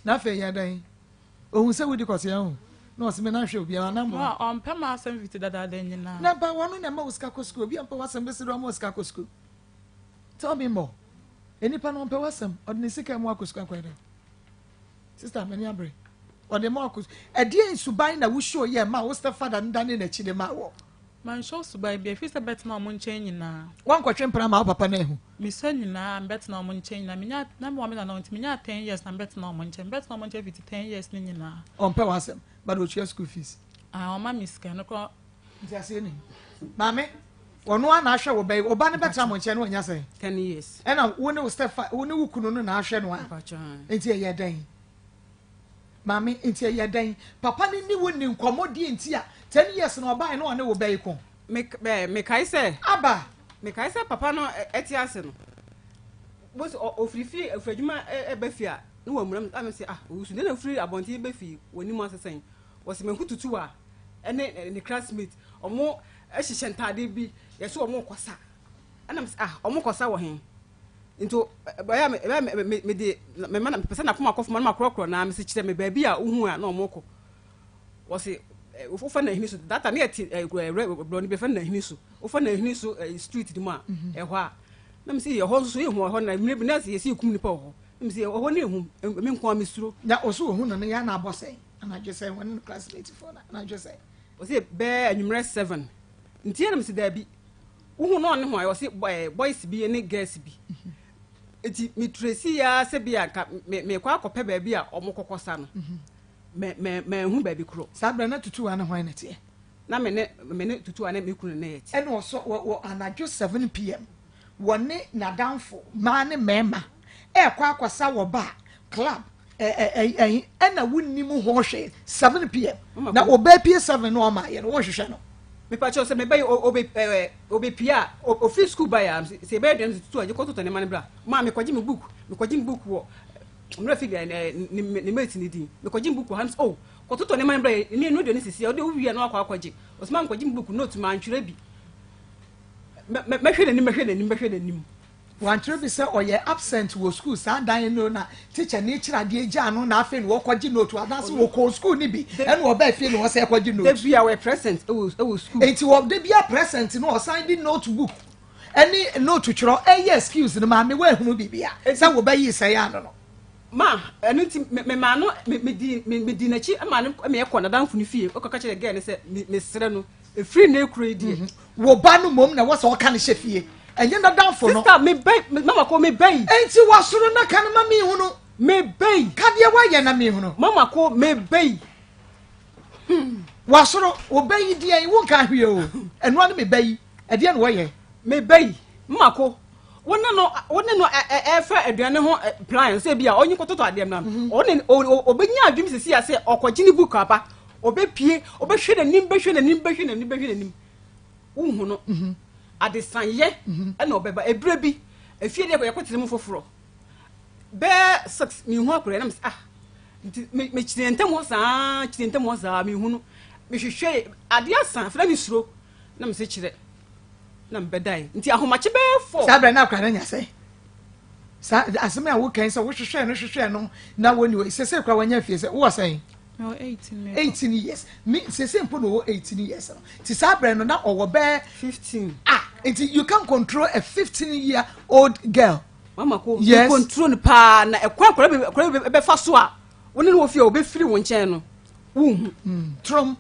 Na afei yɛ dɛn? Ohun sɛ wodi kɔtea ho, na ɔse me nan hwɛ obiara na mmoa. Ma ɔmpɛ m'asɛm fiti dadaada nyinaa. Na ba wɔno na ɛma wo sika kɔ sukuu, obi a ɔmpɛ w'asɛm bɛsi do ama wo sika kɔ sukuu. Tell me more. Enipa no ɔmpɛ w'asɛm, ɔde ne sika mu akɔ sukuu akɔyɛ dɛn? Sister, m'ani abere. Ɔde ma akɔ sukuu. Ɛdeɛn suban na wo show yɛ ma wo stepfather no dane n'akyi de ma wɔ? Manhyɛ suban bi, ɛfiri sɛ bɛtena wɔn nkyɛn nyinaa. Woankɔtwe mpena ma wo papa no ahu? Mesua nyinaa mebɛtena wɔn nkyɛn nyinaa. Menya, na mewɔ me nana hɔ nti menyaa ten years na mebɛtena wɔn nkyɛn. Mebɛtena wɔn nkyɛn fiti ten years no nyinaa. Ɔmpɛ w'asɛm, but ɔtua school fees. Ah, ɔma me sika, ɛno koraa. Nteaseɛ ni. Maame, ɔno ara na ahwɛ wo ba yi, wo ba no bɛtena mo nkyɛn na wanya sɛn? 10 years. Ɛna wo ne wo step fa, wo ne wo kunu no na ahwɛ no a. Mpakyɛ, ae. Nti ɛyɛ dɛn? Maame, nti ɛyɛ dɛn? Papa no ne wo nni nkɔmmɔ deɛ nti a 10 years na ɔbaeɛ na ɔne wo ba yi ko? Me, eh, mekae sɛ. Aba! Mekae sɛ papa no te ase no, bosi ofiri fie, ofiri adwuma ɛba fie a, na wamuna me. Ame sɛ, ah, owusu, dɛn na ofiri abɔnten ba fie, w'anim asesa yi. Wɔsi mahu tutu a, ɛne ne classmate, ɔmo hyehyɛ ntaade bi, yɛsɛ ɔmo kɔsa. Ɛna me sɛ, ah, ɔmo kɔsa wɔ he? Nti ɛbɛyɛ me, ɛbɛyɛ me, me, me de, me ma na mepɛ sɛ n'akoma kɔ fam na makorɔkorɔ na mesi kyerɛ me baabi a wohu a na ɔmo kɔ. Wɔsi wofa n'ahini so, that time ne yɛte borɔno bi yɛfrɛ no n'ahini so. Wofa n'ahini so street no mu a, ɛhɔ a na mesi ɛhɔ nso so yɛhu ɛhɔ na mmerɛ bi na yɛsi yɛkum nipa wɔ hɔ. Na mesi ɛhɔ ne ehu, me nko ara mesuro. Na ɔso ohu no no yɛ ana abɔ sɛn anadwo sɛn wɔne no classmate foɔ no anadwo sɛn. Ɔsi bɛɛ anwummerɛ 7 nti ɛna mesi daabi wohu no ɔne ho a ɔsi boys bi ne girls bi nti metresi ya sɛ bi a nka mekɔ akɔpɛ baabi a ɔmo kɔkɔ sa no mɛ mɛ mɛnhu baabi korɔ. Saa berɛ na tutu wa ne hwan na teɛ? Na me ne tutu a ne me kunu ne yɛ te. Ɛna ɔsɔ wɔ wɔ anadwo 7 pm wɔne n'adamfo mmaa ne mmarima ɛrekɔ akɔsa wɔ bar club ɛ ɛ ɛ ɛna wunnim ho hwee 7 pm na ɔbaa pie 7 na ɔma yɛ no wɔnhwehwɛ no. Mepakyɛw sɛ mebɛyɛ obe ɛɛ obepie a ofiri school ba yɛ a sɛ ɛbɛyɛ dɛm tutu a gye kɔtotɔ nneɛma no bra maa mekɔgye me book mekɔgye me book wɔ mmerɛ fi ne ne ne mate ne din mekɔgye me book wɔ ha oh kɔtotɔ nneɛma no bra yɛ ne no deɛ ne sisi a ɔde wowie a na wakɔ akɔgye ɔsoma mekɔgye me book note mantwerɛ bi mɛhwɛ n'anim mɛhwɛ n'anim mɛhwɛ n'anim. Wantwerɛ bi sɛ ɔyɛ absent wɔ school saa dan no na teacher ne kyerɛ adeɛ gyaa no na afei na wɔkɔgye note anaasɛ wɔkɔɔ school no bi ɛna ɔbaa fie na wɔsɛ ɛkɔgye note. Dabi a wɔyɛ present ɛwɔ school. Nti wɔ de bi a present no ɔsan de notebook ɛne note twerɛ ɛyɛ excuse no maame wɔahunu biribi a sɛ wɔbɛyi sɛ yɛ ano no. Ma ɛno nti me maa no me me di me me di n'akyi ma no me ɛkɔ n'adamfo no fie ɔkɔka kyerɛ girl no sɛ me mesrɛ no efiri ne kuro yi deɛ. Wo ba no mmom na ɛwɔ sɛ ɔka no hyɛ fie ɛnyɛ n'adamfo no. Sister me bɛ mama ko me bɛ yi. Enti wasoro na ka no ma mehunu. Me bɛ yi. Ka deɛ wayɛ na mehunu. Mama ko me bɛ yi. Wasoro wo bɛ yi deɛ wo nka hwee o ɛnoa no me bɛ yi ɛdeɛ na wɔyɛ. Me bɛ yi mama ko. Wo ne no wo ne no ɛɛfɛ aduane ho plan sɛ bi a ɔnye kɔtɔtɔ adeɛ no ɔne ɔbɛnya adwene sisi a sɛ ɔkɔgye ne book aba ɔbɛpie ɔbɛhwɛ n'anim bɛhwɛ n'anim bɛhwɛ n'anim bɛhwɛ n'anim wohu no mhm. adesanyɛ mhm. ɛna ɔbɛba ebire bi efie deɛ yɛkɔtena mu foforɔ bɛɛ six mehu akɔrɛ na mesɛ ah nti mekyerɛ ntam hɔ saa kyerɛ ntam hɔ saa mehu no mehwehwɛ adeɛ asa afei na mesuro na mesɛ kyerɛ na mebɛdae nti ahomakye bɛyɛ fɔ. Saa berɛ na akora no anya sɛ saa asɛm a wokan sɛ wohwehwɛɛ no hwehwɛɛ no na wɔni hɔ sese kora wanya fie sɛ wowɔ sɛn 18 years me sese mpo na ɔwɔ 18 years no nti saa berɛ no na ɔwɔ bɛɛ 15 ah nti you can control a 15 year old girl. Mama ko yes. control no paa na ɛkwan akora bi akora bi bɛfa so a wo ne no wɔ fie a wɔbɛfiri wo nkyɛn no wonhu. Mm. Trom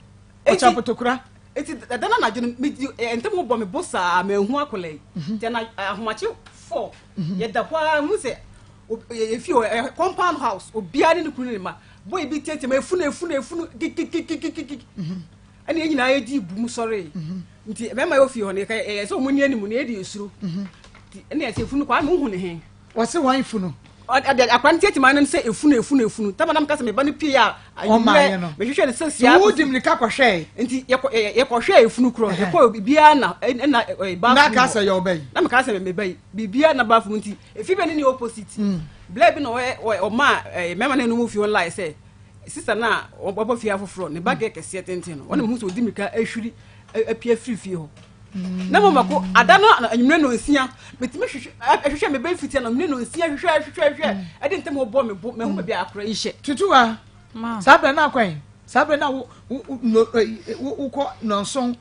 ɔkyɛ apotokura. Eti ɛda no anadwo no medi eh, ntɛm hɔ bɔ me bo saa manhu akwadaa yi. Mhm. Nti ana ahomakye fɔ mhm. yɛda hɔ ara hu sɛ efi hɔ ɛ compound house obiara ne ne kunu ne ne ma boy bi tiatia ma efunu efunu efunu kikikikikiki mhm. ɛna yɛn nyinaa yɛdi bu mu sɔre nti mmarima yɛ ofie hɔ no yɛka yɛ sɛ wɔn ni anim na yɛdi esuro nti ɛna yɛsɛ efunu kɔ ama ohun ne he. Wɔse wan funu? Ɔde akora no tiatia maa no sɛ efunu efunu efunu. Tama na meka sɛ me ba no pie a anwummerɛ mehwehwɛ no sɛ sia. Wo di mirika kɔhwɛe. Nti yɛkɔ yɛkɔhwɛɛ efunu korɔ. Yɛkɔ biribiara na ɛna bathroom. Na ka sɛ yɛ ɔba yi. Na meka sɛ me ba yi biribiara na bathroom nti efi bɛ ne ne opposite. Blɛ bi na ɔyɛ ɔma mmarima no ɛnum fie hɔ lie sɛ sista no a ɔbɔ fie afoforɔ ne ba gɛ kɛseɛ tenten no ɔna mehu sɛ ɔdi mirika ahwiri apue afiri fie hɔ. Na mmom mako ada no anwummerɛ nnɔnsia metumi hwehwɛ hwehwɛ me bɛn fiti anwummerɛ nnɔnsia hwehwɛ hwehwɛ hwehwɛ mm. ɛde ntɛm bɔ me bo mahu baabi a akora yi hyɛ. Tutuwa saa berɛ no akwan saa berɛ no a wokɔ nnɔnson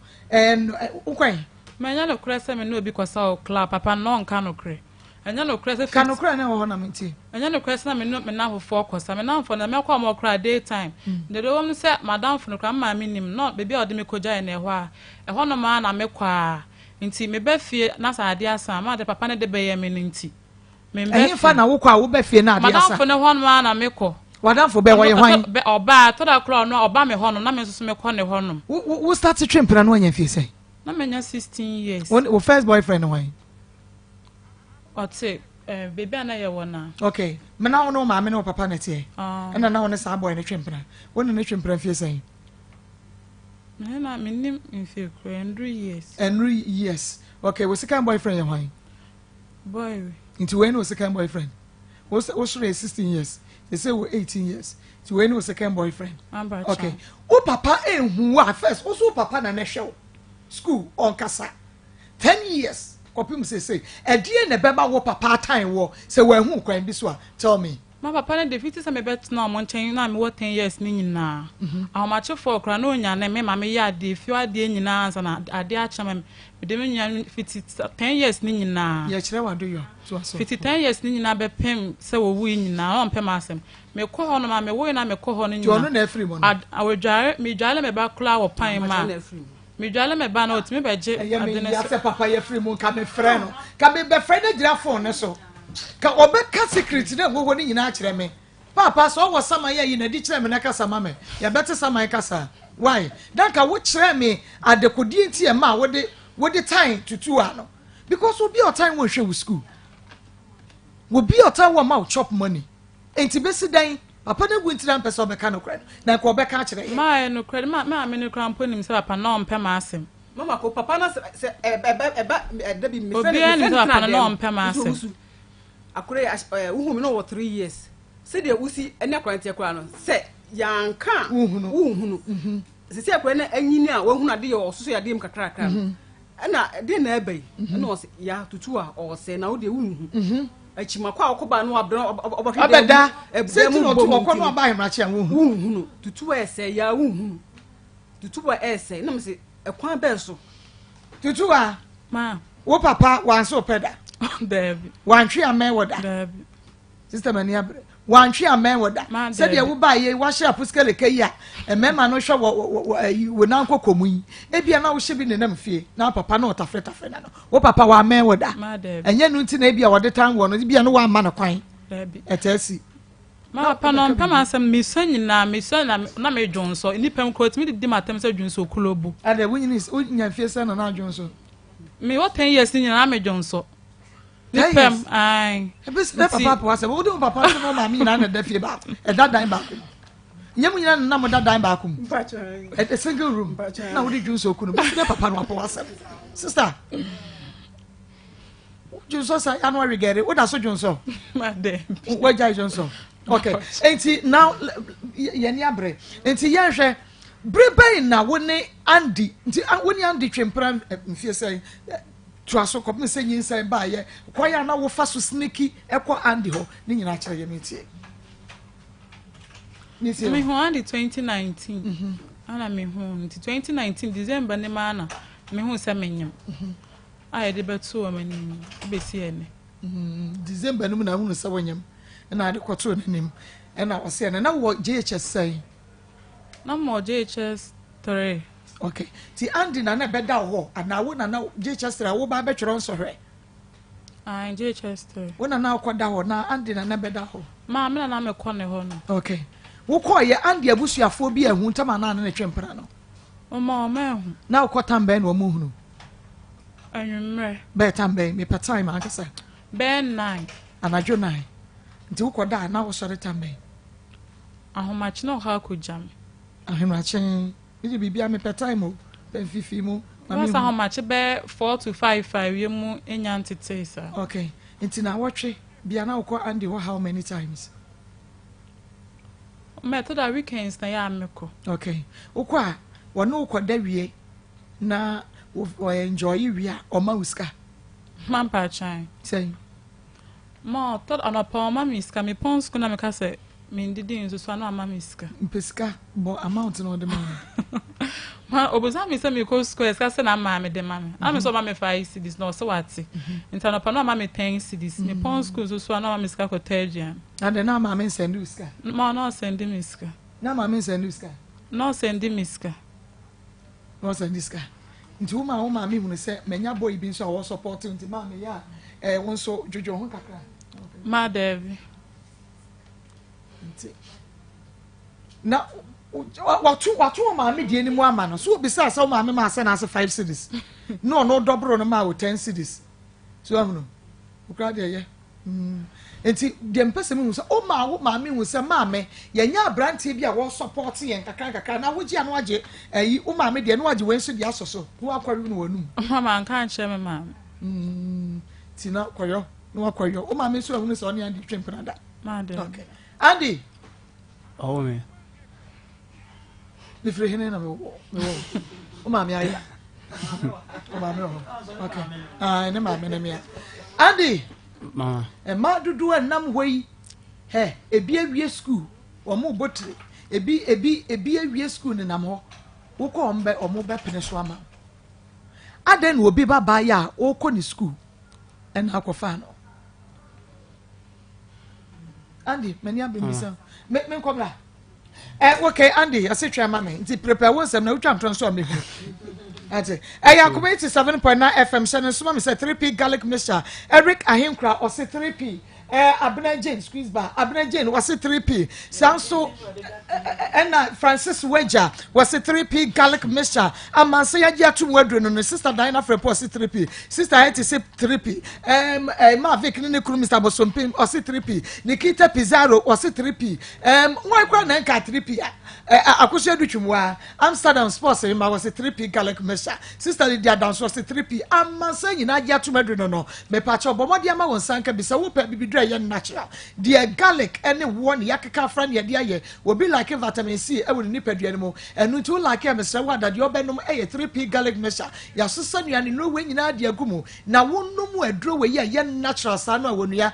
wokwan. Manya nokorɛ sɛ me ne obi kɔsa wɔ club papa no ɔnka nokorɛ. Ɛnyɛ nokorɛ sɛ Ka nokorɛ na ɛwɔ hɔ na mentie. Ɛnyɛ nokorɛ sɛ na me ne me nnamfofoɔ kɔsa. Me nnamfoɔ no, na mɛkɔ wɔn hɔ koraa day time. Deɛ ɛwɔ mu ne sɛ, m'adamfo no koraa, me maame nim no, na baabi a ɔde me kɔgyaeɛ no, ɛhɔ ara. Ɛhɔnom ara na mekɔ ara. Nti meba fie na sɛ adeɛ asa a, m'ade papa no de bɛyɛ me no nti, memba fie. Ɛhefa na wokɔ a woba fie na adeɛ asa? M'adamfo no hɔnom ara na mekɔ. W'adamfo bɛn? Ɔyɛ hwan? Ɔbaa, ɛtɔ da koraa a ɔno ɔba me hɔnom na me nso so mekɔ ne hɔnom. Wo, wo, wo start twe mpena no woanya mfie sɛn? Na manya 16 years. Wo, wo first boyfriend ne hwan? Ɔte eh, baabi a na yɛwɔ no a. Okay, me na wo ne wo maame ne wo papa na ɛteɛ. Ah. Ɛna na wo ne saa boy no twe mpena. Wo ne no twe mpena mfie sɛn? Me ne na mennim mfie koraa, ɛnduru years. Ɛnduru years. Okay, wo second boyfriend yɛ hwan? Boy we. Nti wei ne wo second boyfriend? Wo wo soro yɛ 16 years, sese wo 18 years. Nti wei ne wo second boyfriend? Aba Okay. Wo papa ehu wo a first, wo so wo papa na na ɛhwɛ wo school ɔnkasa. 10 years kɔpem seesei ɛdeɛn na ɛbɛma wo papa atan woɔ sɛ wanhu wo kwan bi so a tell me. Ma papa no de fiti sɛ mebɛtena ɔmo nkyɛn na mewɔ 10 years no nyinaa ahomakyefoɔ koraa na onyane me ma meyɛ adeɛ fie hɔ adeɛ nyinaa ansa na adeɛ akye ma mede me nua fiti 10 years no nyinaa Yɛkyerɛ w'ado yɔ toa so. Fiti 10 years no nyinaa bɛpem sɛ wɔwui nyinaa na ɔmpɛ m'asɛm mekɔ hɔ nom a mewoe na mekɔ hɔ no Nti ɔno nyinaa na afiri mu no? ad awɔdware medware me ba koraa wɔ pan mu a Medwale me ba no otumi bɛgye Ɛyɛ ade me no ya sɛ. sɛ papa yɛ firi mu nka me frɛ no ka me bɛ frɛ no agyina phone no so ka ɔbɛka secret no ɛwɔ hɔ no nyinaa akyerɛ me paapa sɛ ɔwɔ saman yɛ yi na di kyerɛ me na kasa ma me yɛbɛte saman kasa why na nka wo kyerɛ me adekodeɛ nti ɛma wode wode tan tutu ano because obi a ɔtan wo nhwɛ wo school obi a ɔtan wo ma wo chop money Enti besi dɛn? Papa no awu nti na ampɛ sɛ ɔbɛka nokorɛ no, na anka ɔbɛka akyerɛ yɛn. Maa nokorɛ no, me maame no koraa mpo nim sɛ papa no na ɔmpɛ m'asɛm. Mama ko papa no sɛ ɛba ɛba ɛda bi mefrɛ no Obiara nim mefrɛ sɛ no papa tena no na dɛm ɔmpɛ nso m'asɛm. owusu akora yi ɛɛ wohu me na ɔwɔ 3 years sɛdeɛ wosi ɛne akora no teɛ koraa no sɛ yɛanka a Wonhunu. wonhunu sisi akora no anyini a wahunu adeɛ ɔsoso yɛ adeɛ mu kakrakra no ɛna ɛdeɛ na ɛba yi ɛna ɔsɛ ya tutu a ɔsɛ na wodeɛ wonhu akyimakɔ a ɔkɔba no wabrɛ ɔbɛhwɛ Ɔbɛda. dɛm Sɛ nti mu na bɔ ɔtu mu ɔkɔ nti no no ɔba ahemakye a wonhu. wonhunu tutu a ɛsɛ ya wonhunu tutu a ɛsɛ na mesɛ ɛkwan bɛɛ so Tutu a, Ma, wo papa wanse wo pɛ da. daabi, Wantwe amɛn wɔ da. daabi. Sister m'ani abere. Wantwe amɛn wɔ da. Ma, Sɛdeɛ daabi. wobaeɛ yi, wahyɛ aposkaleka yi a mmarima no hwɛ wɔ wɔ wɔ ayi wo nan kɔkɔ mu yi. Ebia na wohyɛ bi nenam fie na papa no ɔtafretafre na no. Wo papa wamɛn wɔ da. Ma, daabi. Ɛnyɛ no nti na ebia wɔde tan wɔ no, ebia no wamma no kwan. Daabi. Ɛtaa si. Ma Na papa no wobɛka ɔmpɛ biribi. m'asɛm, mesua nyinaa, mesua na na medwo nsɔ. Nnipa mu koraa otumi didi m'atɛm sɛ dwonsɔ kurobo. Adɛ wonyini wonya mfie sɛn na na adwo nso? Mewɔ 10 years no nyinaa na medwo nsɔ. Mepɛm, ae. Ebi sɛ ne papa apoa sɛ wode wo papa ne wo maame nyinaa na ɛda fie baako, ɛda dan baako mu. Nyɛ mu nyinaa na mo da dan baako mu. A single room. Na wode dwonsɔ ku no. Bɛsi ne papa no apoa asɛm. Sister, dwonsɔ sa ano awegɛre, woda so dwonsɔ? Wagyae dwonsɔ. Okay. Enti now yɛni abere. Enti yɛnhwɛ bere bɛn na wo ne Andy, nti wo ne Andy twempra mfie sɛn? Toa so kɔpem sɛ nyinsɛn baeɛ. Kwan a na wofa so sneaky kɔ Andy hɔ ne nyinaa kyerɛ yɛ metie. Metie. Mehu Andy 2019. Mhm. Ana mehu nti 2019 December ne ma na mehu sɛ menyem. Mhm. A yɛde bɛto wɔn anim bɛsi ɛnɛ. Mhm. December no mu na ahunu sɛ wonyem ɛna ade kɔtoo n'anim ɛna ɔsɛ ɛnɛ na wɔ JHS sɛn? Na mɔ JHS 3. Okay. Ti Andy na na ɛbɛda wo hɔ anaa wo na na JHS 3 a wo ba bɛtwerɛ nsɔhwɛ? Ah, JHS 3. Wo na na wokɔda hɔ na Andy na na ɛbɛda hɔ? Maa me na na mekɔ ne hɔ no. Okay. Wokɔɔyɛ Andy abusuafoɔ bi ahu ntam anaa ne ne twe mpena no? Ɔma ɔma ahu. Na wokɔ tam bɛn na wɔn hunu? Anwummerɛ. Bɛyɛ tam bɛn? Mepɛ time ankasa. Bɛyɛ 9. Anadwo 9. Nti wokɔda a na wosɔre tam bɛn? Ahomakye na ɔha akɔgya me. Ahomakye. Me de biribiara mepɛ time o, pɛ mfifi mu. Ma me hu. Ahomakye bɛyɛ 4 to 5 a ewiem mu nya ntetee saa. Okay, nti naawɔtwe bia na wokɔ Andy hɔ how many times? Ma ɛtɔ da weekends na yɛ a mekɔ. Okay, wokɔ a wɔne wo kɔda wie na wɔ enjoy wie a ɔma wo sika? Ma mpakyɛw. Sɛn? Ma ɔtɔ anɔpa ɔma me sika, mepɔn sukuu na meka sɛ mendidi nso so a na wama me sika. Mpɛ sika bɔ amount na ɔde ma wo. Ma obisa me sɛ mekɔ sukuu a sika sɛ na maame de ma me. Na me sɛ ɔma me 5 cedis na ɔsɛ wate. Nti anɔpa na ɔma me 10 cedis. Mepɔn sukuu nso so a na ɔma me sika kɔtɔ aduane. Na dɛn na maame nsɛnde wo sika? Ma na ɔsɛnde me sika. Na maame nsɛnde wo sika? Na ɔsɛnde me sika. Na ɔsɛnde sika. Nti wo ma wo maame hunu sɛ manya boy bi nso a ɔwɔ support nti maame yɛ a ɛɛ wo nso dwodwo ho kakra. Ma daabi. Nti na wato wato wo maame deɛ no mu ama no so obisaa sɛ wo maame maa sɛ n'ase 5 cedis na ɔno dɔboro no maa wo 10 cedis so ahunu okura deɛ yɛ. Mm. Nti deɛ mpɛ sɛ mehu sɛ wo maa wo maame hu sɛ maame yɛnyɛ aberanteɛ bi a wɔsɔpɔte yɛn kakra nkakra na wogye a na wagye ayi wo maame deɛ na wagye wei nso deɛ asɔ so na wakɔwe no w'anum. Mama anka ankyerɛ me maame. Mm. Ti na kɔyɔ na wakɔyɔ wo maame nso ahunu sɛ ɔne Andy twe mpena da. Okay. Andy. Ɔwɔ me. Mefiri hene na mewɔ mewɔ wo maame ayɛ. Wo maame wɔ hɔ. Okay. Ah, ne maame ne mea. Andy. Mama. Mmaa dodoɔ a nam hɔ yi, hɛ, ebi awie sukuu, wɔn rebɔ tire, ebi ebi ebi awie sukuu nenam hɔ. Wokɔ wɔn bɛ wɔn bɛpene so ama wo. Adɛn na obi ba baayɛ a ɔrekɔ ne sukuu ɛna akɔfa no? Andy, m'ani abere mbisa. Me me nkɔbra. Eh, okay, Andy, ɔse twɛn ma me. Nti prepare wo nsɛm na wotwa ntorɔ nso a mehu. Ate. Ɛyɛ akoma 87.9 FM hyɛ no nsoma me sɛ 3P garlic mixture. Eric Ahenkura ɔse 3P. Eh, Abena Jane squeeze bar. Abena Jane wɔse 3P. Saa nso ɛna Francis Wager wɔse 3P garlic mixture. Amansa yagye ato mu aduro no no sister Diana Frɛpo ɔse 3P. Sister Hetty se 3P. Um, eh, Mavic ne ne kunu Mr. Bosompim ɔse 3P. Nikita Pizarro ɔse 3P. Um, wɔn kura na nka 3P a. Eh, Akosua du twem wa. Amsterdam Sports ma wɔse 3P garlic mixture. Sister Lydia Danso ɔse 3P. Amansa nyinaa agye atom aduro no no. Mepakyɛw bɔ mmɔden ama wo nsa nka bi sɛ wopɛ bibiduro a ɛyɛ natural. Deɛ garlic ne woɔ ne yɛakeka afra ne yɛde ayɛ. Obi like vitamin C wɔ ne nipadua no mu. Ɛno nti wo like a mesrɛ wo ada deɛ wobɛnom yɛ 3P garlic mixture. Yɛasesa nnuane nnuro wei nyinaa de agu mu. Na wonom aduro wei a ɛyɛ natural saa no a wɔnua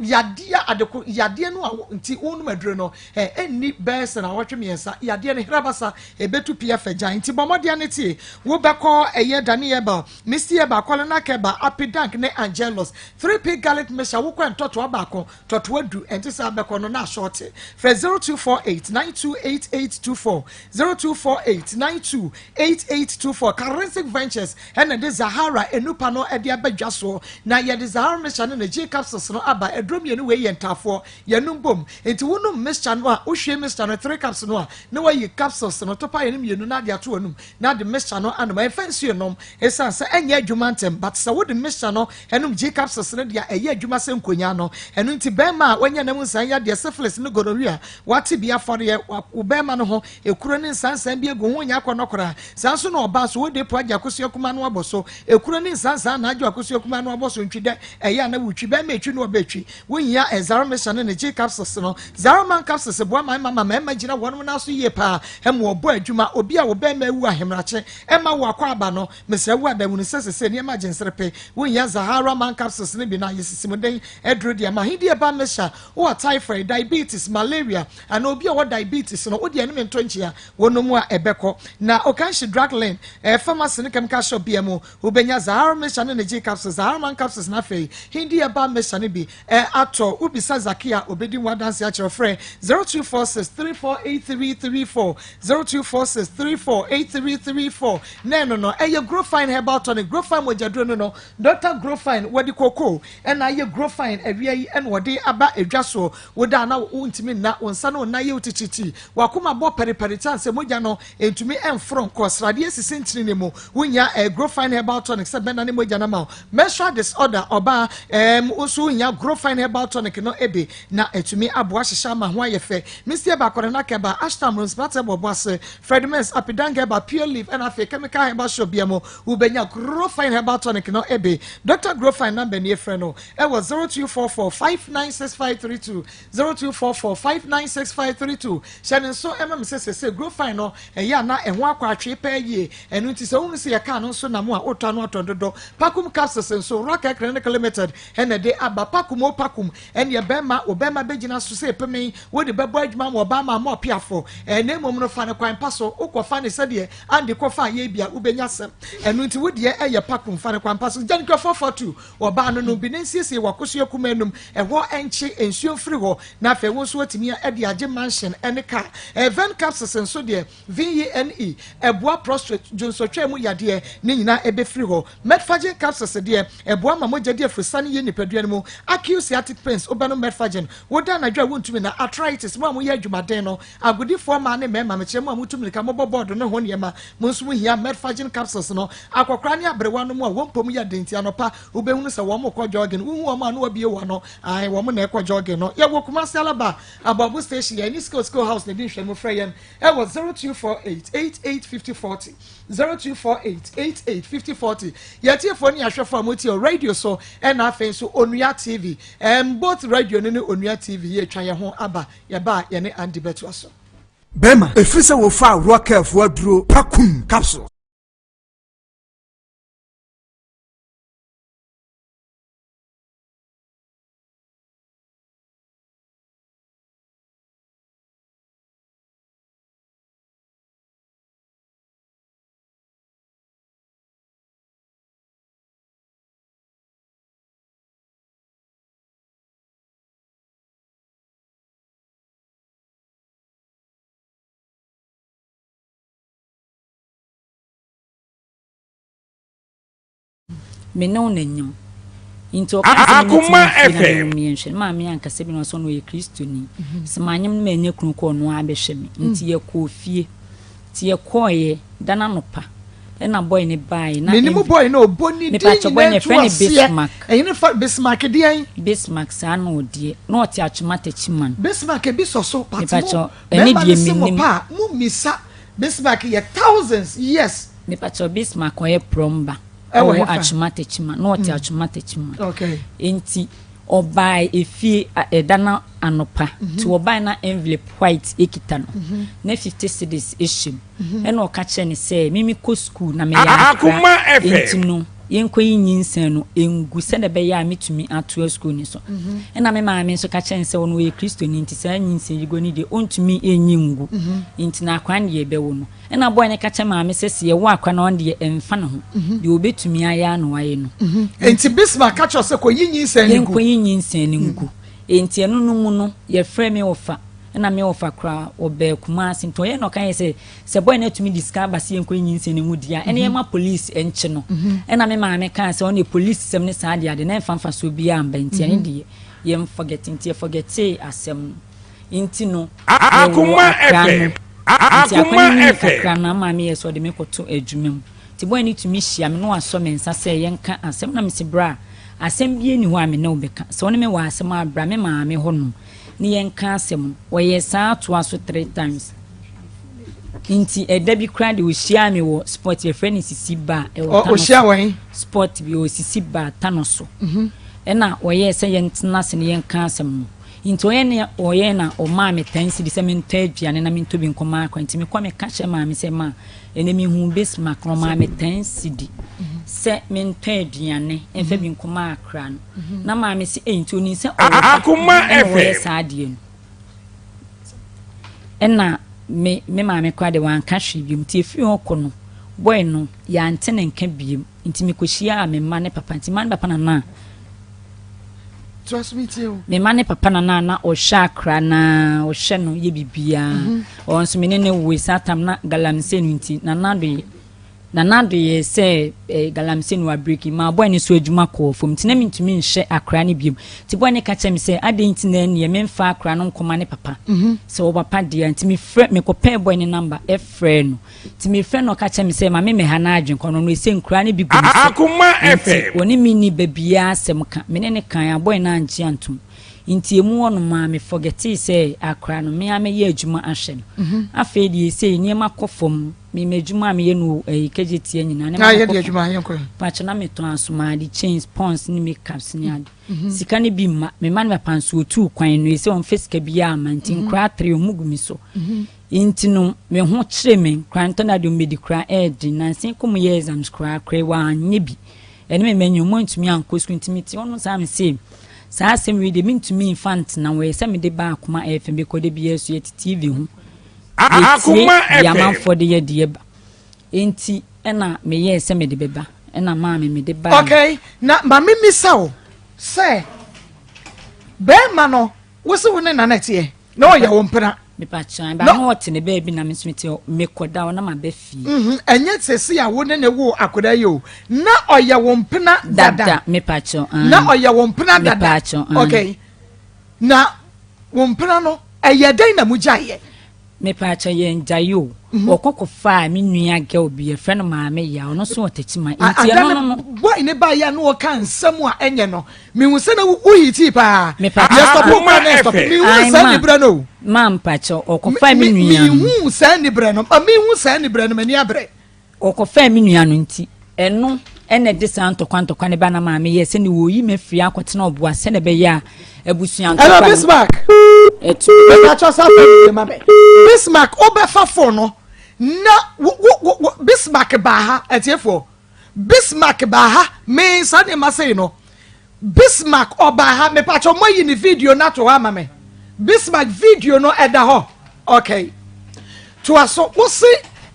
yadeɛ adeko yadeɛ no a nti wonom aduro no ɛnni bɛyɛ sɛ nawɔtwe mmiɛnsa yadeɛ no herabasa ɛbɛtu pia fɛ gyan nti bɔ mmɔden ne tie wobɛkɔ ɛyɛ Dani Herbal Misty Herbal Colonel Herbal Apidank ne Angelus 3P garlic mixture wokɔ ntɔtoa baako tɔtoa du ɛnte saa bɛkɔ no na asɔɔte frɛ 0248 928824 0248 928824 Karensic Ventures ɛna ɛde Zahara enupa no ɛde aba dwa soɔ na yɛde Zahara mixture ne ne G capsules no aba aduro mmienu wei yɛ ntaafoɔ yɛnum bom nti wonom mixture no a wohwie mixture no 3 cups no a na wayi capsules no topaeɛ no mmienu na ade ato w'anum na ade mixture no anom. Ɛmfa nsuo nnom ɛsiane sɛ ɛnyɛ adwuma ntɛm but sɛ wode mixture no nom G capsules no deɛ a ɛyɛ adwuma sɛ nkonyaa no. Ɛno nti bɛrima a wanya nam nsan yadeɛ syphilis ne gonorrhea wate bi afɔreɛ wo bɛrima no ho ekuro ne nsansan bi egu ho nyɛ akɔnnɔ koraa. Saa nso na ɔbaa nso wode po agye akosua kumaa no abɔ so ekuro ne nsansan na agye akosua kumaa no abɔ so ntwi dɛ ɛyɛ a na wotwi bɛrima etwi ne ɔbaa etwi Wohia Zaro-Mixture ne ne G capsules no. Zaro-Man capsules boa ma ɛma ma mmarima gyina wɔn nan so yie paa, ɛma wɔbɔ adwuma. Obi a wo barima awu ahemrakye ɛma wo akwaaba no, mesrɛ wo ada hunu sɛ sesei nneɛma agye nserepe. Wohia Zahara-Man capsules no bi na ayɛ sisimuden aduro de ama. Ahendie ba Mixture, wowɔ typhoid, diabetes, malaria, anaa obi a ɔwɔ diabetes no, wo deɛ ɛne me nto nkyea, wonom a ɛbɛkɔ. Na Okanshi Drug Lane, ɛyɛ pharmacy ne chemical shop biara mu. Wobenya Zahar Mixture ne ne G capsules, Zaharman capsules na afei Hindi herbal mixture no bi atɔ. Wobisa Zakia a, obedi ho adanse akyerɛ wo. Frɛ 0246 348334, 0246 348334. Na ɛno no, ɛyɛ Grofine herbal tonic, Grofine mogyaduro no no. Dɔkta Grofine, wɔde cocoa na ayɛ Grofine awia yi na wɔde aba dwa soɔ. Woda a na wontumi nna, wo nsa ne wo nan yɛ wo titiritii, w'akoma bɔ paripari kyane sɛ mogya no ntumi mforo nkɔ, sradeɛ sisi ntini no mu, wonya eh, Grofine herbal tonic sɛ bɛnane mogya no ama wo. Menstrual disorder, ɔbaa, ehm, wo nso wonya Grofine herbal tonic no bi na atumi aboa ahyehyɛ ama ho ayɛ fɛ. Mistie Bakorenak herbal, Ashtam, Ronspat herbal, Boase, Fred Mens, Apidang herbal, Pure Leaf ɛna afei Chemical herbal shop bia mu wobɛnya Grofine herbal tonic no bi. Dr. Grofine number nie frɛ no ɛwɔ 0244 596532, 0244 596532. Hyɛ no nso ma me sɛ sɛsɛ Grofine no ɛyɛ a na ɛho akɔ atwee paa yie, ɛno nti sɛ wohunu sɛ yɛkaa no nso nam a wotɔ ano atɔ dodo. Pakum capsules nso Rock Air Clinic Limited ɛna ɛde aba. Pakum o Pakum ɛneɛ bɛrima wo bɛrima bɛgyina so sɛ ɛpeme wode bɛbɔ adwuma ama ɔbaa ma ama ɔpeafo ɛɛ na mmom no fa no kwan pa so wokɔ fa ne sɛdeɛ Andy kɔ fa yɛ bi a wobɛnya asɛm ɛno nti wodeɛ ɛyɛ Pakum fa no kwan pa so. Gya 442 Ɔbaa no nom bi na nsiesie w'akosua kumaa num, ɛhɔ nkye, nsuo mfiri hɔ, na afei wo nso woatumi de agye mansion ne car. Ven capsules nso deɛ, VENE, ɛboa prostrate, dwonsɔtwaa mu yadeɛ, ne nyinaa ɛbɛfiri hɔ. Metforgen capsules deɛ, ɛboa ma mogya di afurusane yie nipadua no mu. Acute sciatic pains, wobɛnom Metforgen, woda anadwo a wontumi nna. Arthritis, mo a moyɛ adwumaden no, agodifoɔ mmaa ne mmarima, mekyerɛ mo a motu mmirika, mobɔ bɔɔdo ne ho nneɛma, mo nso mohia Metforgen capsules no. Akɔkoraa ne aberewa nom a wɔn mpom yɛ den nti anɔpa wobɛhunu sɛ wɔn rekɔ jogging. Wohu wɔn a na wɔabue wɔn ano, ae, wɔn na ɛrekɔ jogging no. Yɛwɔ Kumasi Alaba, Aboabo Station, yɛne Skill Skill House na ɛdi nhwɛanimu. Frɛ yɛn wɔ 0248 88 50 40, 0248 88 50 40. Yɛn atiefoɔ ne yɛn ahwɛfoɔ a motie wɔ radio so ɛna afei nso Onua TV, ɛm, both radio no ne Onua TV yɛretwa yɛn ho aba, yɛba a yɛne Andy bɛtoa so. Bɛrima, ɛfiri sɛ wofaa Rockɛlfoɔ aduro pa kum capsules. Me ne wo na nyim. Ntsi ɔkaa sɛ me ne tsena fie na menye no yɛnhwɛ. Ne maame annkasa bi na ɔse ɔno ɔyɛ Kristoni. Sɛ mannyem no mannya kunu kɔ ɔno ara bɛhwɛ me. Ntsi yɛkɔɔ fie. Ntsi yɛkɔɔeɛ da no anɔpa ɛna boy no baeɛ na Menim boy no ɔbɔ ne din Mepakyɛ boy no nyinaa yɛfrɛ tu no aseɛ. Bismarck. Ɛhene fa Bismarck deɛn? Bismarck saa na ɔdeɛ. Na ɔte Atwema Takyiman. Bismarck ebi sɔ so but mo Mepakyɛ ɛne mmarima no deɛ se mo mennim. pɛ a mo mmisa Bismarck yɛ thousands yes. Mepakyɛw Bismarck ɔyɛ prɔmba Ɛwɔ ɔwɔ hefa? Atwoma Tekyima na ɔte Atwoma Tekyima Okay. nti ɔbae efie ɛda no anɔpa nti ɔbae na envelope white ekita no na 50 cedis ehyɛ mu ɛna ɔka kyerɛ no sɛ me mekɔ school na meyɛ akora Akoma FM. nti no yɛnkɔyi nyinsɛn no ngu sɛdeɛ ɛbɛyɛ a metumi atoa sukuu no so ɛna me maame nso ka kyerɛ no sɛ ɔno ɔyɛ Kristoni nti saa nyinsɛn yi guo no deɛ ɔntumi nyi ngu nti na akora no deɛ ɛbɛwo no Ɛnna boy no ka kyerɛ maame sɛ sɛ yɛwo akora no a ɔno deɛ ɛmfa ne ho, deɛ ɔbɛtumi ayɛ ara na wayɛ no. Enti Bismarck ka kyerɛ sɛ kɔyi nyinsɛn no gu. Yɛnkɔyi nyinsɛn no ngu. Enti ɛno no mu no, yɛfrɛɛ me wɔfa, ɛnna me wɔfa koraa, ɔbaa Kumasi. Nti ɔyɛɛ na ɔka yɛ sɛ, sɛ boy no atumi de sika aba sɛ yɛnkɔyi nyinsɛn no ngu deɛ a, ɛnna yɛmma police nkye no. Ɛnna me maame kaa sɛ ɔno deɛ police sɛm ne saa deɛ ade no ɛmfa mfasoɔ biara mba, nti ɛno deɛ yɛmfɔgɛte. Nti yɛfɔgɛtee asɛm no. Nti no, yɛwoo Akoma akora no. FM. Nti akwa no nyini kakra no, maame yɛ sɛ ɔde me kɔto adwuma mu. Nti boy no tumi hyia me na wasɔ me nsa sɛ yɛnka asɛm na mese bra, asɛm biara nni hɔ a me ne wo bɛka. Sɛ wo ne me wɔ asɛm a bra me maame hɔnom ne yɛnka asɛm no. Ɔyɛɛ saa toa so three times. Nti ɛda bi koraa de ɔhyiaa me wɔ spot yɛfrɛ no Sisi Bar ɛwɔ Tano so. Spot bi wɔ Sisi Bar Tano so. Ɛna ɔyɛɛ sɛ yɛntena ase na yɛnka asɛm no. Nti ɔyɛ ne ɔyɛ na ɔmaa me ten cedi sɛ mentɔ aduane na mentɔ bi nkɔma akora. Nti mekɔ meka kyerɛ maame sɛ ma ɛnɛ mehuu Bismarck na ɔmaa me ten cedi sɛ mentɔ aduane mfa bi nkɔma akora no. Na maame se ei nti onim sɛ ɔwɔ ba ɛna ɔyɛ saa adeɛ no. Ɛna me me maame koraa deɛ wanka hwee biom. Nti ɛfiri hɔ kɔ no boy no yɛante ne nka biom. Nti mekɔhyiaa me mma ne papa. Nti mma ne papa na na me mma ne papa na na na ɔhwɛ akora na ɔhwɛ no yɛ biribiara. Mhm. Ɔno nso me ne ne woe saa tam na galamsey no nti na na do Na n'ado yɛɛ sɛ eh, galamsey no wabreki. Maa bɔe no so adwuma kɔɔ fam, nti na mintumi nhyɛ akora no bio. Nti bɔe no ka kyerɛɛ me sɛ, adɛn nti na ɛnneɛ memfa akora no nkɔma ne papa? Sɛ ɔwɔ papa deɛ a. Nti mefrɛ, mekɔpɛɛ bɔe no namba frɛɛ no. Nti mefrɛ no ɔka kyerɛɛ me sɛ ma memmɛha n'adwene kɔ no, ɔno ɛsɛ nkuraa no bi gu ne so. Nti ɔne me nni ba biara asɛm ka. Me ne no kae a, bɔe no angye antom. Nti emu hɔ no maa me forgetee sɛ akora no, me ara mɛyɛ adwuma ahwɛ no. Afei deɛ seesei nneɛma kɔ fam. Me m'adwuma a meyɛ no ɛyi kɛgye tia nyinaa ne ma mekɔ adwuma yɛn kɔ. Pakyɛ na metɔn asomaade chains pons ne makeups ne ade. Mhm. Sika ne bi mma me ma ne papa nso otuu kwan no ese ɔmfa sika bi ama nti mhm. nkora tere ɔmo gu me so. Mhm. Nti no me ho kyerɛ me nkora ntɔ na de ɔmo bɛdi kora ɛɛden nansa kɔ mu yɛ exams kora kora wanyɛ bi. Ɛne me manya ɔmo antumi ankɔ sukuu nti mete hɔ no saa me se saa asɛm wei de mentumi mfa ntena hɔ ɛsɛ mede ba akoma ɛfɛ bɛkɔ de bi ɛso yɛte TV ho. Yɛtie deɛ amanfoɔ de yɛ deɛ ba. Enti ɛna meyɛɛ sɛ mede bɛba. Ɛna maame mede baa. Okay, na ma memmisa wo sɛ, bɛrima no, wo se wo ne nana teɛ, na ɔyɛ wo mpena? Mepakyɛw, ba na ɔte ne baabi na me nso mete hɔ. Mekɔda hɔ na maba fie. Mhm, ɛnyɛ sɛsi a wo ne ne woo akwadaa yi o, na ɔyɛ wo mpena dada. Dada, mepakyɛw, Na ɔyɛ wo mpena dada. Mepakyɛw, Okay, na wo mpena no, ɛyɛ dɛn na mugyaeɛ? Mepaakyɛw yɛn gyae o. Wɔkɔ kɔ faa me nua girl bi yɛfrɛ no maame ya ɔno nso wɔ Techiman nti ɛno no no. Boy ne ba yɛ no ɔka nsɛm a ɛnyɛ no mehu sɛ na wo hitii paa. Mepaakyɛw yɛ stop kora na stop mehu saa nibrɛ no o. Maa mpaakyɛw ɔkɔ faa me nua no. Mehu saa nibrɛ no ma mehu saa nibrɛ no m'ani abrɛ. Wɔkɔfaa me nua no nti, ɛno na ɛde saa ntɔkwa ntɔkwa no ba na maame yɛɛ sɛnea wɔreyi me afiri akɔtena ɔboa sɛnea ɛbɛyɛ a abusua ntɔkwa Hello no Bismarck. ɛto. Mepakyɛw saa fɛn bi ma me. Bismarck wobɛfa phone no na wo wo wo Bismarck baa ha atiefoɔ Bismarck baa ha me saa nneɛma sei no Bismarck ɔbaa ha mepakyɛw moayi ne video no ato hɔ ama me Bismarck video no ɛda hɔ okay toa so wo se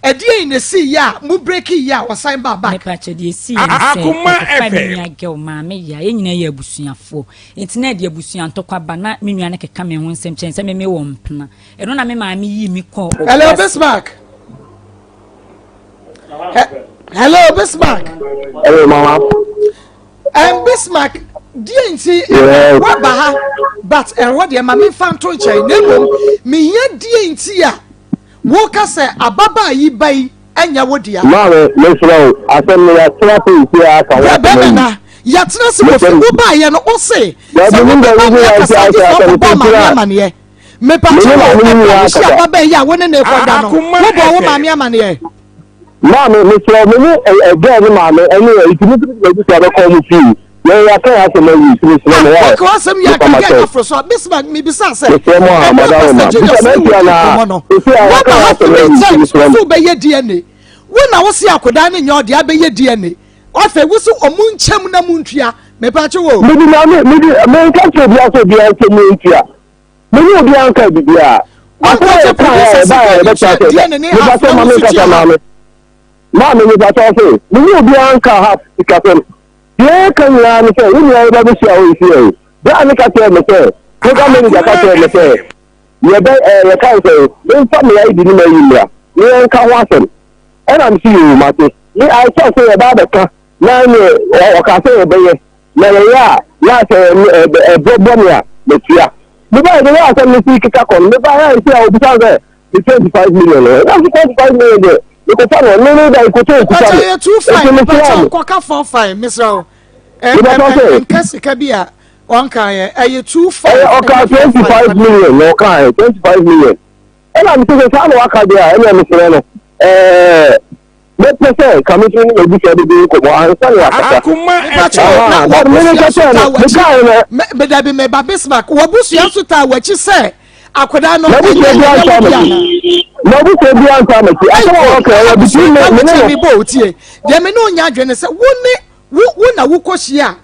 ɛdeɛn na ɛsii yɛ a mo breaki yɛ a ɔsan baa back. Mepakyɛw deɛ ɛsii yɛ ne sɛ ɔkɔfa me nua girl maame yɛ a yɛn nyinaa yɛ abusuafoɔ nti na ɛde abusua ntɔkwa ba na me nua no keka me ho nsɛm kyɛn sɛ me me wɔ mpena ɛno na me maame yii me kɔɔ Hello Bismarck. Hello Bismarck. Hello mama. Bismarck, deɛ nti ɛna waba ha but ɛhɔ deɛ ma memfa nto nkyɛn na mmom mehia deɛ nti a woka sɛ ababaa yi ba yi ɛnyɛ wo dea. Maame, mesrɛ wo, asɛm no yɛatena ase nsi a aka ho asɛm ayi. Na yɛatena ase wɔ fi wobaeɛ no wo se sɛ wobɛba me akasa gye sɛ wobɛbɔ maame amaneɛ. Mepakyɛ wo ɛberɛ a wohyia ababaa yi a wo ne ne kɔda no wobɔ wo maame amaneɛ. Maame, mesrɛ wo, me ne girl no maame ɛne ɛ nti mo nso mo abusua bɛkɔ ɔmo fie. Yɛn yɛaka yɛn asɛm awie nti mesrɛ mo why? Okay, asɛm yɛ aka gɛ afro so a Bismarck mebisa sɛ Mesrɛ mo a, ɛberɛ madam Pastor ma. Julius Bisa ne wo mɛnti di anaa? nkɔmmɔ no Esi a woaba yɛaka yɛn ha asɛm three awie nti times mesrɛ wo mo. so wobɛyɛ DNA wo na wo se akodaa no nyɛ ɔde abɛyɛ DNA afei wo se ɔmo nkyɛm na mo ntua mepakye wo. Mede maame, mede menka kyerɛ obiara sɛ obiara nkyɛ mu ntua. Me ne obiara nkaa biribiara. Asɛm a yɛkae a ɛbae a yɛbɛtra ase ɛda. Mepakyɛw ma menkasa maame. Maame mepakyɛw se, me ne obiara nkaa ha sikasɛm. Deɛ yɛka nyinaa ne sɛ, wo nua yi ba bɛhyia hɔ nsi yɛn. Bra no ka kyerɛɛ me sɛ, program manager ka kyerɛɛ me sɛ, yɛbɛ ɛɛ yɛka ne sɛn, memfa me ID ne m'ayi mmra na yɛnka ho asɛm. Ɛna mese yoo mate. Me I thought sɛ yɛba abɛka na neɛ ɔkaa sɛ yɛbɛyɛ. Na yɛyɛ a, na sɛ ɛbrɛ bɔ me a, matua. Mebaeɛ de, na asɛm no si keka kɔ no, mebaeɛ a ɛsi a ɔbisa sɛ, Ne 25 million no ɛna nso 25 million deɛ mekɔfa no ne ne da nkotɔ nkuta me. Ɛyɛ 25 mepatɔ nkɔka 45 mesrɛ wo. Nka sika bi a ɔnka yɛ ɛyɛ 25. Ɛyɛ ɔka 25 million na ɔka yɛ 25 million. Ɛna mesɛ sɛ saa na waka deɛ a ɛna mesrɛ no ɛɛ mɛpɛ sɛ ka me nso ne m'abusua bɛdi nkɔmmɔ ansa na yɛakasa. Akoma Mepakyɛ wo, na w'abusua nso taa w'akyi. Dabi meba Bismarck, w'abusua nso taa w'akyi sɛ akwadaa no ɛnyɛ M'abusua ɛnyɛ biara wo ntaa dea m'akyi. anaa? M'abusua biara ntaa m'akyi. Asɛm a wɔka ɛyɛ Abusua between me taa me ne w'akyi no. mebɔ wo tie. Deɛ me ne wo nya adwene ne sɛ wo ne wo wo na wokɔhyia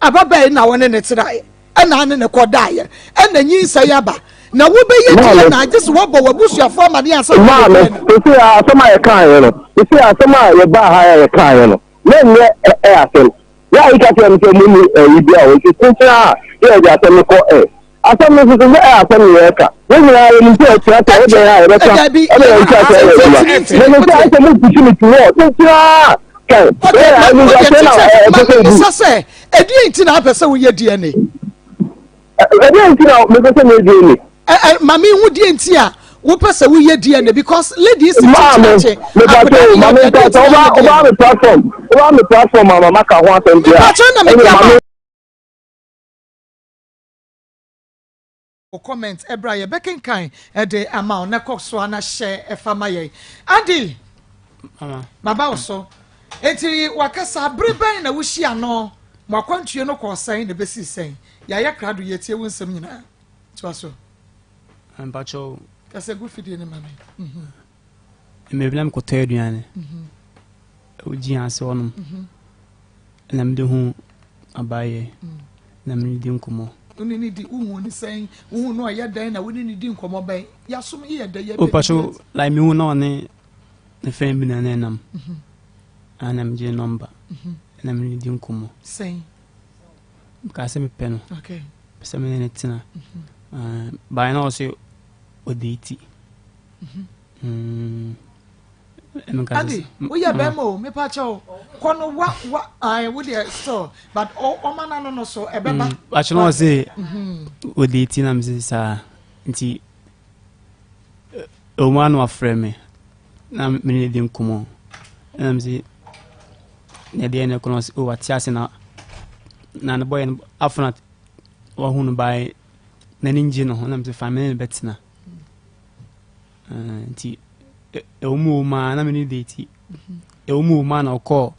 ababaa yi na wo ne ne tenaeɛ ɛna ane ne kɔdaeɛ ɛna nyinsɛn aba na wobɛyɛ deɛ Maame. na agye sɛ wɔbɔ w'abusuafoɔ amaneɛ ansa na Maame, wobɛyɛ no. sese a asɛm a yɛkaeɛ no, sese asɛm a yɛbaa ha a yɛkaeɛ no, na ɛnyɛ ɛ ɛ asɛm. Yɛ a yɛka kyerɛ no sɛ mo ni ɛyi bi a wɔn ti tenten a yɛ yɛde asɛm no kɔ ɛ. Asɛm no nso so nyɛ ɛ asɛm na yɛreka. Yɛn nyinaa yɛnim sɛ ɛtua sɛ ɛyɛ dɛn a yɛbɛka Dabi, ɛna yɛn nkyerɛ sɛ ɛyɛ adwuma. tenten Na sese ayɛ sɛ mo pusu me to wall tenten a kan. Okay, Yɛ ma a wodeɛ ɛnu na tenten ɛpɛ ma sɛ edu. mebisa sɛ ɛdeɛn nti na apɛ sɛ woyɛ DNA? Ɛdeɛn nti na mepɛ sɛ meyɛ DNA? Ɛ ɛ ma me hu deɛ nti a wopɛ sɛ woyɛ DNA because lady si Maame, kyekyere mepatwa akwadaa o, no yɛ maame ɔdeɛ nka deɛ sɛ nti na woba woyɛ woba DNA? me platform, woba me platform ama maka ho asɛm deɛ a, Mepatwa na ɛne mede ama maame wo comment ɛberɛ a yɛbɛkenkan ɛde ama wo na kɔ so a na hyɛ ɛfa ma yɛn. Andy, Mama. maba wo so. Enti wakasa bere bɛn na wohyia no? Mo akwantuo no kɔɔ sɛn na ɛbɛsii sɛn? Yɛayɛ krado yɛtie wo nsɛm nyinaa. Toa so. Mpakyɛw. Kasa gu fidie no ma me. Mhm. Mmerɛ bi na mekɔtɔ aduane. Ɛwɔ gyi ase hɔnom. Ɛna mede hu abaayɛ. Na mene di nkɔmmɔ. Wo ne ne di wohu ne sɛn? Wohu no ɔyɛ dɛn na wo ne ne di nkɔmmɔ bɛn? Yasom yɛ dɛ yɛ bɛ. Mpakyɛw like mehu na ɔne ne friend bi na na ɛnam. Ɛna megye nɔmba. Ɛna mene ne di nkɔmmɔ. Sɛn? Mekaa sɛ mepɛ no. Okay. Pɛ sɛ mene ne tena. Baeɛ na ɔse ɔdeeti. Andy, woyɛ bɛrima o, mepa kyɛw. Kɔ no wa wa ayi wo deɛ still but ɔma n'ano no so ɛbɛba. Akyerɛ na ɔse ɔdeeti na mese saa nti ɛwɔ ano afrɛ me na mene ne di nkɔmmɔ ɛna mese na ɛdeɛ ne kɔnɔ ɔse o wate ase na na ne bɔyɛ no afona wahu no bae n'ani ngye no ho na mese fa mene ne bɛtena. Nti ɛwɔ mu wɔ mu a na mene date ɛwɔ mu wɔ mu a na ɔkɔɔ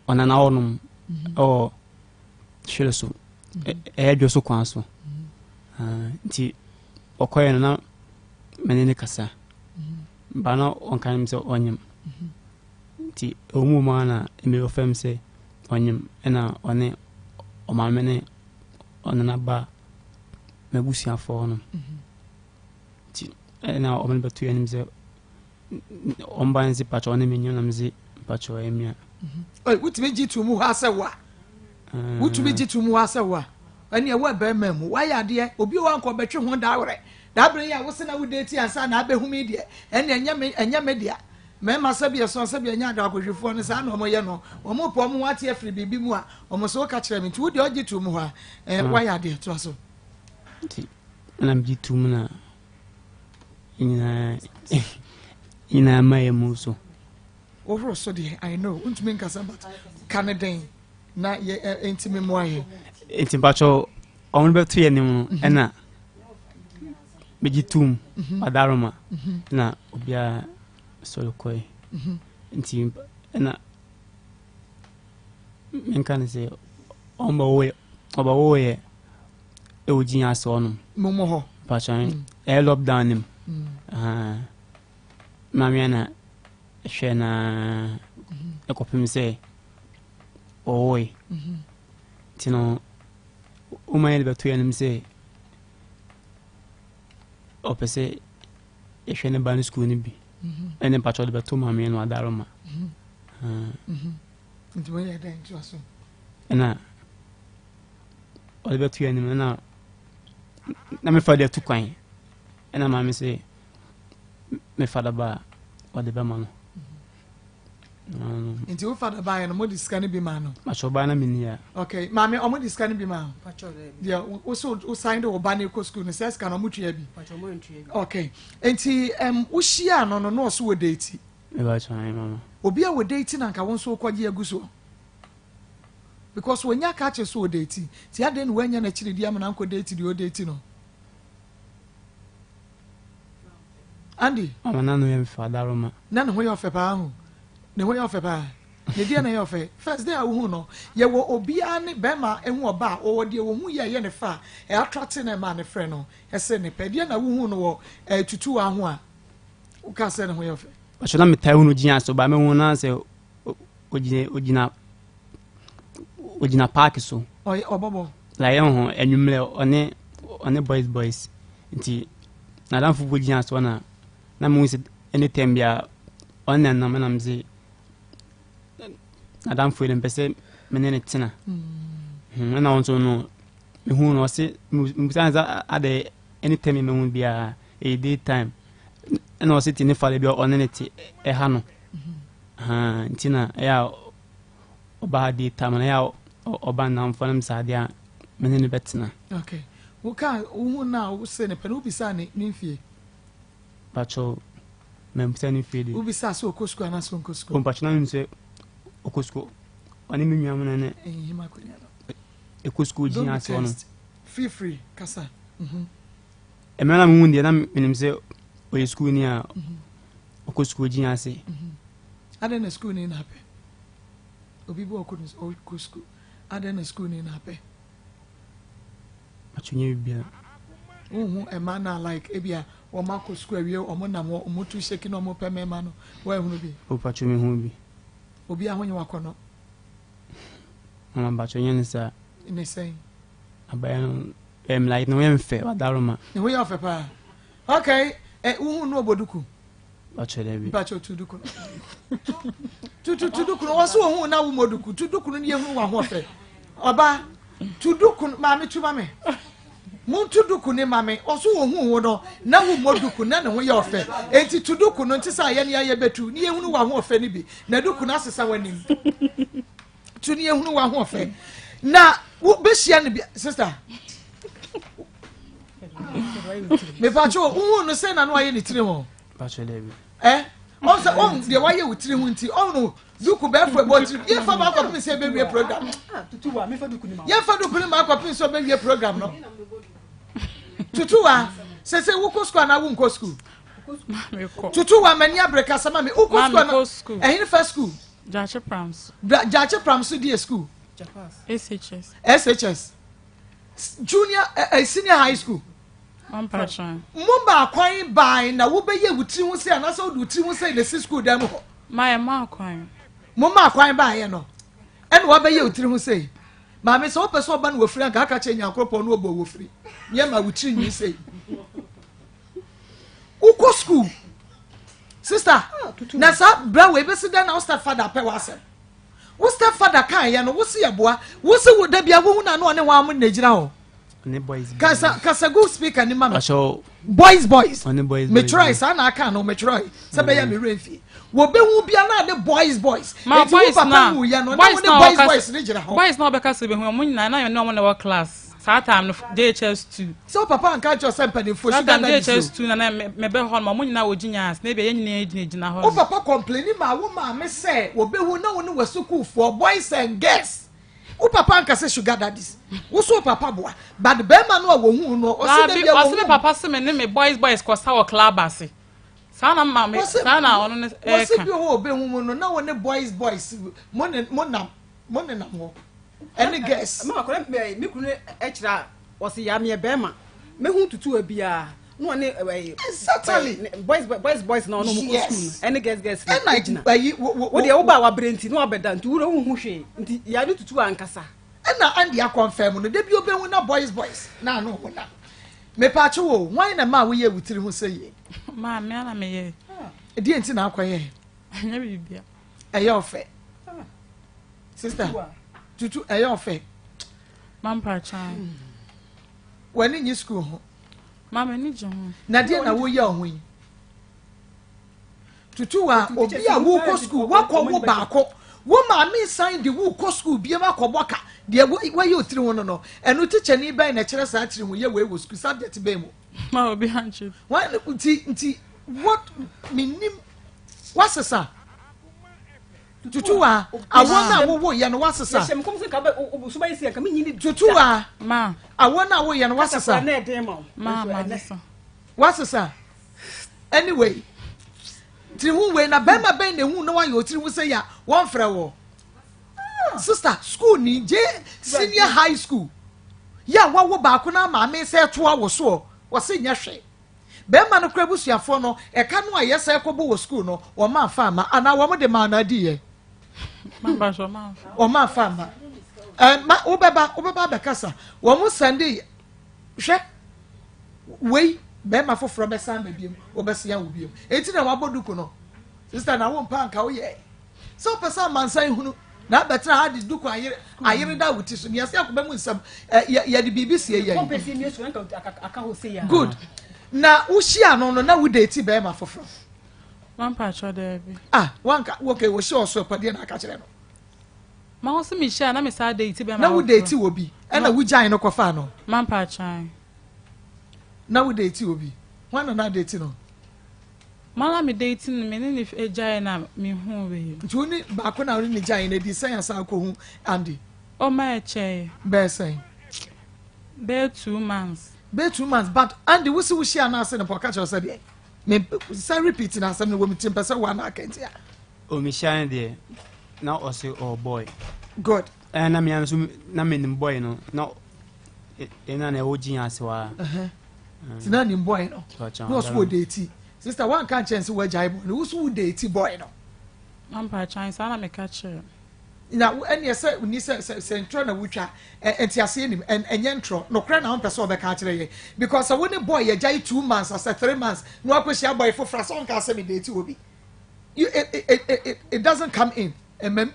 ɔnana hɔnom ɛwɔ hwere so ɛyɛ dwo so kwan so nti ɔkɔɛ no na mene ne kasa ba na ɔnka nem sɛ ɔnyem nti ɛwɔ mu wɔ mu a na mmiri ɔfam sɛ ɔnyem ɛna ɔne ɔmaame ne ɔnana ba m'abusuafoɔ hɔnom nti ɛna ɔmo no bɛto anim sɛ ɔmo ba no sɛ pakyɛ ɔne me nyɛ na me se pakyɛ ɔyɛ mia. Wotumi gye to mu hɔ asɛ wa wotumi gye to mu hɔ asɛ wa ɛne ɛwɔ bɛrima mu wayɛ adeɛ obi wɔ ankɔ bɛtwe ho daawerɛ daabere yi a wose na wode ti ansa na abɛhu mi deɛ ɛne ɛnyɛ me ɛnyɛ me dea mmarima sɛbi ɛsɔn sɛbi ɛnyɛ adakɔhwefoɔ no saa na wɔn yɛ no wɔn pɔ wɔn ho ate afiri biribi mu a wɔn so woka kyerɛ me nti wo deɛ ɔgye to mu hɔ a ɛɛ wayɛ adeɛ toa so. Nti na megye to mu na nyinaa nyinaa ma yɛ mu so. Wohoro so deɛ I know wontumi nkasa but ka ne den na yɛ ntumi mmoa yɛ. Nti mpakyɛw ɔmo bɛto yɛ anim no ɛna megye tom adaroma na obiara sɔre kɔe nti ɛna menka ne sɛ ɔmo ɔbɛwo yɛ ɛwɔ gyi ase hɔnom. Mo hɔ. Mpakyɛw ɛyɛ lockdown nim. Maame na hwɛ na ɛkɔpem sɛ ɔwoe. Nti no woma yɛde bɛto yɛn anim sɛ ɔpɛ sɛ yɛhwɛ ne ba no sukuu no bi. Ɛne mpakyɛw de bɛto maame no adaroma. Nti wɔyɛ dɛn ntoa so? Ɛna ɔde bɛto yɛn anim ɛna na mefa de atu kwan ɛna maame sɛ mefa daba a ɔde bɛma no. Nti wo father baeɛ no mode sika no bi maa no? Mpakyɛ ɔbaa na menni a. Okay, maame ɔmo de sika no bi maa wo? Deɛ wo so wo san de wo ba no kɔ sukuu no sɛ sika no ɔmo tua bi? Okay, nti um, wohyiaa no no na ɔso wɔ date? Mebakyɛ ae mama. Obi a wɔ date na nka wo nso wokɔgye agu soɔ? Because wɔnya ka kyerɛ so wɔ date, nti adɛn na woanya n'akyiri di ama no ankɔ date deɛ ɔdate no? Andy. Mama na no yɛ mfɛ adaroma. Na ne ho yɛ ɔfɛ paa ho. Ne ho yɛ ɔfɛ paa. Ne deɛ na ɛyɛ ɔfɛ. First day a wohu no, yɛwɔ obiara ne bɛrima ehu ɔba a ɔwɔ deɛ ohu yɛ ɛyɛ ne fa a ɛattracte na ɛma ne frɛ no ɛsɛ ne pɛ. Deɛ na wohu no wɔ ɛɛ tutuwa ho a woka sɛ ne ho yɛ ɔfɛ. Ɔhyɛ na metaa hu no gyina so ba mehu na sɛ ogyina ogyina ogyina paaki so. Ɔyɛ ɔbɔbɔ. Like ɛho anwummerɛ ɔne ɔne boys boys nti n'adamfo bi gyina so na na mehu sɛ anytime bia ɔne na nam na mese n'adamfo yi de mpɛ sɛ me ne ne tena. Mm. Ɛna ɔno nso no mehu no ɔse mebisa no sɛ adɛ anytime mehu biara ɛyɛ day time ɛna ɔse te ne fa de bi ɔne ne te ɛha no. Mm-hmm. Nti na ɛyɛ a ɔba ha day time na ɛyɛ a ɔba nnamfo no saa deɛ a me ne no bɛtena. Okay. Woka wohu no a wose ne pɛ no wobisaa ne ne mfie? Mpakyɛw mammisa ne mfie de. Wobisaa sɛ ɔkɔ sukuu anaasɛ ɔnkɔ sukuu? Mpakyɛw na menim sɛ ɔkɔ sukuu. Ɔne me nua mu no ne ɛkɔ sukuu gyina ase hɔ no. Feel free kasa. Mhm. Mmerɛ na mehu deɛ na menim sɛ ɔyɛ sukuuni a ɔkɔ sukuu gyina ase. Mhm. Adɛn na sukuuni na apɛ? Obi bi ɔkɔ ɔkɔ sukuu. Adɛn na sukuuni na apɛ? Atwonye bibia. Wohu ɛma na like ebia wɔn akɔ sukuu awie wɔn nam hɔ wɔn tu hyɛki na wɔn pɛ mɛma no wɔahunu bi. O patro mi hu bi. Obi ahonye wakɔ no. Mama patro nyɛ ne saa. Ne sɛn. Abaya no ɛm like ne ho yɛ mfɛ wadaroma. Ne ho yɛ ɔfɛ paa. Okay, ɛ wohu no ɔbɔ duku. Mpakyɛ dɛ bi. Mpakyɛ tu duku no. Tu tu tu duku no. Wɔn so ohun na wo mɔ duku. Tu duku no ne ehunu wɔn ahoɔfɛ. Ɔba tu duku no maame tu ma me. Mo tu duku ne ma me. Wɔn so ohun wo no na wo mɔ duku na ne ho yɛ ɔfɛ. Enti tu duku no nti sɛ ayɛ ne ayɛ bɛtu ne ehunu wɔn ahoɔfɛ ne bi. Na duku no asesa wɔn anim. Tu ne ehunu wɔn ahoɔfɛ. Na wo bɛhyia ne bi sister. mepatwo wohu no sɛ na no ayɛ ne tiri ho ɛ ɔn sɛ ɔn deɛ wayɛ wo tiri ho nti ɔn no duku bɛɛfo ɛbɔ tiri yɛmfa ma akɔpem sɛ ɛbɛwie program yɛmfa duku no ma akɔpem sɛ ɔbɛwie program no tutuwa sɛ sɛ wokɔ sukuu anaa wonkɔ sukuu tutuwa m'ani abere kasa ma me wokɔ sukuu anaa ɛhene fa sukuu gyaakye pram so deɛ sukuu shs shs junior eh, eh, senior high school. Mo maa kwan baae na wobɛyɛ wo tiri ho sɛ anaasɛ wode wo tiri ho sɛ na si school dan mu hɔ. Ma yɛ maa kwan. Mo maa kwan baeɛ no ɛna wabɛyɛ wo tiri ho sɛ maame sɛ wopɛ sɛ ɔba no wɔfiri anka aka kyerɛ nyankoropɔn no ɔbɔ wɔfiri yɛ ma wo tiri nwi sɛ wokɔ school sister ah, na saa bra wei bɛsi dɛn na wo step father pɛ w'asɛm Wo step father kaa yɛ no wo se yɛ boa wo se wo da bia wo hu na no ɔne wɔn na gyina hɔ. Ne boys. Kasa kasa gu speaker ni ma me. Boys boys. Ɔne boys boys. Metwerɛ saa na aka no metwerɛ sɛ bɛyɛ me werɛ mfie. Wɔbɛhu bia na ne boys boys. Ma Eti wo boys papa na wu yɛ no na boys wo ne na boys ɔka boys ne gyina hɔ. boys na ɔbɛka sɛ bɛhu ɔmo nyinaa na yɛ ne ɔmo na ɛwɔ class saa time no JHS 2. Sɛ wo papa anka ankyerɛ wo sɛ mpanimfoɔ Saa sugar time daddies o. JHS 2 na na me mebɛ hɔ nom ɔmo nyinaa wɔ gyinyaas na ebia yɛn nyinaa gyina gyina hɔ Wo nom. papa complaini maa wo maame sɛ wɔbɛhu na wo ne w'asukuufoɔ boys and girls. Wo papa anka sɛ sugar daddies. Wo so wo papa boa but bɛrima no a wɔhuu no ɔse da Daabi bia ɔse me wɔhu. papa se me ne me boys boys kɔ sa wɔ club ase. Saa na me maame Wɔse saa na ɔno ne wɔse ɛɛka. bi wɔ hɔ a ɔbɛhu mu no na wo ne boys boys mo ne mo nam mo nenam hɔ ɛne girls. Mama kɔlɛ mɛ mi kunu ɛkyerɛ a ɔsi ya meyɛ bɛrima mehu tutu ebiara na ɔne ɛɛ Exactly. boys boys boys na ɔno ɔmo kɔ Yes. sukuu no ɛne girls girls no Ɛna egyina ayi wo wo wo deɛ wo ba wabere nti na wabɛda nti wura wohu hwee nti ya ne tutu ankasa. Ɛna Andy akɔnfɛm no da bi obehu na boys boys na ano ɔmo nam. Mepaakyɛw o, hwan na ɛmaa woyɛɛ wo tiri ho sɛ yie? Maa me ara na meyɛɛ. Ɛdeɛn nti na akɔyɛɛ? Ɛnyɛ biribia. Ɛyɛ ɔfɛ. Sister, tutu ɛyɛ ɔfɛ. Mampakyɛw. W'ani nye sukuu ho? Ma m'ani gye ho. Na deɛ na woyɛ ɔho yi? Tutu a obi a wokɔ sukuu wakɔ wo baako wo maame san de wokɔ sukuu biem akɔbɔ ka deɛ wɔyɛ otiri ho no no ɛno tikyani bɛn na ɛkyerɛ saa tiri ho yɛ wei wɔ sukuu subject bɛn mu. Ma obi ankyerɛ. Wɔn nti nti what menim wasesa tutu a awɔ no a wowo yɛ no wasesa tutu a awɔ no a woyɛ no wasesa wasesa anyway tiri ho wei na bɛrima bɛn na ehu na wayɛ otiri ho sɛ ya wɔnfrɛ wɔ sister school ni gye senior high school yɛ a wawo baako na maame sɛ ɛtoa wɔ soɔ wɔsi nyɛ hwɛ bɛrima no kura abusuafoɔ no ɛka no a yɛsɛ kɔbɔ wɔ school no wɔn afa ama anaa wɔn de maa no adi yɛ wɔn afa ama ɛɛ ma wobɛba wobɛba abɛkasa wɔn sɛnde hwɛ wei bɛrima foforɔ bɛsan ba biem wɔbɛsia wo biem eti na wabɔ duku no sista na wo mpa nka woyɛ sɛ wopɛ sɛ amansan hunu na abɛtena ha de duku ayere ayere da wo ti so nea sɛ akoma mu nsɛm ɛ yɛde biribi sie yɛn good na wohyia no no na wo date bɛrima foforɔ. Wampa atwa daabi. Ah wanka okay wohyia ɔso ɛpɔdeɛ na aka kyerɛ no. Ma wo se mehyia na me saa date bɛrima foforɔ. Na wo date wɔ bi ɛna wogyae no kɔfaa no. Mampa atwan. Na wo date wɔ bi hwan na na date no. Mala me date no me ne ne gyae na me hu wei. Nti wo ne baako na wo ne ne gyae no edi sɛn asan akɔ hu Andy? Oh ma ɛkyɛe. Bɛyɛ sɛn? Bɛyɛ 2 months. Bɛyɛ 2 months, but Andy wo si wo hyia no ase no pɔ ɔka kyerɛ sɛ deɛ me san repeat na asɛm no wɔ me ti mpɛ sɛ wo ana aka nti a. O me hyia no deɛ na ɔse ɔwɔ boy. Good. Ɛna na me nso na me nim boy no na ɛna na ɛwɔ gyin ase wa. Ti na nim boy no na ɔso wɔ date sister wanka nkyɛn sɛ wagyae boy no woso wo date boy no. Mampa kyan saa na meka kyerɛ. Na ɛneɛ sɛ ni sɛ sɛ sɛ ntorɔ na wotwa nti aseɛ nim ɛnyɛ ntorɔ nokorɛ na wompɛ sɛ ɔbɛka akyerɛ yɛ because sɛ wo ne boy yɛgyae 2 months asɛ 3 months na wakɔhyia boy foforɔ sɛ ɔnka sɛ me date wɔ bi, you it it it it doesn't come in mmam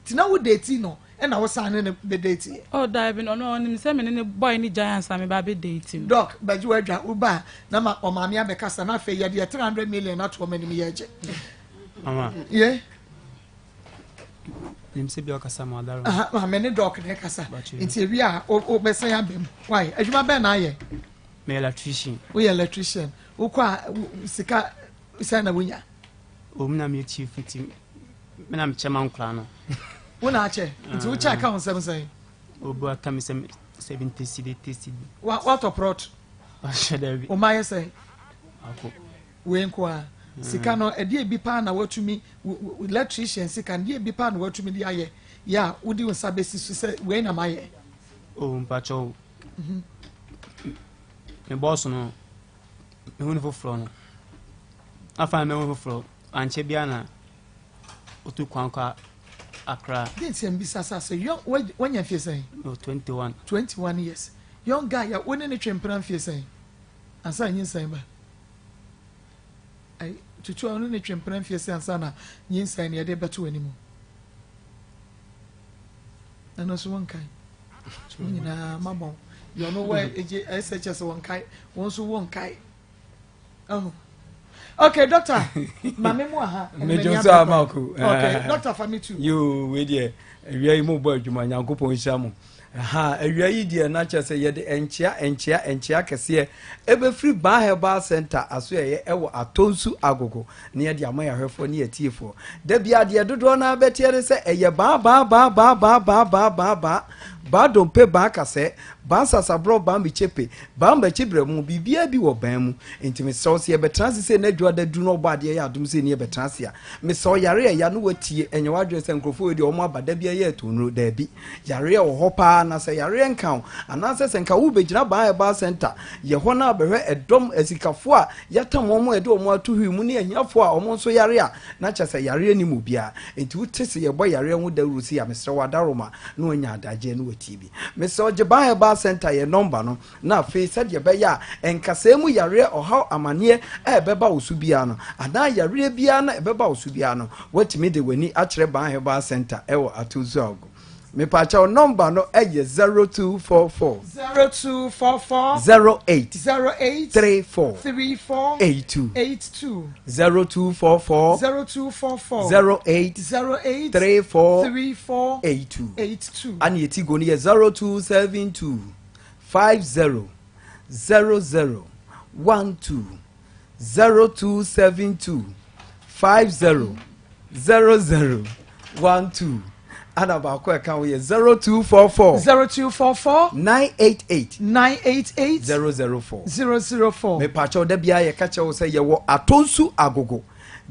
nti na wo date no ɛna wo san ne ne bɛ date yɛ. Oh daabi, no ɔno ɔnim sɛ me ne ne boy ne gyae ansa me ba bɛ date no. Doc bɛgye w'adwa wo ba na ma ɔmaame abɛkasa na afei yɛde yɛ 300 million ato ɔmo anim yɛgye. Mama. Ye. Nim sɛ bi ɔkasa ma ɔdaro. Maame ne doc na ɛkasa nti ewi a wobɛsɛn aba mu why adwuma bɛn na ayɛ. Meyɛ electrician. Woyɛ electrician, wokɔ a sika sɛn na wonya. O mi na meyɛ chief nti me na mekyɛ ma nkora no. Wo na akyɛ nti wokyɛ aka wo nsɛm sɛn. Obi aka mi sɛ 70 cedi, 80 cedi. Wa watɔ plot. Ɔhyɛ dɛbi. O ma yɛ sɛn. Ako. Wei nko a sika no ɛdeɛ bi paa na watumi electrician sika no deɛ bi paa na watumi de ayɛ yɛ a wode wo nsa bɛsi so sɛ wei na mayɛ. O mpakyɛw. Me bɔɔso no mehu no foforɔ no afa na mehu foforɔ ankyɛ bia na otu kwan kɔ Accra. Deɛ nti mbisa sa sɛ young wanya mfie sɛn? No, 21. 21 years young guy a wo ne ne twe mpena mfie sɛn ansa nyinsɛn ba? Ayi tutu a wo ne ne twe mpena mfie sɛn ansa na nyinsɛn ne yɛde bɛto w'anim? Ɛno nso wɔnkae wɔn nyinaa mabɔn deɛ ɔno wɔ egye SHS wɔnkae wɔn nso wɔnkae ɔho. Okay, doctor, maame mu aha. Mejo nso ama ko. Okay, doctor fa me tu. Yoo, wei deɛ awia yi mo bɔ adwuma, Nyankopɔn nhyira mo. Ha awia yi deɛ na kyerɛ sɛ yɛde nkyea nkyea nkyea kɛseɛ ɛbɛfiri Ban Herbal Center aso ɛyɛ ɛwɔ Atonsu Agogo na yɛde ama yɛahwɛfoɔ ne yɛtiefoɔ. Da bia deɛ dodoɔ no abɛteɛ ne sɛ ɛyɛ baa baa baa baa baa baa baa baa baa baa dompe baa kasɛɛ baa nsasaborɔ baa mekyepe baa mbakyi brɛ mu biribiara bi wɔ ban mu. Nti mesrɛ wo sɛ yɛbɛtena ase sei na adwuma duru na ɔbɔ adeɛ yɛ adom sei ne yɛbɛtena ase a, mesrɛ wo yare a ɛya no watie ɛnyɛ w'adwene sɛ nkurɔfoɔ wei deɛ wɔn aba da biara yɛ atonnuro. Daabi, yareɛ wɔ hɔ paa na sɛ yareɛ nka wo anaasɛ sɛ nka wobɛgyina Ban Herbal Center yɛ hɔ na abɛhwɛ ɛdɔm asikafoɔ a yɛatam wɔn a yɛde wɔn ato hwii mu ne ahiafoɔ a wɔn nso yare a na kyerɛ sɛ yareɛ nnim obiara. Nti wote sɛ yɛbɔ yareɛ ho dawuro sei a, mesrɛ wo adaworoma na wanya adagyeɛ na watie bi. Mesrɛ wo gye Ban Herbal Center yɛ nɔmba no na afei sɛdeɛ ɛbɛyɛ a nkasɛɛ mu yareɛ ɔhaw amaneɛ a ɛbɛba wo so biara no anaa yareɛ biara na ɛbɛba wo so biara no woatumi de w'ani akyerɛ Ban Herbal Center ɛwɔ Atonsu Agogo. Mepakyɛw nɔmba no yɛ 0244. 0244. 08. 08. 34. 34. 82. 82. 0244. 0244. 08. 08. 34. 34. 82. 82. Ana yɛti go no yɛ 0272 50 00 12 0272 50 00 12 ana baako a ɛka ho yɛ 0244 0244 988 988 004 004. Mepakyɛw, da biara yɛka kyerɛ wo sɛ yɛwɔ Atonsu Agogo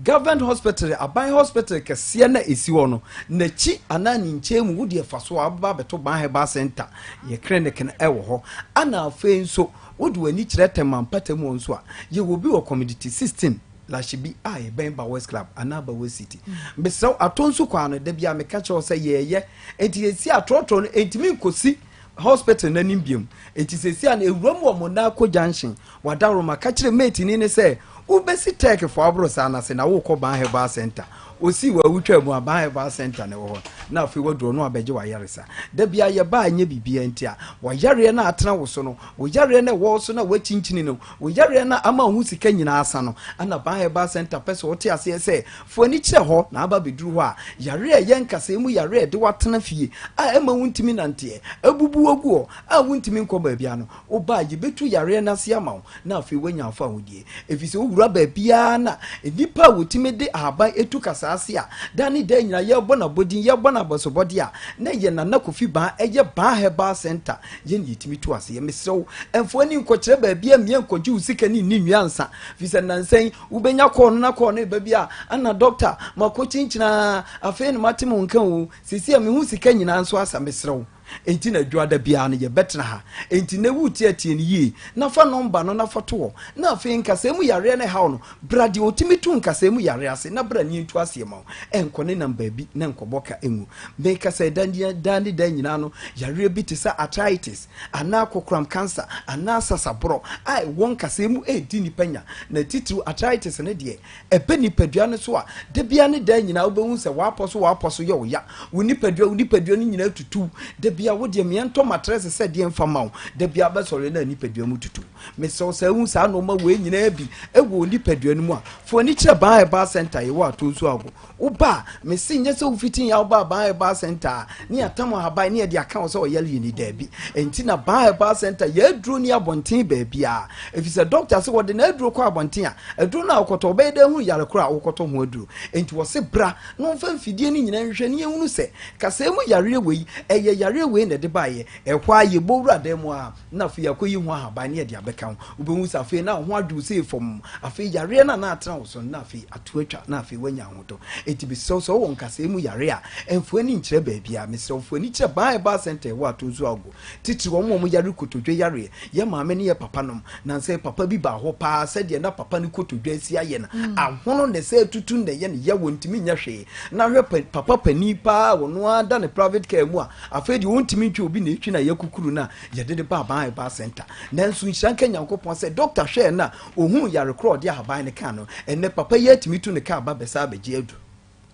Government Hospital, aban hospital kɛseɛ no a ɛsi hɔ no n'akyi anaa ne nkyɛn mu. Wo deɛ fa so a wobɛba abɛto Ban Herbal Center, yɛ clinic no ɛwɔ hɔ. Ana afei nso wode w'ani kyerɛ Tema mpatamu hɔ nso a, yɛwɔ bi wɔ Community 16 Lashibi a ɛbɛn Bawes Club anaa Bawes City. Mesrɛ wo, atɔ nsu kwan no, da biara meka kyerɛ wo sɛ yɛreyɛ. Enti yɛsi atorɔtorɔ no, ɛntumi nkɔsi hospital no anim biom. Enti seesei a no, ɛwura mu wɔ Monaco Junction. Wadaworoma ka kyerɛ mateni no sɛ, Wobɛsi Turk fo aborosan no ase na worekɔ Ban Herbal Centre. Osii hɔ a wotwaa mu a, Ban Herbal Centre na ɛwɔ hɔ. Na afei woaduru hɔ na wɔabɛgye w'ayaresa. Da biara yɛba a ɛnyɛ biribiara nti a, w'ayareɛ no a atena wo so no, wo yareɛ no a ɛwɔ wo so no a woakyinkyini no, wo yareɛ no a ama wo ho sika nyinaa asa no, ɛna Ban Herbal Centre pɛ sɛ wote aseɛ sɛ, fa w'ani kyerɛ hɔ na aba abɛduru hɔ a, yareɛ a ɛyɛ nkasɛɛ mu yareɛ a ɛde wo atena fie a ɛmma wontumi nanteɛ, abubu wo agu hɔ a wontumi nkɔ baabiara no, woba a yɛbɛtu yareɛ no ase ama wo na afei woanya wo fawohodie. Ɛfiri sɛ wowura baabiara na nnipa a wɔtumi de ahaban tu kasaa ase a, daa ne daa nyinaa yɛrebɔ no abɔdin, yɛrebɔ no abasobɔdeɛ a, na ɛyɛ Nana Kofi Baa, ɛyɛ Baa Herbal Centre, yɛn na yɛtumi tu aseɛ. Mesrɛ wo, mfa w'ani nkɔkyerɛ baabi a mmea nkɔgye wo sika ne nni nnua ansa, ɛfiri sɛ nnansa yi wobɛnya kɔɔ no na kɔɔ no reba bi a, ana dɔkta, makɔkyinkyini ara, afei na mate mo nka o, seesei a me ho sika nyinaa nso asa, mesrɛ wo. Enti na Dwoada biara no yɛbɛtena ha. Enti nnɛ woreteatea no yie na fa nɔmba no na fa to hɔ. Na afei nkasɛɛ mu yareɛ no ɛhaw no, bra deɛ ɔtumi tu nkasɛɛ mu yareɛ ase na bra ne yɛntu aseɛ ma wo. Ɛnkɔ ne nam baabi na nkɔbɔ ka ngu. Meka sɛ da daa ne daa nyinaa no, yareɛ bi te sɛ arthritis anaa kokoram cancer anaa sasaborɔ a ɛwɔ nkasɛɛ mu redi nnipa nya. Na titiriw arthritis no deɛ, Ɛba nipadua no so a, da biara ne daa nyinaa wobɛhu sɛ w'apɔ so w'apɔ so yɛ wo ya. Wo nipadua wo nipadua no nyinaa tutu wo. Da biara wo deɛ meɛ ntɔ matrɛse sɛ deɛ mfa ma wo. Da biara wobɛsɔre na nipadua mu tutu wo. Mesrɛ wo sɛ wohu saa nnoɔma wei nyinaa bi wɔ wo nipadua no mu a, fa w'ani kyerɛ Ban Herbal Center yɛwɔ Atonsu Ago. Woba a, mese nyɛ sɛ wofiti yɛn a wobaa Ban Herbal Center a, ne yɛatam ahaban ne yɛde aka wo sɛ ɔyare ni. Daabi. Enti na Ban Herbal Center yɛ aduro ni abɔnten baabiara. Ɛfiri sɛ dɔkta se wɔde n'aduro kɔ abɔnten a, Aduro no a wokɔtɔ, wobɛyɛ dɛn ahunu yare korɔ a wokɔtɔ ho aduro? Enti wɔse bra na wɔmfa mfidie no nyinaa nhwehwɛ na yɛnhunu sɛ kasɛɛ mu yareɛ wei, ɛyɛ yareɛ wei na ɛde baeɛ. Ɛhɔ ara yɛbɔ wura dan mu ara na afei yɛakɔyi ho ahaban na yɛde abɛka ho. Wobɛhu sɛ afei na wo ho adwo wo sei fɔmm. Afei yareɛ no a na atena wo so no na afei ato atwa na afei woanya ahotɔ. Enti mesrɛ wo sɛ wowɔ nkasɛɛ mu yareɛ a, mfa w'ani nkyerɛ baabiara. Mesrɛ wo fa w'ani kyerɛ Ban Herbal Centre a ɛwɔ Atonsu Agogo. Titiriw wɔn a wɔyare kotodwe yareɛ, yɛn maame ne yɛn papa nom. Nansa yi papa bi baa hɔ paa, sɛdeɛ na papa no kotodwe asi ayɛ no, ahono na ɛsɛ atutu na ɛyɛ no ya, wɔntumi nyɛ hwee. Na hwɛ pa, papa panin paa a ɔno ara da ne private car mu a, afei deɛ ɔntumi ntwi, obi na ɛtwi no a yɛakukuru no a yɛde no baa Ban Herbal Centre. Nanso nhyira nka Nyankopɔn sɛ dɔkta hwɛɛ no a ɔhuu yare korɔ a ɔde ahaban no kaa no, ɛnnɛ papa yi atumi tu ne car ba bɛsa abɛgye aduru.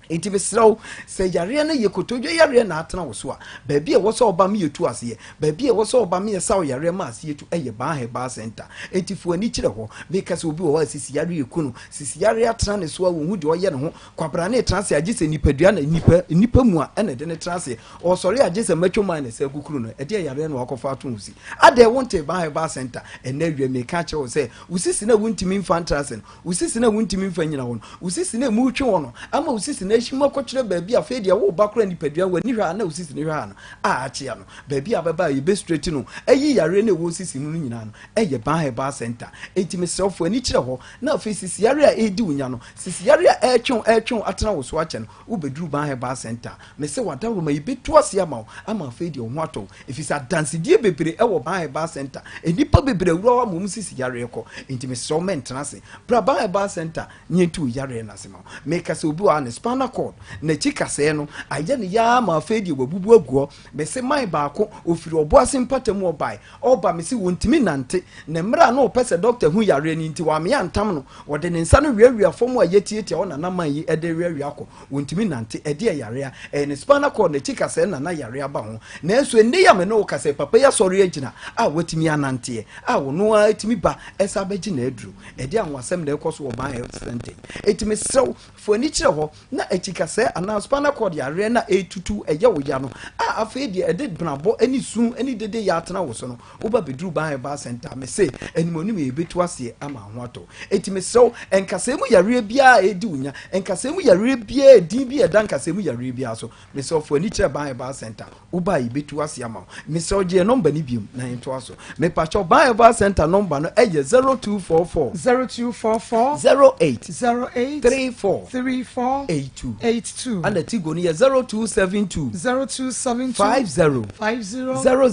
Enti mesrɛ wo, sɛ yareɛ no yɛ kotodwe yareɛ na atena wo so a, baabi a ɛwɔ sɛ ɔba ma yɛtu aseɛ, baabi a ɛwɔ sɛ ɔba ma yɛsa wo yareɛ ma aseɛ tu yɛ Baa Herbal Centre. Enti fa w'ani kyerɛ hɔ. Meka sɛ obi wɔ hɔ a sisi yareɛ reku no, sisi yareɛ atena ne so a ɔnhu deɛ ɔyɛ ne ho, kwabrane retena ase a gye sɛ nipadua na nipa, nnipa mu a ɛna ɛde no tena ase, ɔresɔre a gye sɛ matwo man na ɛsɛ akukuru no, ɛdeɛn yareɛ na wakɔfa ato wo si? Adɛn wontee Baa Herbal Centre? Ɛnnɛ awia meka akyerɛ wo sɛ wo sisi no a wontumi mfa ntra ase no, Wo sisi no a wuntumi mfa nnyina hɔ no, wo sisi no a emu retwe wo no, ama wo sisi no ahim akɔkyerɛ baabi a afei deɛ woreba koraa nipadua w'ani hwɛ a na wo sisi no hwɛ ha no a akyea no. Baabi a bɛba a yɛbɛ straight no ayi yareɛ no a ɛwɔ wo sisi mu no nyinaa no ɛyɛ Ban Herbal Center. Enti mesrɛ wo fa w'ani kyerɛ hɔ na afei sisi yareɛ a ɛredi wo nya no, sisi yareɛ a ɛretwe wo ɛretwe wo atena wo so akyɛ no, wobɛduru Ban Herbal Center a, mese w'adaworoma yɛbɛtu ase ama wo ama afei deɛ wo ho atɔ wo. Ɛfiri sɛ adansedie bebree wɔ Ban Herbal Center. Nnipa bebree awura hɔ ama wɔn sisi yareɛ kɔ. Enti mesrɛ wo mɛntena ase. Bra Ban Herbal Center na yɛntu wo yareɛ no ase ma wo. Meka sɛ obi wɔ ha ne spinal spinal cord, n'akyi kasɛɛ no ayɛ no yaa ma afei deɛ wabubu aguɔ. Mese man baako, ɔfiri Ɔboase mpata mu ɔbae, ɔreba mese wɔntumi nnante, na mmerɛ a na ɔpɛ sɛ dɔkta hu yareɛ no nti wamea antam no, wɔde ne nsa no weawea fam a yɛtiatia hɔ na na man yi de reweawea akɔ, wɔntumi nnante, ɛdeɛ yareɛ a ɛyɛ ne spinal cord, n'akyi kasɛɛ na na yareɛ aba ho. Nanso ɛnnɛ yi a me ne wo kasa yi, papa yi asɔre agyina a watumi ananteɛ a ɔno ara tumi ba san bɛgye n'aduro. Ɛdeɛ anwasɛm na ɛrekɔ so wɔ Ban Health Centre yi. Enti mesrɛ wo, fa w'ani kyerɛ hɔ na akyikasɛɛ anaa spinal cord yareɛ no a ɛretutu ɛyɛ wo ya no a afei deɛ ɛde benabɔ ne su ne dede yɛ atena wo so no, woba bɛduru Ban Herbal Centre a, mese animuanim yɛ yɛbɛtu aseɛ ama ho atɔ wo. Enti mesrɛ wo, nkasɛɛ mu yareɛ biara a ɛredi wo nya, nkasɛɛ mu yareɛ biara, edin bi a ɛda nkasɛɛ mu yareɛ biara so, Mesrɛ wo fa w'ani kyerɛ Ban Herbal Center. Woba a yɛbɛtu ase ama wo. Mesrɛ wo gye yɛn nɔmba no biom na yɛntoa so. Mepakyɛw Ban Herbal Center nɔmba no yɛ 0244. 0244. 08. 08. 34. 34. 82. 82. Ɛna Tigo no yɛ 0272. 0272. 50. 50. 00.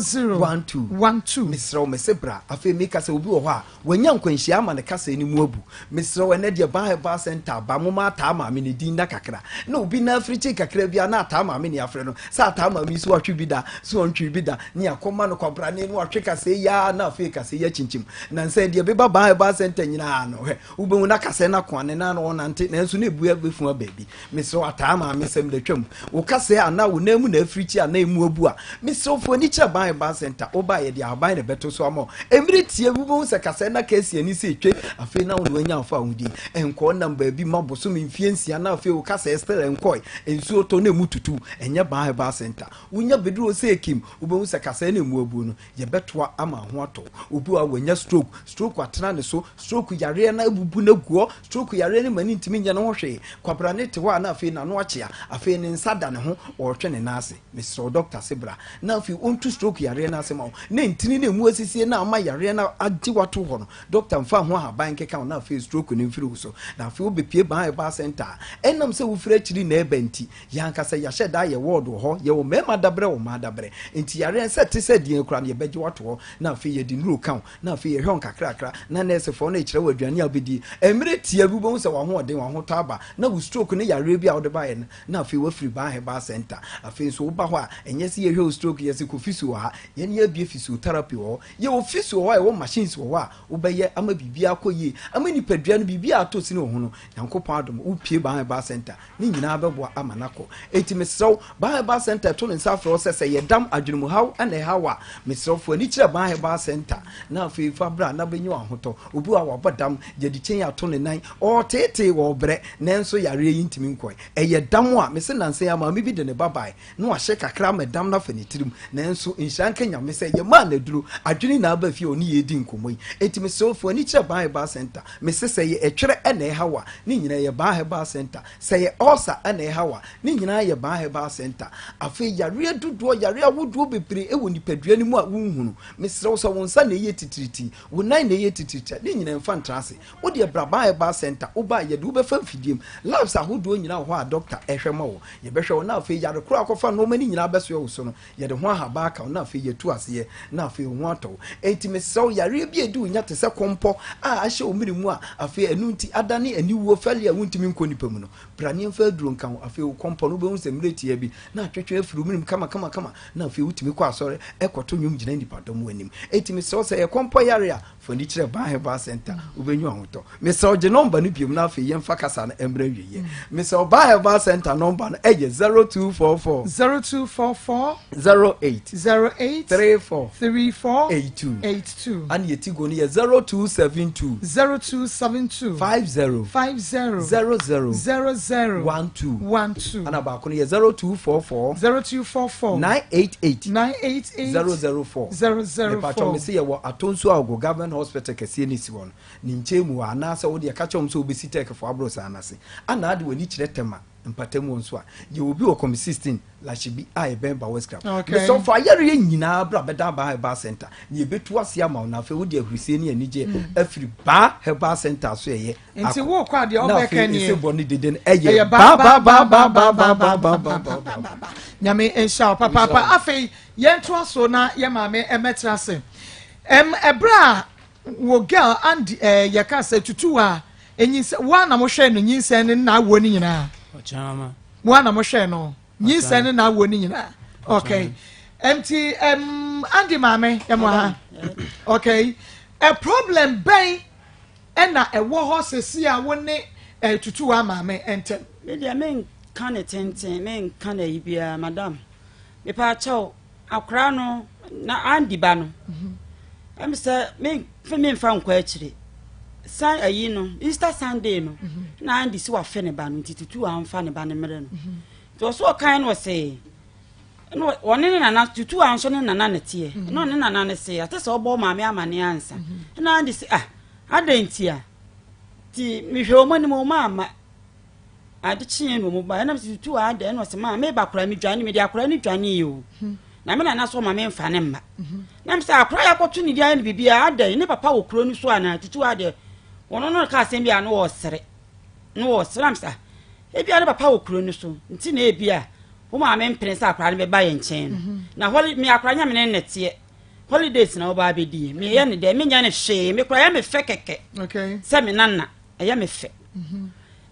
00. 12. 12. Mesrɛ wo mese bra. Afei meka sɛ obi wɔ hɔ a Wanya nkwanhyia ama ne kasa no mu abu. Mesrɛ wo, ɛnnɛ deɛ Ban Herbal Centre aba, momma ataa maame no din nna kakra. Na obi nan afirikyi kakra bi a, na ataa maame ne afrɛ no sɛ ataa maame yi so watwe bi da, so ɔntwee bi da, ne akɔma no kwabrane na watwe kasɛɛ yi ara na afei kasɛɛ yi akyinkyim. Nansa yi deɛ beba Ban Herbal Centre nyinaa no, hwɛ, wobɛhu na kasɛɛ no akoa ne nan na ɔnante, nanso na ebu abɛfu aba bi. Mesrɛ wo, ataa maame sɛm da twam. Wo kasɛɛ anaa wo nan mu na afirikyi anaa emu abu a, mesrɛ wo fa w'ani kyerɛ Ban Herbal Centre. Woba a, yɛde ahaban na ɛbɛto so ama wo. Mmere tiaa bi wobɛhu sɛ kasɛɛ na kasi ani sɛ etwe, afei na wo ne wanya afahodie. Ɛnkɔɔ nam baabi ma bosome mfeɛ nsia na afei wo kasɛɛ still ɛnkɔe. Nsuo tɔ na emu tutu. Ɛnyɛ Ban Herbal Centre. Wonya bɛduru hɔ sɛ ekim, wobɛhu sɛ kasɛɛ na emu abuo no, yɛbɛtoa ama ho atɔ wo. Obi wɔ hɔ a wanya stroke, stroke atena ne so, stroke yareɛ no abubu no agu hɔ, stroke yareɛ no ma no ntumi nyɛ ne ho hwee. Kwabrane te hɔ a na afei n'ano akyea, afei ne nsa da ne ho, ɔretwe ne nan ase. Mesrɛ wo dɔkta se bra na afei ɔntu stroke yareɛ no ase ma wo na ntini no ɛmu asisie no ama yareɛ no agye wato hɔ no dɔkta mfa ho ahaban nkeka wo na afei stroke no mfiri wo so na afei wobɛpie Ban Herbal Center a ɛnam sɛ wofiri akyiri na ɛba nti yɛn ankasa yɛahyɛ da ayɛ ward wɔ hɔ yɛwɔ mmarima dabrɛ wɔ mmaa dabrɛ nti yareɛ no sɛ ɛte sɛ deɛn koraa no yɛbɛgye wato hɔ na afei yɛde nnuro ka wo na afei yɛhwɛ wo nkakrakra na nɛɛsefoɔ no rekyerɛ wo aduane a wobɛdie mmerɛ tia bi wobɛhu sɛ w'ahoɔden w'ahotɔ aba na wo stroke ne yareɛ bi a wode baeɛ no Na afei wafiri Ban Herbal Center. Afei nso woba hɔ a, ɛnyɛ sɛ yɛhwɛ wo stroke, yɛse kɔ physio wɔ ha. Yɛn yɛabue physiotherapy wɔ hɔ. Yɛwɔ physio wɔ hɔ a yɛwɔ machines wɔ hɔ a wobɛyɛ ama biribiara akɔ yie, ama nipadua no biribiara a atɔ sini wɔ ho no, Nyankopɔn adom, wopue Ban Herbal Center, ne nyinaa bɛboa ama no akɔ. Enti mesrɛ wo, Ban Herbal Center to ne nsa frɛ wo sɛ sɛ yɛdam adwenemuhaw na ɛha wo a, mesrɛ wo fa w'ani kyerɛ Ban Herbal Center na afei fa bra na bɛnya w'ahotɔ. Obi wɔ hɔ a wabɔ dam, yɛde chain ato ne nan, ɔreteetee, ɔrebrɛ, nanso yareɛ yi ntumi nkɔe. Ɛyɛ dam a, mese nnansa yi ara maame bi de ne ba bae na wahyɛ kakra ama dam no afa ne tirim, nanso nhyira nka Nyame sɛ yɛmaa no aduro, adwene nyinaa baa fie a ɔne yɛn redi nkɔmmɔ yi. Enti mesrɛ wo, fa w'ani kyerɛ Ban Herbal Centre. Mese sɛ ɛyɛ ɛtwerɛ na ɛha wo a, ne nyinaa ɛyɛ Ban Herbal Centre. Sɛ ɛyɛ ulcer na ɛha wo a, ne nyinaa yɛ Ban Herbal Centre. Afei yareɛ dodoɔ, yareɛ ahodoɔ bebree wɔ nipadua no mu a wonhunu. Mesrɛ wo sɛ wo nsa na ɛyɛ titiritii, Wo nan na ɛyɛ titiritia, ne nyinaa mfa ntra ase. Wo deɛ bra Ban Herbal Centre, wo ba a yɛde wo bɛfa mfidie mu. Labs ahodoɔ nyinaa wɔ hɔ a dɔkta ɛhwɛ ma wo. Yɛbɛhwɛ wo na afei yare korɔ a akɔfa nnoɔma no nyinaa abɛsoɛ wo so no, yɛde ho ahaban aka wo na afei yɛatu aseɛ na afei wo ho atɔ wo. Enti mesrɛ wo, yareɛ bi a ɛdi wo nya te sɛ kɔmpɔ a ahyɛ wo mene mu a afei ɛno nti adane aniwuo, fɛleɛ a wontumi nkɔ nnipa mu no, bra na yɛmfa aduro nka ho. Afei wo kɔmpɔ no wobɛhu sɛ mmerɛ tiaa bi na atwetwe afiri wo menem kamakamakama na afei wotumi kɔ asɔre kɔto nnwom gyina nnipadɔm anim. Enti mesrɛ wo sɛ ɛyɛ kɔmpɔ yare a, fa ani kyerɛ Ban Herbal Center, wobɛnya ahotɔ. Mesrɛ wo gye nɔmba no biom na afei yɛmfa kasa no mmra awieɛ. Mesrɛ wo Ban Herbal Center nɔmba no ɛyɛ 0244 0244 08 08 34 34 82 82. Ana yɛti go no yɛ 0272 0272 50 50 00 00 12 12. Ana baako no yɛ 0244 0244 988 988 004 004. Mepatwɔ me se yɛwɔ Atonsu Agogo Government Hospital kɛseɛ no si hɔ no ne nkyɛn mu hɔ anaasɛ wodeɛ ka kyerɛ wɔn sɛ wobɛsi Tɛkefo aborosan no ase ana ade w'ani kyerɛ Tema mpatamu hɔ nso a yɛwɔ bi wɔ Kɔmi 16 Lashibi a ɛbɛn Bawes Club. Okay. Mesrɛ wo fa ayareɛ nyinaa bra bɛdan Baa Herbal Center na yɛbɛtu aseɛ ama wo na afei wode ahurisie ne anigyeɛ afiri Baa Herbal Center so ɛyɛ Nti akɔ. wokɔ a deɛ Na wobɛka afei nie. ɛsɛ bɔ ne dede no ɛyɛ Ɛyɛ ba ba ba ba ba ba ba ba ba ba ba. Nyame nhyira wo papaapa. Afei yɛntoa so na yɛ maame mmɛtena ase. Ɛm ɛberɛ a wo girl Andy ɛɛ yɛka sɛ tutu a enyinsɛn wo a na mohwɛ no nyinsɛn ne n'awoɔ no nyinaa. Mo a na mohwɛɛ no nyinsɛn ne n'awoɔ no nyinaa. Okay. Nti um, Andy maame yɛ mo ha. Okay. A problem bɛn ɛna ɛwɔ hɔ sɛsi a wo ne eh, tutuwa maame ntɛm? Me deɛ menka ne tenten menka no ayi biara madam. Mepaakyɛw akwaraa no na Andy ba no ɛm sɛ me memfa nkɔ akyire san ayi no Easter Sunday no na Andy si wafe ne ba no nti tutu amfa ne ba no mmerɛ no nti ɔso ɔkan no ɔsee na ɔne ne nana tutu a nso ne nana ne teɛ na ɔne nana ne se ate sɛ ɔbɔ maame amane ansa na Andy se ah adɛn nti a nti mehwɛ wɔn anim wɔn ama Ade kyeeɛ na wɔn baeɛ ɛna mese tutu a adɛn ɛna ɔse maa meba akwadaa me dwane mede akwadaa no dwaneeɛ o hmm. na me nana so ɔma me mfa ne mma hmm. na mese akwadaa yɛ akɔto ne di ayɛ no biribiara adɛn ne papa wɔ kuro no so anaa tutu a deɛ wɔn no ka asɛm bi a no wɔsere no wɔsere na mese ah, ebi a ne papa wɔ kuro no so nti na ebi a wo maame mpene sɛ akwadaa no bɛba yɛn nkyɛn no hmm. na hɔli me akwadaa nyɛ me ne nnɛteɛ holidays na wɔba abɛdi meyɛ ne dɛ menyɛ ne hwee me koraa yɛ me fɛ kɛkɛ sɛ me nana ɛyɛ me fɛ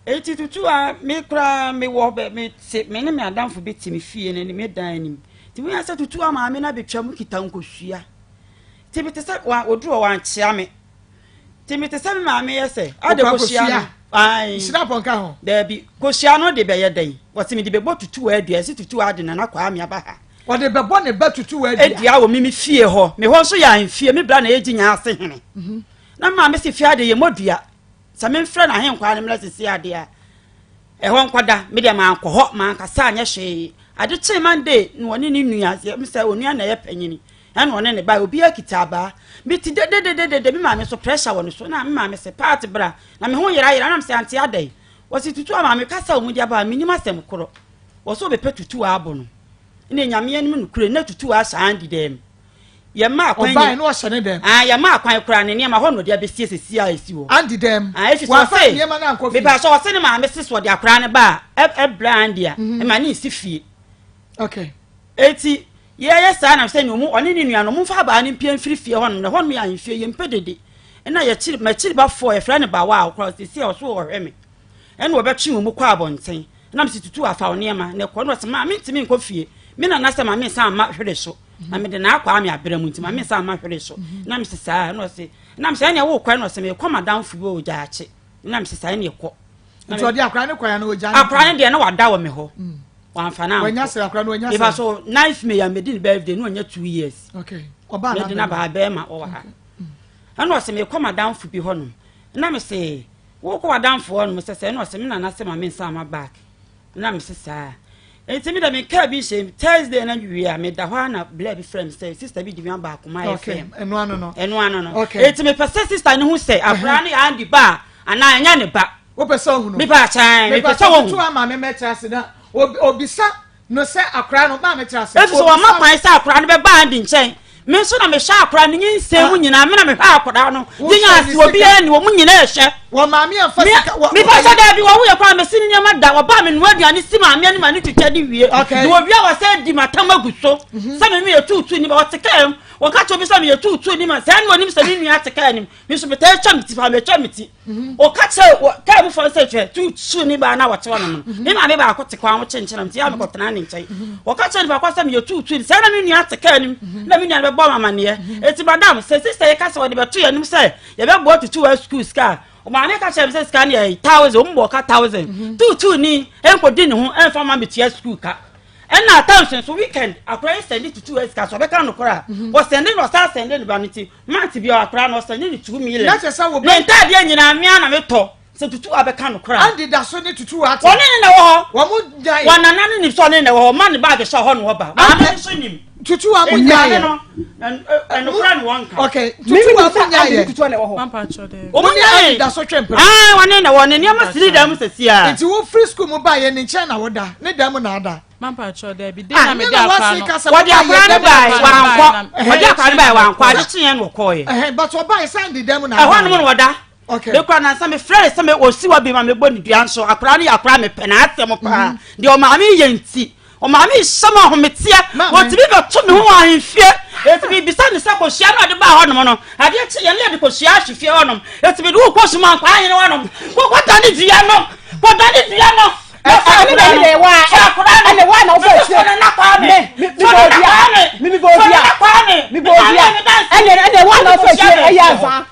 Enti tutu a me koraa mewɔ bɛ me te me ne me adamfo bi te me fie no me dan anim. Nti wonya sɛ tutu a maame no abɛtwa mu kita nkosua. Nti mete sɛ wa oduru hɔ wankyea me. Nti mete sɛ me maame yɛ sɛ ade kosua no. Ae. Nhyira pɔnka ho. Daabi kosua no de bɛyɛ dɛn? Wɔse mede bɛbɔ tutu a adua ɛse tutu a de Nana Kwame aba ha. Wɔde bɛbɔ ne ba tutu a adua. Adua wɔ me me fie hɔ. Me hɔ nso yɛ ahemfie me bra na ɛyɛ gyinya ase hene. Mhm. Na me maame se fie ade yɛ mmɔ dua. Sɛ memfrɛ n'ahenkwaa no mmra seesei ara de a, ɛhɔ nkɔda. Me deɛ mankɔ hɔ, mankasa anyɛ hwee. Ade kyee Monday na ɔne ne nua, sɛ onua na ɛyɛ panyini, ɛna ɔne ne bae. Obiara kita abaa. Mete dedededede, me maame so pressure wɔ ne so. Na me maame se, Pat bra. Na me ho yerayera. Na mesɛ, ante adɛn? Wɔse tutu a maame kasa a wɔn de aba a, mennim asɛm korɔ. Wɔse wɔbɛpɛ tutu a abɔ no. Ɛna Nyame anim nokorɛ, na tutu a ahyɛ Andy dɛm. Yɛmaa kwan Ɔbae na ɔhyɛ ne dɛm. Ah, yɛmaa kwan koraa ne nneɛma hɔ na ɔde abesie sɛsi a esi hɔ. Andy dɛm. Ah, efi sɛ Wamfa ɔse. ne nneɛma no ankɔ fie. Mepa sɛ ɔse ne maame se sɛ ɔde akwaraa no ba a, ɛbrɛ Andy a, mhm. ɛma ne nsi fie. Okay. Eti yɛyɛ saa na sɛ ne ɔmo ɔne ne nua no ɔmo nfa abaa no mpie mfiri fie hɔ nom na hɔ nom yɛ ahemfie yɛmpɛ dede. Ɛna yɛkyiri makyiri ba fɔ yɛfrɛ no bawa a ɔkora sɛsi a ɔso ɔhwɛ me. Ɛna ɔbɛtwe wɔn mu kɔ abɔnten. Na mese tutu afa wo nneɛma na ɛkɔ. Na ɔse maa mentumi nkɔ fie. Me nana sɛ ma mensan mma hwere so. Na mede na akɔ ame abrɛ mu nti ma mensan mma hwere so. Na mese saa. Na ɔse na mese ɛneɛ wokɔ. Na ɔse mekɔ madamfo bi wɔ gyaakye. Na mese saa ɛneɛ kɔ. Nti ɔde akora ne kwan na ɔgya ne Akora ne deɛ na wada wɔ me hɔ. Mm. Wamfa na ankɔ. Wanya sɛ akora no wanya sɛ. Mepa so 9th May a medi ne birthday na ɔnya 2 years. Okay. Ɔbaa na mede na baa bɛrima ɔwɔ ha. Ɛna ɔse mekɔ madamfo bi hɔ nom. Na mese Wokɔ w'adamfo hɔ nom sɛ sɛ ɛna ɔse me nana se ma me nsan ma back na me se saa nti me de me kaa bi hyɛ Thursday na wie a me da hɔ a na bla bi frɛ me sɛ sister bi di me aba akoma okay. FM ɛno ano no ɛno ano no okay. nti me pɛ sɛ sister ne ho sɛ akora ne Andy ba anaa ɛnyɛ ne ba wopɛ sɛ ohunu me pa kyan me pɛ sɛ ohunu tutu ama me mɛtra ase na obisa No sɛ akwadaa no, maame tra ase. Efisɛ wɔma kwan sɛ akwadaa no bɛba Andy nkyɛn. Me nso na mehwɛ akwadaa no nyinsɛn mu nyinaa. Me na mehwɛ akwadaa no. Gye ase obiara ni wɔn nyinaa ɛhwɛ. Wɔ maame anfa sika. Mepa sɛ daabi wɔn yɛ koraa mesi ne nneɛma da. Wɔbaa me noa aduane si maame anim a ne twitwa de wie. Na wɔwie a wɔsɛ di m'atam agu so. Mhm. Sɛ me meyɛ tuutuu ni ba wɔte kaa mu. Wɔka kyerɛ obi sɛ meyɛ tuutuu ni ma sɛ ɛna onim sɛ me nua te kaa anim. Me nso metaa twa me ti paa metwa me ti. Mhm. Ɔka kyerɛ wɔ kaa mu fɔ sɛ hwɛ tu su ne baa na wɔte hɔ nom no. Mhm. Me maame baako te kwan ho kyenkyen nti ya mekɔtena ne nkyɛn. Mhm. Ɔka kyerɛ nipa kɔ sɛ meyɛ tu tu sɛ na me nua te kaa nim na me nua no bɛbɔ me amaneɛ. Eti madam sɛ sista yi ka sɛ wɔde bɛto yɛn anim sɛ yɛbɛboa tutu wɔ sukuu sika a maame ka kyerɛ me sɛ sika no yɛ thousand wɔn bɔ ɔka thousand tuutu ni nkɔdi ne ho ɛnfa ma metua sukuu ka ɛna at times nso weekend akora yi sɛnde tutu sika so ɔbɛka nokorɛ a wɔsɛnde na ɔsan sɛnde ne ba no ti Month biara koraa no ɔsɛnde ne 2 million. Na kyerɛ sɛ wo Ne ntaadeɛ nyinaa me ara na metɔ. Sɛ Tutu abɛka no koraa. Andy da so ne Tutu ate. Ɔne ne na ɛwɔ hɔ. Wɔn mo nyae. Wɔn nana no nim sɛ ɔne ne na ɛwɔ hɔ. Ɔma ne baage hyɛ hɔ na ɔba. Maame no nso nim. Tutu a mo nyae. Maame no ɛnokora ne wɔn ka. Okay. Tutu a mo nyae. Tutu a na ɛwɔ hɔ. Wɔn ne Andy da so twɛ mpena. Ah, wɔne na wɔ ne nneɛma siri dan mu sɛsi a. Nti wo firi sukuu mu ba yɛ ne nkyɛn na wo da ne dan mu na ada. Ah, wɔde akwadaa no bae wankɔ wɔde akwadaa no bae wankɔ ade kyeɛ na ɔkɔɔyɛ ɛhɔ nom na wɔda mekura nansa mefrɛ ne sɛ me ɔsi wa bi ma mebɔ ne dua nso akwadaa no yɛ akwadaa mepɛ n'asɛm paa mhm. deɛ ɔmaame yɛ nti ɔmaame hyɛ m ahometeɛ wɔtumi bɛto me ho wɔ ahemfie ɛti mebisa ne sɛ kɔhyia no ɔde baa hɔnom no adeɛ kye yɛn ne yɛde kɔhyia ahwe fie hɔnom ɛti mede wo kɔ suma nkwa ahene hɔnom kɔkɔda ne dua no kɔda ne dua no. Ɛne na ɛne deɛ waa ɛne waa na wofɛ akyire me me me bɔ obi a me me bɔ obi a me bɔ obi a ɛne ɛne waa na wofɛ akyire ɛyɛ azan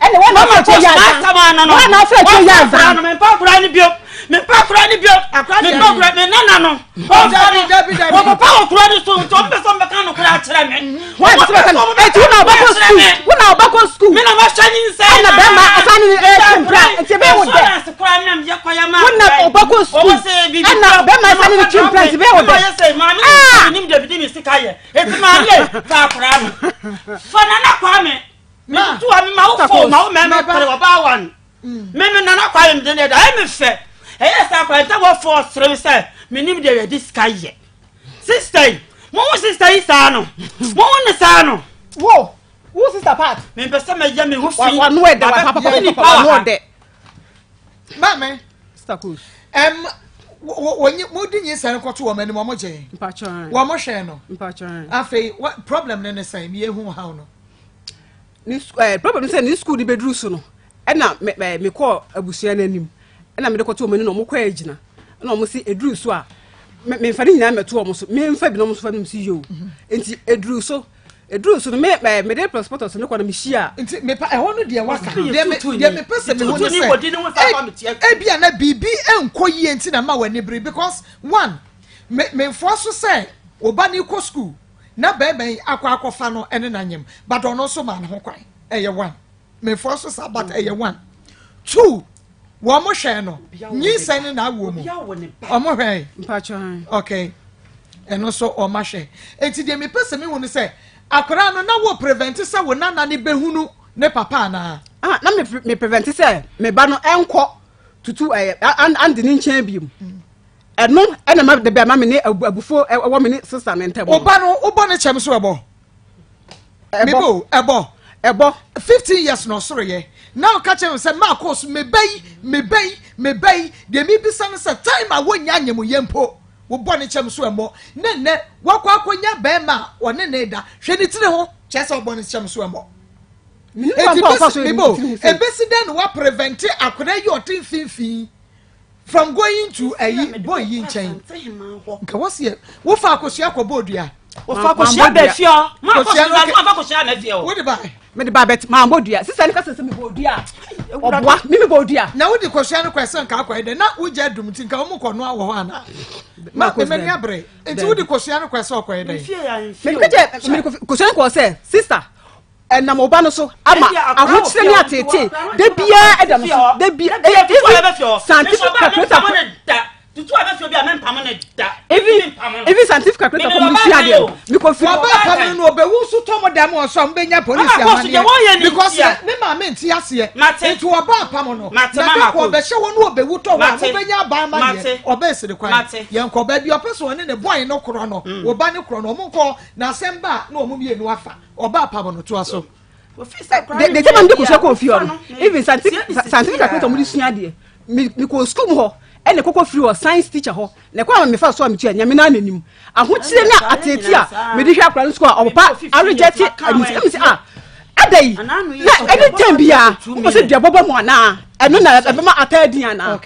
ɛne waa na wofɛ akyire ɛyɛ azan waa na wofɛ akyire ɛyɛ azan. Mempɛ akora no bio mempɛ akora no bio mempɛ akora me nana no wɔpapa wɔ kura no so nti ɔmpɛ sɛ ɔmbɛka no kora akyerɛ me Wọ́n ti bɛ sẹ́ni eti wọ́n na ọbɛkɔ sukuu wọ́n na ɔbɛkɔ sukuu me na mahyɛ nyinsɛn ɛna bɛrima asan ne ɛɛtu mpira nti ebe wo dɛ wọ́n na ɔbɛkɔ sukuu ɛna bɛrima asan ne tu mpira nti ebe wo dɛ aa nim dabi di mi sika yɛ eti maame fa akora no fa nana kwame mi tutu wa mi ma wo fo ma wo mɛma pere ɔbaa wa no me me nana kwame mi de ne da ɛyɛ mi fɛ ɛyɛ sɛ akora nta wɔ fɔ ɔsere sɛ mi nim deɛ yɛ di sika yɛ. Sister yi, mo ho sister yi saa no, mo ho ne saa no. Wo, wo sister part. Me mpɛ sɛ mɛyɛ me ho fi. Wa no ɛdɛ wa papa papa papa wa no ɔdɛ. Maame. Sister Kos. Ɛm, wɔnyi mo di nyinsɛn kɔto wɔn anim wɔn gye. Mpatsɔ. Wɔn hwɛ no. Mpatsɔ. Afei, problem ne ne sɛn mi ehu haw no. Ne ɛɛ problem sɛ ne school de beduru so no ɛna mɛ ɛɛ mekɔɔ abusua n'anim. ɛna mede kɔto wɔn anim na wɔn kɔ agyina ɛna wɔn se eduru so a memfa ne nyinaa mɛto wɔn so memfa bi na wɔn nso fa bi si yoo mhm. nti eduru so eduru so no me ɛɛ mede prospectus no kɔ na mehyia. nti mepa ɛhɔ no deɛ waka deɛ me deɛ mepɛ sɛ mehu ne sɛ ebi a na biribi nkɔ yie nti na ma wɔ ani bere because one me memfoa so sɛ ɔba ne kɔ school na bɛrima yi akɔ akɔfa no ɛne n'anyem but ɔno nso maa ne ho kwan ɛyɛ one. Mefɔ so sa but ɛyɛ one two wɔn mo hwɛ no nyinsɛn ne na awoɔ mu wɔn mo hwɛ okay ɛno nso wɔn ahwɛ eti deɛ mepɛ sɛ mehu no sɛ akwadaa no na wo prevent sɛ wo nana ne bɛhunu ne papa anaa. ah na me me prevent sɛ me ba no ɛnkɔ tutu ɛyɛ andi ne nkyɛn bi mu ɛno ɛna ma de bɛ ma me ne abufuo ɛwɔ me ne sista ne ntɛm. ɔba no wobɔ ne kyɛm so ɛbɔ. Mebo, ɛbɔ. Ɛbɔ. 15 years na ɔsoro yɛ. Na ɔka kyerɛ me sɛ maa kɔɔ so meba yi, meba yi, meba yi. Deɛ mebisa no sɛ time a wonnya anyamuyɛ mpo, wobɔ ne kyɛm so ɛmmɔ. Ne nnɛ wakɔ akɔnya bɛrima a ɔne ne da. Hwɛ ne tiri ho, kyerɛ sɛ ɔbɔ ne kyɛm so ɛmmɔ. Eti besi, mebo, ebesi dɛn na waprevente akwadaa yi ɔte mfimfini from going to ayi boy yi nkyɛn nka wɔsi yɛ wofa akosua kɔ bɔɔ dua. wofa akosua bɛ fie hɔ maa akosua no maa akosua na fie hɔ. wode ba. mede ba bɛt maa bɔ dua sisan ne kasa sɛ mi bɔ dua ɔboa mi mi bɔ dua. na wode kosua no kɔ ɛsɛ nka akɔ ɛdɛ na wogya dum ti nka wɔn kɔ noa wɔ hɔ ana ma mɛmɛ ni abere nti wode kosua no kɔ ɛsɛ ɔkɔ ɛdɛ. mede kosua no kɔ sɛ sista. Ɛnam wo ba no so ama ahokyerɛ ne ateetee da biara ɛda no so da bi even scientific calculator even even scientific calculator kɔ mu sua adeɛ no mekɔ firi. Wɔba apam no no obewu nso tɔ mo dɛm wɔ so a mobɛnya polisi amaneɛ because ne maame nte aseɛ nti wɔba apam no na dako ɔbɛhyɛ hɔ no obewu tɔ hɔ a mobɛnya aba amaneɛ ɔbɛsiri kwan yɛnkɔ baabi ɔpɛ sɛ ɔne ne bɔe no korɔ no wɔba ne korɔ no ɔmo nkɔ na asɛm ba a na ɔmo mmienu afa Ɔba apam no toa so. The time de kosua kɔɔ fie hɔ no even scientific scientific calculator wɔde sua adeɛ me kɔɔ sukuu mu hɔ ɛna kɔkɔ firi hɔ science teacher hɔ na ɛkɔ a mefa so a metua nyame naa n'anim ahokyerɛ ne ateete a mede hwɛ akora no sukuu a ɔpapa aregyɛte ɛmi sɛ ah ada yi na ɛne tɛm biara wopɛ sɛ dua bɔbɔ mu anaa ɛno na ɛbɛma ataa din anaa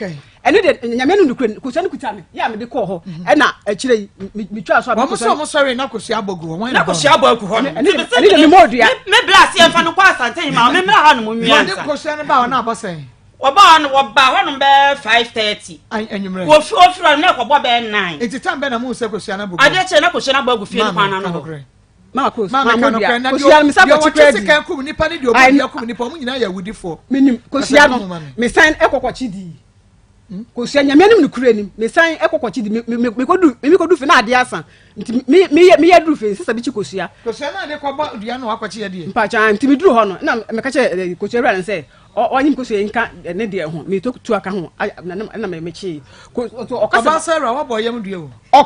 ɛne de nyame no nokura kosua no kuta me yɛ a mede kɔɔ hɔ mhm. ɛna akyire yi metwaa so a wɔn sɛ wɔn sɔre na kosua abɔ gu hɔ wɔn na kosua abɔ agu hɔ no ɛne de memmɔ dua me bla aseɛ mfa no kɔ asante yi ma me mmra ha no mu nwia nsa wɔde kosua no ba hɔ na abɔ sɛn wɔba hɔ no wɔba hɔ nom bɛɛ 5:30 anwummerɛ wɔfi ofiri hɔ no na ɛkɔbɔ bɛɛ 9 nti tam bɛn na mu sɛ kosua no abɔ gu adeɛ kyɛ na kosua no abɔ agu fie no kwan no hɔ Marcus, Maame ka nokorɛ na deɛ ɔtwe sika kum nipa ne deɛ ɔbɔ dua kum nipa wɔn nyinaa yɛ awudifoɔ. Menim kosua no mesan ɛkɔkɔkye dii hmm? kosua nyame anim no kura nim mesan ɛkɔkɔkye di mekɔdu mekɔdu fe na adeɛ asa nti meyɛ meyɛ duru fe sisa bi kyi kosua. Kosua no ade kɔbɔ dua no wakɔkye yɛ deɛ. Mpakyɛ nti meduru hɔ no na meka kyɛ eh, kosua wura no sɛ ɔnye me kosua nka eh, ne deɛ ho meto tu aka ho na mekyee ɔba sɛ wura wabɔ yam dua o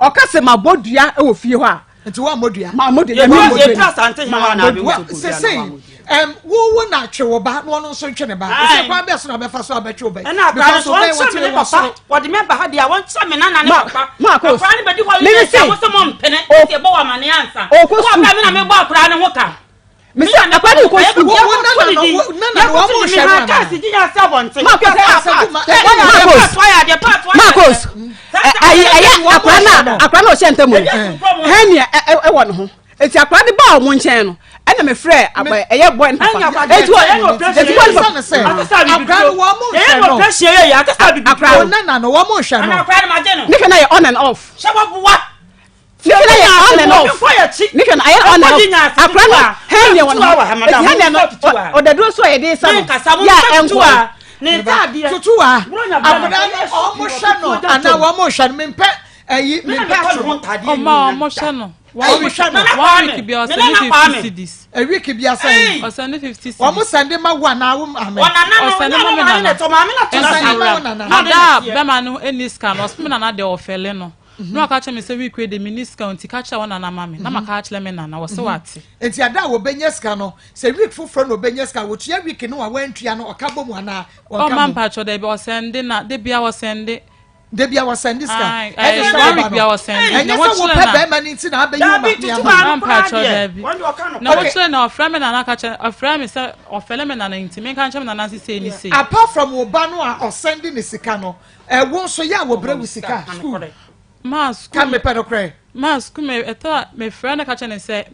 ɔka sɛ mabɔ dua wɔ fie hɔ a nti woammɔ dua mammɔ dua nyame mmɔ dua asante hewa na abɛwu sɛ sesei um, wo na twe wo ba na ɔno nso ntwe ne ba sɛ kwan bɛɛ so na bɛfa so abɛtwe wo ba ɛna akora no so wɔnkyerɛ me ne papa wɔde me ba ha deɛ wɔnkyerɛ me nana ne papa akora no bɛdi hɔ yɛ sɛ wo sɛ mɔmpene ɛsɛ ɛbɔ wɔ amane ansa wo abra me na mebɔ akora no ho ka. Mesi akwa ne kɔ sukuu. Wo wo nana no wo nana no wɔn mo hwɛ no ana. Marcos Marcos ɛyɛ ɛyɛ akwa na akwa na ɔhyɛ ntamu no hɛnia ɛwɔ ne ho eti akwa de ba wɔn nkyɛn no ɛna me frɛ ɛyɛ bɔy ne papa eti wɔ eti bɔy ne papa akwa no wɔn mo hwɛ no akwa wo nana no wɔn mo hwɛ no ne hwɛ na yɛ on and off. Ne hwɛ na yɛ on and off. Ne hwɛ na ayɛ on and off. Akora no hɛn deɛ wɔ ne ho. Eti hɛn deɛ no ɔdaduro so a yɛde sa no yɛ a ɛnkɔ. Tutu a akora no ɔmo hwɛ no anaa wɔn hwɛ no mempɛ ɛyi mempɛ ato. Ɔmo a ɔmo hwɛ no. Wɔn hwɛ no. One week bi ɔsɛ ne 50 cedis. A week bi asɛn. Ɔsɛ ne 50 cedis. Wɔn sɛnde ma wo anaa wo maame. Ɔsɛ ne ma me nana. Ɔsɛnde ma wo nana. Ada a bɛma no ɛni sika no ɔsɛ me nana deɛ ɔfɛle no. Na ɔka kyerɛ me sɛ week wei de menni sika nti ka kyerɛ wo nana ma me. Na maka akyerɛ me nana, ɔse wate. Nti ada a wɔbɛnya sika no, sɛ week foforɔ na ɔbɛnya sika a, wɔtua week no a wantua no ɔka bɔ mu anaa wɔnka Ɔmma mu? mpakyɛw dabi, ɔsɛnde na da biara ɔsɛnde. Da biara wɔsɛnde sika? Ae, Ɛne sɛ one woba week no, biara ɔsɛnde. ɛnyɛ Na sɛ wɔkyerɛ wopɛ na bɛrima no nti na abɛyi wo maame ama Mma mpakyɛw dabi. Na wɔkyerɛ na ɔfrɛ me nana ka kyerɛ ɔfrɛ me sɛ ɔfɛle me nana nti menka nkyerɛ me nana nse sei ne sei. Apart from wo ba no a ɔsɛnde ne sika no, Ɛ wo nso yɛ a wɔbrɛ wo sika school. Ma school. Ka mepɛ nokorɛ. Ma school me ɛtɔ a mefrɛ no ka kyerɛ no sɛ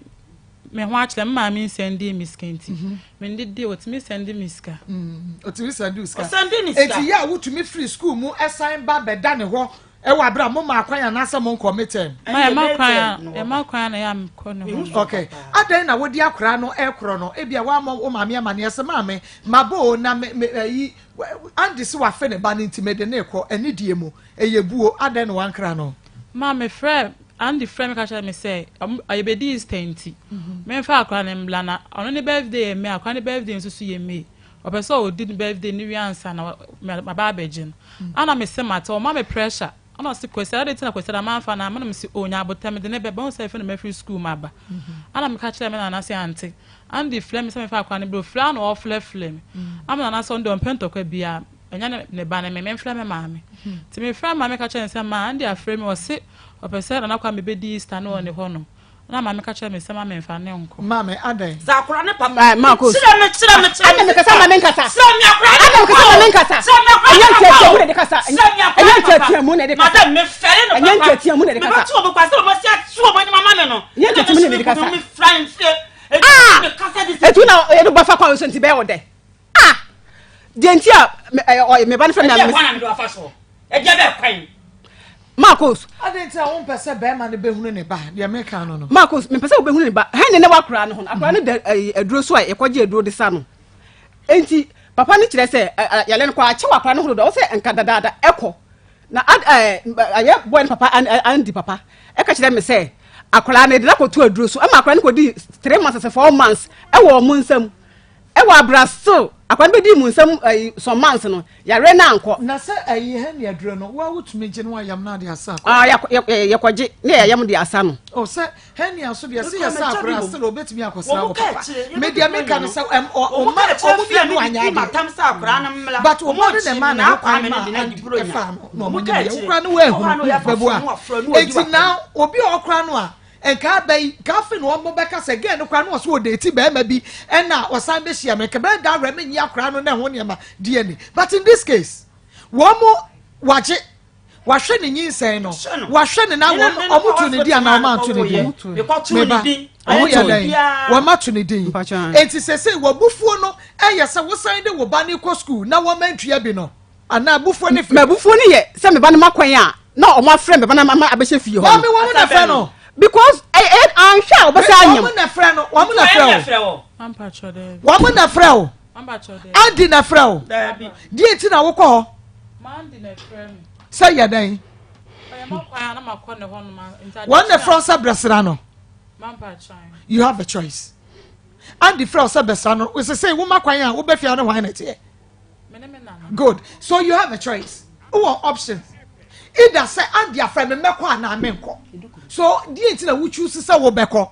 me ho akyerɛ me maame nsɛndii me sika nti mhm. me de di otumi sɛndi me sika. Mm, otumi sɛndi wo sika. Ɔsɛndi ne sika. Eti yɛ a wotumi firi school mu ɛsan ba bɛda ne hɔ ɛwɔ abira mo ma akwan anaasɛ mo nkɔ me tɛm. Ma yɛ ma kwan a yɛ ma kwan na yɛ a mekɔ ne hɔ. Okay adan na wodi akora no ɛkorɔ no ebi a wɔamɔ wo maame amaneɛ sɛ maame mabɔ o na me me ɛyi Andy se wafe ne ba no nti mede no rekɔ, anidie mu. Ɛyɛ buo, adɛn na wankra no? Ma me frɛ, Andy frɛ me ka kyerɛ me sɛ ɔmo yɛbɛdi Easter nti memfa akora no mbra na ɔno ne birthday yɛ May, akora no birthday nso so yɛ May. Ɔpɛ sɛ ɔdi ne birthday no wie ansa na maba abɛgye no. Ana mese mate, ɔma me pressure. Ɛna ɔse Kwesi adɛn nti na Kwesi da mamfa no amma na mese oh nya aboterɛ mede no bɛba wohu sɛ afei na mafiri sukuu maba ɛna meka kyerɛɛ me nana sɛ ante Andy frɛ me sɛ memfa akwadaa no brɛ ofiri a na ɔfrɛfrɛ me ama nana sɛ ɔno deɛ ɔmpɛ ntɔkwa biara ɛnyɛ ne ne ba ne me memfrɛ me maame nti mefrɛ maame ka kyerɛ no sɛ maa Andy afrɛ me ɔse ɔpɛ sɛ Nana Kwame bɛdi Easter no wɔ ne hɔ nom Na maame ka kyerɛ me sɛ ma menfa ne nkɔ. Maame, adɛn? Sɛ akora ne papa. Ɛɛ Marcus. Kyerɛ me, kyerɛ me, kyerɛ me. Ɛna mekasa ma menkasa. Kyerɛ me akora ne papa. Ɛna mekasa ma menkasa. Kyerɛ me akora ne Ɛnyɛ papa. ntiatia mu na ɛde kasa. Kyerɛ me akora Ɛnyɛ ne papa. ntiatia mu na ɛde kasa. Madam, me fɛre no papa. Ɛnyɛ ntiatia mu na ɛde kasa. Mebɛto obi kwa sɛ ɔbɛsi ato ɔbɔ anim ama me no. Ɛnyɛ ntiatia mu na ɛde kasa. Me fira nfie. Ah! Me kasa de si. Etu na yɛde ba fa kwan so nti bɛyɛ wo dɛ. Ah! Deɛ nti a ɛɛ me ba no fɛ mi a. Ɛdeɛ kwan na mede wafa soɔ. Ɛdeɛ bɛɛ kwan. Marcos. Adɛn nti a wompɛ sɛ bɛrima no bɛhunu ne ba? Deɛ meka no no. Marcos, mepɛ sɛ wobɛhunu ne ba. Hɛn ne ne wakora no ho no. Akora no da aduro so a yɛkɔgye aduro de sa no. Enti papa no kyerɛ sɛ yɛlɛ no kɔ akyew akora no ho dodo. Ɔsɛ nka dadaada ɛkɔ. Na ayɛ boy no papa Andy papa ɛka kyerɛ me sɛ akora no de no akɔto aduro so ɛma akora no kɔdi 3 months sɛ 4 months ɛwɔ ɔmo nsam. Ɛwɔ abira still akwadaa no bɛdii mu nsɛm ɛyi some months no yareɛ no ankɔ. Na sɛ ɛyi hɛn yɛ duro no wa wotumi gye no ayam no ade asa akɔ. Ah yɛ yɛ yɛkɔgye ne yɛ ayam de asa no. O sɛ hɛn yɛ so deɛ sɛ yɛ sa akora still obetumi akɔsra wɔ papa me deɛ me ka no sɛ ɛm ɔ ɔma ɔmo mmienu anyɛ adeɛ but ɔma no na ɛma ne ho kwan ma ɛfa no na ɔmo nyɛ yɛ wokora no wɔ ehunu bɛboa eti na obi a ɔkora no a. Nka aba yi, nka afei na wɔn bɛka sɛ girl no koraa na ɔsɛ ɔdate barima bi ɛna ɔsan bɛhyia me, nka bɛyɛ da awerɛ menye akwaraa no na ɛho nneɛma DNA. But in this case, wɔn wagye, wahwɛ ne nyinsɛn no, wahwɛ ne na wɔn wɔn to ne din anaa wɔn anto ne din. Meba, wɔn yɛ dɛn? Wɔn ato ne din. Enti sese wɔbufuo no ɛyɛ sɛ wosan de wo ba no kɔ school na wɔn antua bi no. Anaa abufuo ne firi. M'abufuo no yɛ sɛ me ba no ma kwan a na wɔn afrɛ me ba no ama abɛhyɛ fie hɔ no. Maame wɔn na frɛ no. Because ɛ ɛ anhwɛ a ɔbɛsɛ anyam. Wɔn na frɛ no wɔn na frɛ o. Wɔn na frɛ o. Andy na frɛ o. Deɛ nti na wokɔ hɔ. Sɛ yɛ dɛn. Wɔn na frɛ sɛ brɛsra no. You have a choice. Andy frɛ sɛ bɛsra no. Sɛ sɛ woma kwan a wobɛfia no hwan na ɛteɛ. Good. So you have a choice. Wowɔ options. Either sɛ Andy afrɛ me mɛkɔ anaa menkɔ. So deɛ nti na wo choose sɛ wobɛkɔ.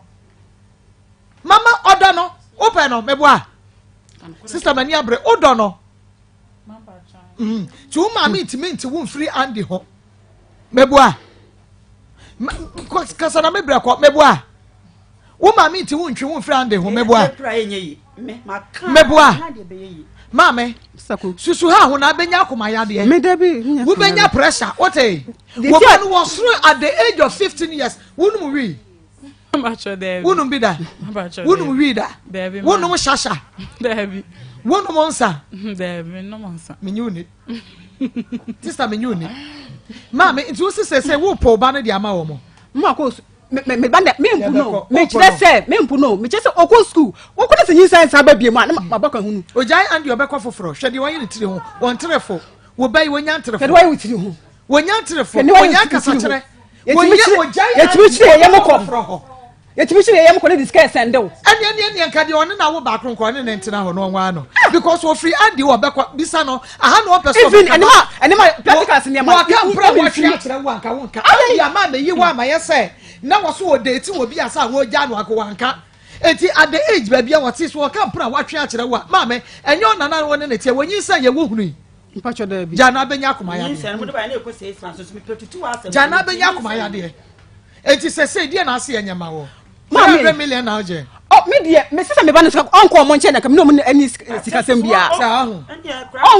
Mama ɔdɔ no, wopɛ no, meboa. Sister mani abere, wodɔ no. Mm. Ti wo maame ntumi nti wo mfiri Andy ho. Meboa. Kasa na mebrɛ kɔ, meboa. Wo maame nti wo ntwe wo mfiri ande ho meboa. Meboa. Maame, susu ha ho na abɛnya akoma yadeɛ. Wobɛnya pressure, wote? Wo ba no wɔ soro at the age of 15 years, wonom wii. Wonom bi da? Wonom wii da? Wonom shasha? Wonom nsa? Menye wo ni. Sista menye wo ni. Maame, nti wo sisɛ sɛ wopɔ ba no de ama wɔ mo? Me me ba na me mpu no me kyerɛ sɛ me mpu no me kyerɛ sɛ ɔkɔ sukuu wɔkɔ na sɛ nyinsɛn san ba bie mu a na ma bɔ ka hunu. Ogyae andi ɔbɛkɔ foforɔ hwɛ deɛ wɔyɛ ne tiri ho wɔn nterefo wɔ bɛyi wɔnya nterefo. Hwɛ deɛ wɔyɛ wo tiri ho. Wɔnya nterefo wɔnya kasakyerɛ wɔnya ogyae andi ɔbɛkɔ foforɔ hɔ. Yɛtumi kyerɛ yɛn kɔ ne de sika ɛsɛn de wo. Ɛne ɛne ɛne nka deɛ ɔne na wo baako nka ɔne ne ntena hɔ na ɔnwaa no because ofiri andi wɔ bɛkɔ bisa no aha na ɔpɛ sɛ ɔbɛka ba ɛnima practicals nneɛma wɔka mpere wɔtwe akyerɛ wo anka wo nka andi ama meyi wo ama yɛ sɛ na wɔ so wɔ date wɔ bi asa a wɔgya no anka wanka eti at the age baabi a wɔte so wɔka mpere a wɔatwe akyerɛ wo a maame ɛnyɛ ɔnana na wɔne ne teɛ wɔnyin sɛ yɛ wo hunu yi gya na abɛnya akoma yadeɛ gya na abɛnya akoma yadeɛ Enti sɛsɛi deɛ na ase yɛ nyɛ ma wɔ. Maame. 300 million na ɔgye. Oh, me deɛ, me sisa me ba no sika, ɔnkɔ ɔmo nkyɛn na nka me ne ɔmo ani sikasɛm biara. Saa ho. Ɔnkɔ.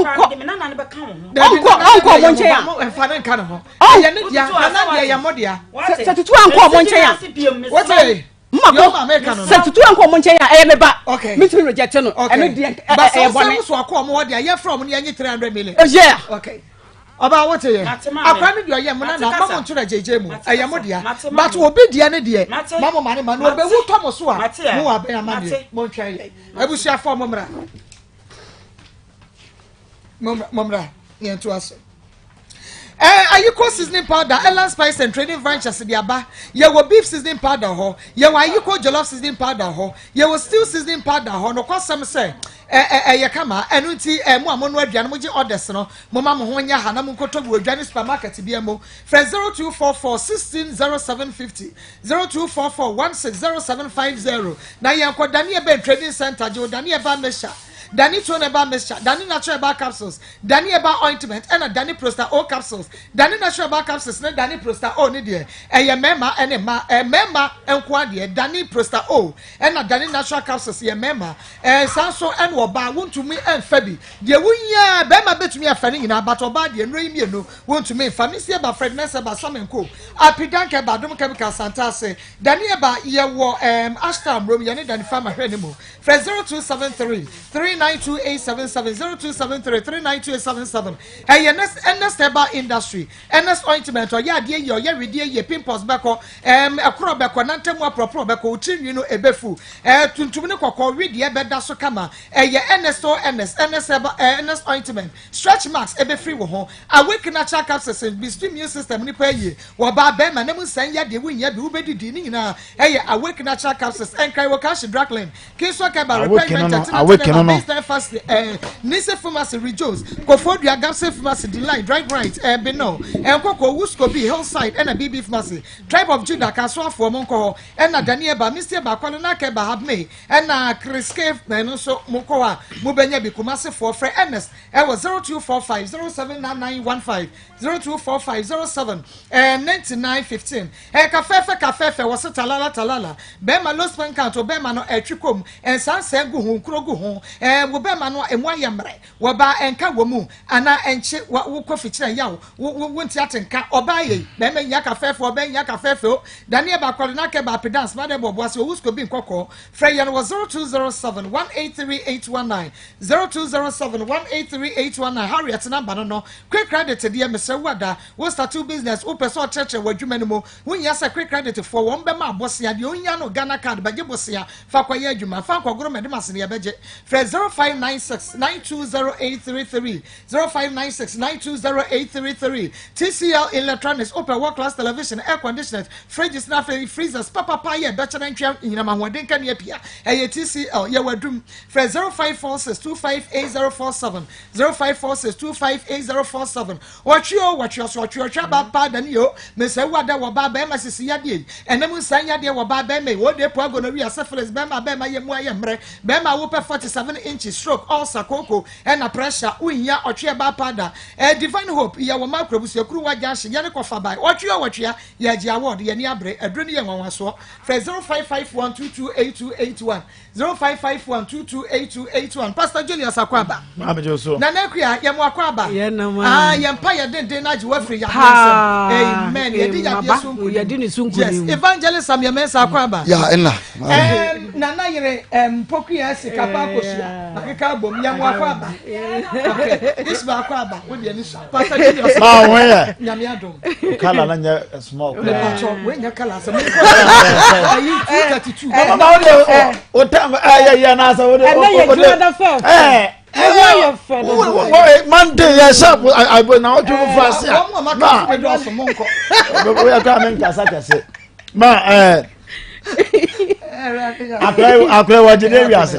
Ɔnkɔ, ɔnkɔ ɔmo nkyɛn a. Ɛnfa ne nka ne ho. Ɛyɛ ne dea, nana deɛ yɛ mo dea. Sɛ tutu ankɔ ɔmo nkyɛn a. Wote. Mma ko, sɛ tutu ankɔ ɔmo nkyɛn a, ɛyɛ me ba. Mentumi reject no. Ɛno deɛ, ɛyɛ bɔne. Basɛ sɛ akɔ ɔmo hɔ deɛ, yɛfrɛ ɔmo ne yɛnye 300 million. Yeah. Okay. Ɔbaa wo te yɛ. Akora no deɛ ɔyɛ mo nana ma mo nto na gyegye mu ɛyɛ mo dea but obi deɛ ne deɛ ma mo ma ne ma no ɔbɛwu tɔ mo so a mo wɔ abɛn ama deɛ mo ntwɛn yɛ abusuafoɔ mo mmra mo mmra yɛn to aso. Eh, ayiko seasoning powder, Elan Spice and Trading Ventures de aba. Yɛwɔ beef seasoning powder hɔ. Yɛwɔ ayiko jollof seasoning powder hɔ. Yɛwɔ stew seasoning powder hɔ. Nokwasɛm sɛ, ɛyɛ kama. Ɛno nti, mo a monoa aduane, mogye orders no, Momma mo ho nyɛ ha na monkɔtɔ bi wɔ dwa ne supermarket biara mu. Frɛ 0244 16 07 50, 0244 16 07 50 na yɛnkɔ Dani Eben Trading Centre, gye wo Dani Herbal Mixture, Dani Tone Herbal Mixture, Dani Natural Herbal Capsules, Dani Herbal Ointment ɛna Dani Prosta O Capsules. Dani Natural Herbal Capsules ne Dani Prosta O ne deɛ ɛyɛ mmarima ne mmaa, mmarima nko ara deɛ, Dani Prosta O ɛna Dani Natural Capsules yɛ mmarima, ɛɛ saa nso ɛna ɔbaa wontumi ɛnfa bi. Deɛ wo hia bɛɛma bɛtumi afa ne nyinaa but ɔbaa deɛ nnuro yi mienu wo ntumi nfa Missy Eba Fred Mensah Eba Sam Nko Api Dank Eba Adom Chemical Santase Danny Eba yɛ wɔ ɛɛm Ashtown Mmrom yɛne Danny Farmer hwɛ ne mu frɛ 0273 392877 0273 392877 ɛyɛ Ernest Ernest Herbal Industry Ernest Ointment ɔyɛ adeɛ yie ɔyɛ wedeɛ yie pimples bɛkɔ ɛɛm ɛkorɔ bɛkɔ nantamu aporɔporɔ bɛkɔ wo tiri nwi no ɛbɛfu ɛɛ tuntum ne kɔkɔɔ wedeɛ bɛda so kama Ɛyɛ Ernest o Ernest, Ernest herbal eh, Ernest ointment, stretch marks ɛbɛfiri wo ho, awake natural capsules, boost immune system nipa ayie, wɔbaa bɛɛma na mu nsɛn yadeɛ wo nnya bi wo bɛdidi ne nyinaa ɛyɛ awake natural capsules, Nkran Wokanhye Draklin, Kingswalk herbal, Repair Awake no no, Inventor, Tinatine awake no herbal, no. Baseline Fast eh, Nise Pharmacy, Rejoice, Kofodua, Gapse Pharmacy, Delight, Drive Right, eh, Beno, Nkoko, Wuskobi, Hillside ɛna BB Pharmacy, Tribe of Judah, Kasoafoɔ monkɔ hɔ, ɛna Dani herbal, Misty herbal, Kwalena herbal, Habme, Ɛna Chris Cave man nso mo kɔ hɔ a mo bɛnya bi. Kumasi foɔ frɛ Ernest ɛwɔ 0245 079915 0245 07 99 15. Ɛyɛ kafɛɛfɛ kafɛɛfɛ wɔ se talala talala. Bɛɛma low sperm count wo bɛɛma no ɛtwe kɔ mu nsansɛɛ gu ho nkuro gu ho ɛɛ wo bɛɛma no a emu ayɛ mmerɛ wɔ baa ɛnka wɔ mu anaa ɛnkye wa wo kɔ fikyerɛ yaw wo wo wo nti ate nka ɔbaa yei bɛɛma nyia kafɛɛfɛ ɔbaa nyia kafɛɛfɛ o Daniel ba kɔde na kɛ ba apedans ma dɛ bɔ boase owu sko bi nkɔkɔɔ Frɛ yɛn wɔ 0207 183 819, 0207 183 819, Harriet number no no. Quick Credit deɛ mesrɛ wo ada, wo start wo business, wo pɛ sɛ ɔkyerɛkyerɛ w'adwuma no mu, wo hia sɛ Quick Credit foɔ wɔn bɛma bosea, deɛ ohia no Ghana card bɛgye bosea fa kɔ yɛ adwuma, fa nkɔgoro mɛdemase no yɛbɛgye. Frɛ 0596 920833, 0596 920833. TCL Electronics, wopɛ world class television, air conditioners, fridges na afei freezers papapa yɛ bɛkyɛ na ntwea nyinam ahoɔden kanea pii a, ɛyɛ TCL. Yɛwɔ adum. Frɛ 0546 258047, 0546 258047. Ɔtwe o, wɔtwe ɔso ɔtwe ɔtwe aba paa da ne o, mesɛ wo ada wɔ baa bɛrima sisi yadeɛ yi, ɛnam nsan yadeɛ wɔ baa bɛrima yi, wɔ de po gonorrhea, syphilis, bɛrima bɛrima yɛ mu ayɛ mmerɛ, bɛrima wopɛ 47 inch. apɛnkyi, stroke, ulcer, kooko, ɛna pressure, wohia ɔtwe ɛbaa powder, eh, Divine Hope, yɛ wɔ Makro abusua kuruwa junction, yɛne kɔfa bae, ɔtwe o wɔtwea, yɛgye award, yɛni abere, aduro no yɛ nwanwasoɔ, frɛ 0551 228281. 0551 228281 Pastor Julius Akwaaba. Maame jo so. Nana Akua yɛ mo akwaaba. Yɛ nam a. Ah yɛ mpa yɛ denden na agye wafiri yadeɛ nsam. Amen. Yɛdi yadeɛ so nkunim. Yɛdi ne so nkunim. Yes. Evangelist Samuel Mensah Akwaaba. Ya ɛna. Um, Nana yere um, Pokuya sika pa akosua. Akeka abom yɛ mo akwaaba. Okay. Isma Akwaaba. Wo deɛ ni sa. Pastor Julius. Ma wo yɛ. Nyame adom. Kala na nyɛ small. Mepatɔ wo nyɛ kala asɛm. Ayi 232. Mama wo de o tam ayɛ yɛ na asɛ wo de. Ɛnɛ yɛ adwuma da fɛ. Ɛɛ. Ɛwɔ yɛ fɛ dodo. Monday yɛ sɛ abo na ɔtwe foforɔ ase a. Wɔn mu a maka so bɛ dɔɔso mo nkɔ. Wo yɛ kɔ a mi nkasa kɛse. Ma ɛɛ. Akɔrɛ akɔrɛ wɔ gyina wi ase.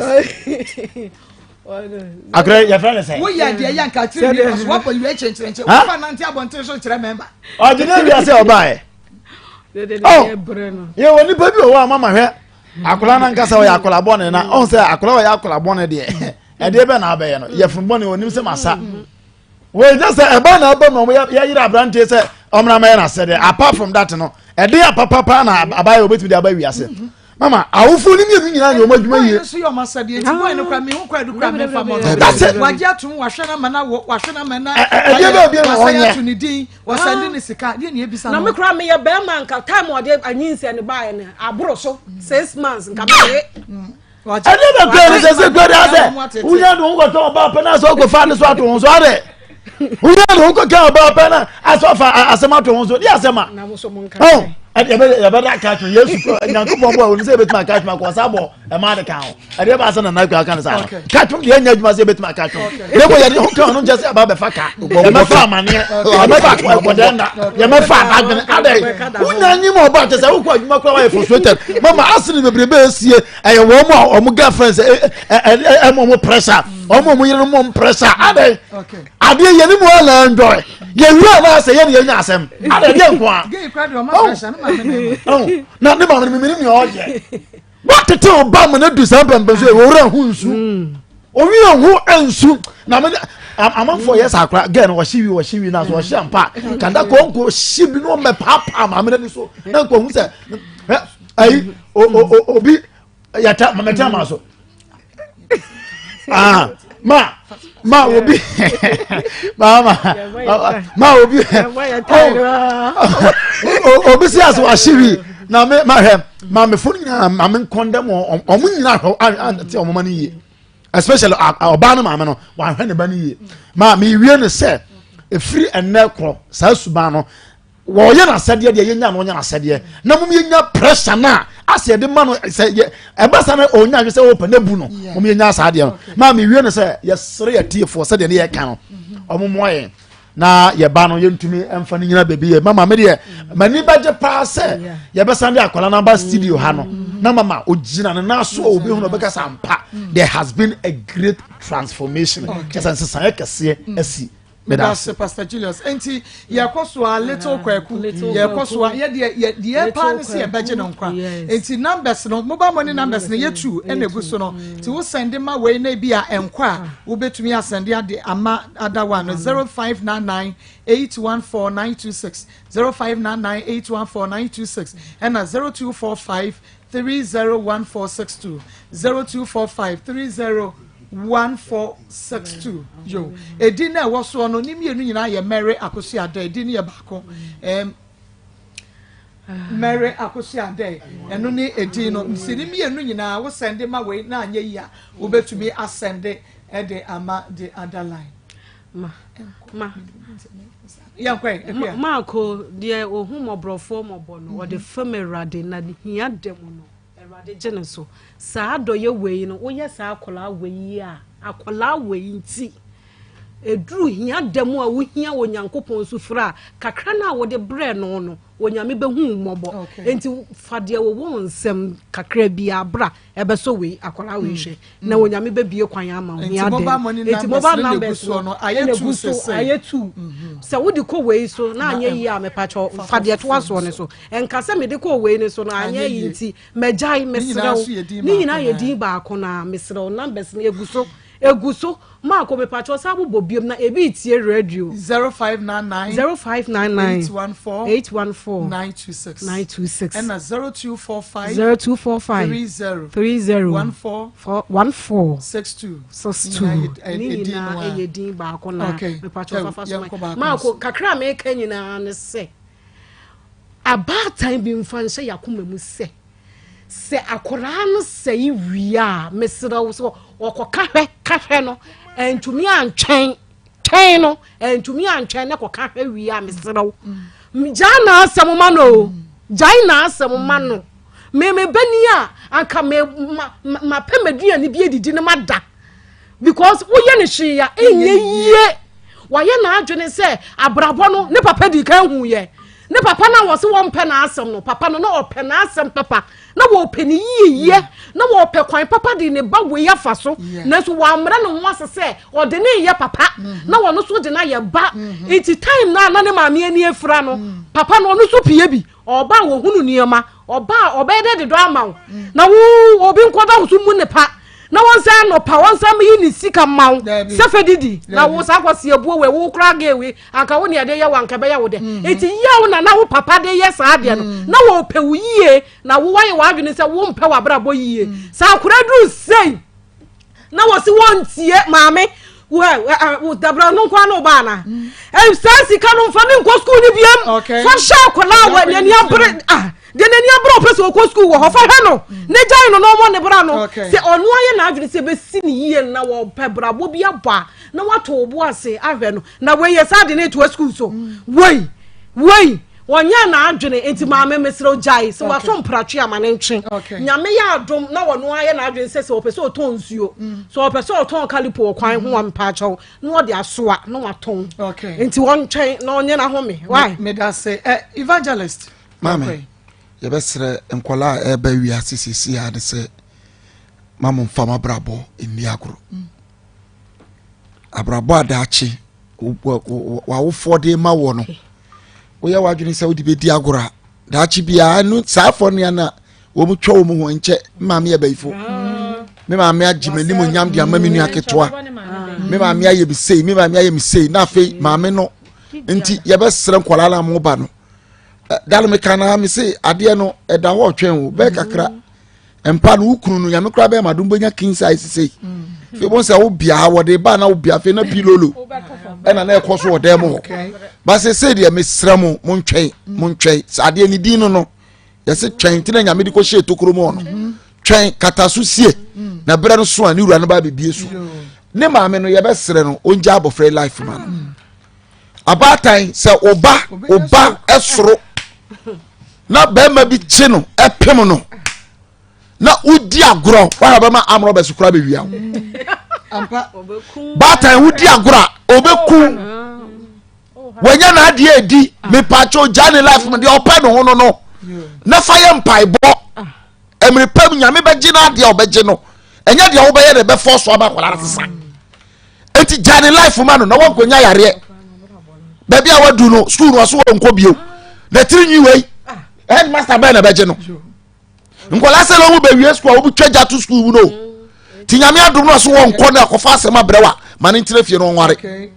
Akɔrɛ yɛ fɛ ne sɛ. Woyɛ deɛ yɛ nka tiri mi kaso wabɔ iwe kyɛnkyɛnkyɛn wofa nante abɔnten so kyerɛ mɛmba. Ɔgyina wi ase ɔbaa yɛ. Ɔ yɛ wɔ nipa bi wɔ hɔ a mama hwɛ. Akwadaa no ankasa ɔyɛ akwadaa bɔne na ɔn sɛ akwadaa ɔyɛ akwadaa bɔne deɛ ɛdeɛ bɛ na abɛyɛ no yɛfunu bɔne onim sɛ masa wɔn sɛ ɛba na aba mu ɔmo yɛyere aberanteɛ sɛ ɔmena mɛyɛ n'asɛdeɛ apart from that no ɛde apapapa na abayɛ obetumi de aba wiase mama awofo ni mmienu nyinaa yɛ ɔmo adwuma yie. bɔyɛ nso yɛ ɔmo asɛdeɛ nti bɔyɛ no kura mi ho kura du kura mi nfa mɔ no. That's it. wagye atum wahwɛ na ma na wɔ wahwɛ na ma na. Ɛdeɛ bɛ obi na wasan ɔnyɛ. ato ne din wasan di ne sika deɛ ne ebisa na no. me kura meyɛ bɛrima nka time ɔde anyinsɛn no baeɛ no aboro so 6 months nka meyɛ. Ɛdeɛ bɛ kura ne sɛ sɛ kura de asɛ wonya de wo kɔtɔ ɔbaa pɛ na asɛ ɔkɔfa ne so ato ho so adɛ wonya de wo kɔka ɔbaa pɛ na asɛ ɔfa asɛm ato ho so de asɛm a na mo so mo nka ɔn ɛde yɛbɛ yɛbɛda aka atwom Yesu kɔ Nyankopɔn bɔ a onim sɛ yɛbɛtumi aka atwom akɔ ɔsa bɔ ɛma de ka ho ɛdeɛ bɛ asɛ nana akua aka ne saa no ka atwom deɛ ɛnyɛ adwuma sɛ yɛbɛtumi aka atwom ne bɔ yɛde ho ka ɔno nkyɛ sɛ ɛba bɛfa ka yɛmɛfa amaneɛ yɛmɛfa ɛkɔdɛn na yɛmɛfa adadwene adɛ wonya nyim ɔba kyɛ sɛ wokɔ adwuma koraa wayɛ frustrated mama asene bebrebe esie ɛyɛ wɔn mu a wɔn girlfriends ɛ ɛ ɛ ɛmo wɔn pressure wɔn a wɔn yerenom wɔn pressure adɛ adeɛ yɛn ni mu ala enjoy yɛ wia na asɛ yɛn ni yɛn nya asɛm adɛ deɛ nko a gay kura deɛ ɔma pressure ne maame na ɛma. ɔn na ne maame no mímí ni ɔyɛ watete ɔba mu ne du saa mpɛmpɛ so owurɛ ho nsu owurɛ ho nsu na me amanfoɔ yɛ saa akora gɛɛ no wɔhye wi wɔhye wi na so wɔhye ampa kanda konko hye bi na ɔmɛ paapaa maame n'ani so na nko ohun sɛ ɛ ayi o o obi yɛta mɛtɛ ama so ah ma ma obi ma ma ma obi oh obi si ase wahye wi na me ma hwɛ maame fo nyinaa maame nkɔndɛm wɔn nyinaa hwɛ ate wɔn ma no yie especially ɔbaa no maame no wahwɛ ne ba no yie maa mi wie no sɛ efiri ɛnɛ korɔ saa suban no wɔyɛ n'asɛdeɛ deɛ yɛnya no ɔnyɛ n'asɛdeɛ na mom yɛnya pressure no a asɛ yɛde ma no sɛ yɛ ɛba sa no ɔnya adwe sɛ wɔpɛ no bu no mom yɛnya saa deɛ no maa mewie no sɛ yɛsere yɛtiefoɔ sɛdeɛ ne yɛka no ɔmo mmoa yɛn na yɛba no yɛntumi mfa no nyina baabi yɛ mama me deɛ m'ani bɛgye paa sɛ yɛbɛsan de akwadaa no aba studio ha no na mama ogyina ne nan so a obi hu no ɔbɛka sɛ ampa there has been a great transformation kyɛ sɛ nsesaeɛ kɛseɛ asi. Meda ase Pastor Julius. Enti yɛkɔ so a little kwaku yɛkɔ so a yɛdeɛ yɛ deɛ paa ne sɛ yɛbɛgye no nkwa. Enti numbers no mobile money numbers no yɛ tu ɛna egu so no. Ti wo sɛnde ma wei na ebi a ɛnkɔ a wobɛtumi asɛnde ade ama ada one no 0599 814 926 0599 814 926 ɛna 0245 301462 0245 301462 yo edin na ɛwɔ soɔ no ne mmienu nyinaa yɛ Mary Akosua Adeh edin no yɛ baako ɛm Mary Akosua Adeh ɛno ne edin no nsi ne mmienu nyinaa wo sɛnde ma wei na anyɛ yi a wobɛtumi asɛnde ɛde ama the other line. Ma ma yɛnkɔ ɛ maako deɛ ohu mmɔborɔfoɔ mmɔbɔ no ɔde fam Awurade na hia da mu no Awurade gye ne so. Saa adɔyɛ wei no woyɛ saa akwadaa wei a akwadaa wei nti eduru hia da mu a wohia Onyankopɔn so firi a kakra no a wode brɛ no no Onyame bɛhu wo mmɔbɔ. Nti fa deɛ wɔwɔ wo nsɛm kakra bi abra ɛbɛsɔ wei akwadaa wei hwɛ na Onyame bɛbie kwan ama wo hia dɛm. Nti mobile numbers no ɛna egu so ayɛ two. Sɛ wode kɔ wei so na anyɛ yie a mepakyɛw fa deɛ toa soɔ no so. Ɛnka sɛ mede kɔɔ wei no so no anyɛ yie nti magyae mesrɛ wo. Ne nyinaa yɛ din baako na mesrɛ wo numbers no egu so. Egu so. Maako mepakyɛw san bobɔ biom na ebi retie radio. 0599 0599 814 814 926 926 ɛna 0245 0245 30 30 14 14 62 62 Ne ne nyinaa nyinaa ɛyɛ din baako na Okay. mepakyɛw fafa so Yɛnkɔ baako Maako nso. kakra a meka nyinaa ne sɛ abaatan bi mfa nhyɛ yɛakoma mu sɛ Sɛ akwadaa no sɛe wie a, mesrɛ wo sɛ ɔkɔka hwɛ ka hwɛ no, antumi antwɛn twɛn no, antumi antwɛn na kɔka hwɛ wie a, mesrɛ wo. Gyae n'asɛm ma no o, gyae n'asɛm ma no. Me me bani a, anka me ma mapɛ m'aduane bi adidi no mada. Because woyɛ no hwee a, ɛnyɛ yie. Wayɛ n'adwene sɛ abrabɔ no ne papa di kan hu yɛ. Ne papa no a wɔse wɔmpɛ n'asɛm no, papa no na ɔpɛ n'asɛm papa, na wɔpɛ ne yieyɛ, na wɔpɛ kwan papa de ne ba wei afa so, nanso wɔammrɛ ne ho ase sɛ ɔde ne yɛ papa, mm-hmm. na wɔno so de no ayɛ ba. Mm-hmm. Nti time no a na ne maame ani afira no, mm. papa no ɔno so pie bi, ɔba a wɔhunu nneɛma, ɔba a ɔbɛyɛ dɛ de dɔ ama wo, mm. na wo obi nkɔda wo so mu ne pa. na wɔn nsa anɔpa wɔn nsa yi ne sika ma wo sɛ fɛ didi na wo saa kɔ si ebuo wei wo kora gay wei anka wo ne ɛde yɛ wo anka ɛbɛyɛ wo dɛ mm. eti yaw na na wo papa de yɛ saa adeɛ no mm. na wɔpɛ wo yie na wo wayɛ w'adwene sɛ wo mpɛ w'abrabɔ yie mm. saa akora duru sei na wɔsi wɔn tie maame wo dabra no nkwa no ba na saa sika no nfa ne nkɔ sukuu no biam fa hyɛ akwadaa wɔ n'ani abere ah deɛ n'ani abere ɔpɛ sɛ ɔkɔ sukuu wɔ hɔ fa hwɛ no ne gyae no na ɔmɔ ne bra no sɛ ɔno ayɛ n'adwene sɛ ɛbɛsi ne yie na wɔpɛ brabɔ bi abɔ a na wato wo bo ase ahwɛ no na wei yɛ saa de ne toa sukuu so wei wei wɔnyɛ n'adwene nti maame mesrɛ gyae sɛ waso mpratwe ama ne ntwe nyame yɛ adom na wɔno ayɛ n'adwene sɛ sɛ ɔpɛ sɛ ɔtɔn nsuo mm. sɛ ɔpɛ sɛ ɔtɔn kalipo wɔ kwan ho a mpaakyɛw na ɔde asoa na watɔn nti wɔntwɛn na ɔnyɛ n'ahome why medase eh, evangelist maame yɛbɛsrɛ nkɔla a ɛreba wiase sisi a ne sɛ ma mo nfa mo abrabɔ nni agorɔ mm. Abrabɔ a daakye w'awofoɔ de ma wɔ no woyɛ w'adwene sɛ wode bɛdi agorɔ a daakye biara no saa afɔ nea na wɔn twa wɔn ho nkyɛ maame yɛ bɛyifo me maame agye m'anim onyam de ama me nua ketewa me maame ayɛ me sei me maame ayɛ me sei na afei maame no nti yɛbɛsrɛ nkwadaa na mo ba no dalo meka na me se adeɛ no ɛda hɔ ɔtwɛn o bɛɛ kakra. Mm. Mpa no wo kunu no nyame koraa bɛyɛ ma dom bɛnya king size sei afei bɔn sɛ wo bia wɔde ba na wo bia afei na pilolo ɛna na ɛkɔ so wɔ dan mu hɔ ba sɛ sei deɛ mesrɛ mo montwɛn montwɛn sɛ adeɛ ne din no no yɛse twɛn nti na nyame de kɔhyɛ tokuro mu hɔ no mhm. twɛn kata so sie mm. na berɛ no so a ne wura no ba bɛbie so ne maame no yɛbɛsrɛ no ɔngya abɔfra life ma no mm. Abaatan sɛ ɔba ɔba ɛsoro na bɛrima bi kye no ɛpem no na wodi agorɔ wahwɛ bɛma amorɔ bɛso koraa bɛwia wo baatan wodi agorɔ a ɔbɛku wɔnyɛ n'adeɛ adi mepatwo gya ne life mu deɛ ɔpɛ ne ho no no na fa yɛ mpaebɔ mmere pam nyame bɛgye no adeɛ a ɔbɛgye no ɛnyɛ deɛ wobɛyɛ na ɛbɛfɔ so ama akwadaa no sesa eti gya ne life ma no na wɔnkɔnya yareɛ baabi a wadu no sukuu no ɔso wɔnkɔ bio na tiri nwi wei headmaster bɛn na ɛbɛgye no nkwadaa sɛ na wɔn bɛwie sukuu a wɔn twa gya to sukuu mu no ti nyame adum no ɔso wɔnkɔ no akɔfa asɛm abrɛ wa ma ne ntena fie no ɔnware.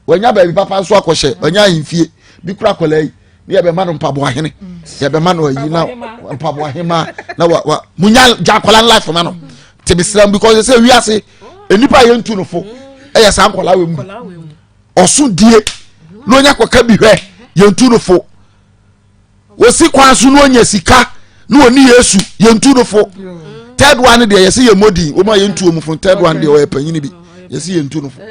Wanya baabi papa nso akɔhyɛ wanya ahemfie bi kura akwadaa yi ne yɛbɛma no mpaboa hene yɛbɛma no ayi na mpaboa hema na wa wa munya gya akwadaa no life ma no te mesra mu because sɛ wiase nnipa a yɛntu no fo ɛyɛ saa nkwadaa wɔ mu ɔso die na onya kɔka bi hwɛ yɛntu no fo. Wɔsi kwan so na ɔnya sika na ɔni Yesu yɛntu no fo. Third one deɛ yɛsɛ yɛ mmɔdin wɔn a yɛntu wɔn fo third one deɛ ɔyɛ panyin bi yɛsɛ yɛntu no fo.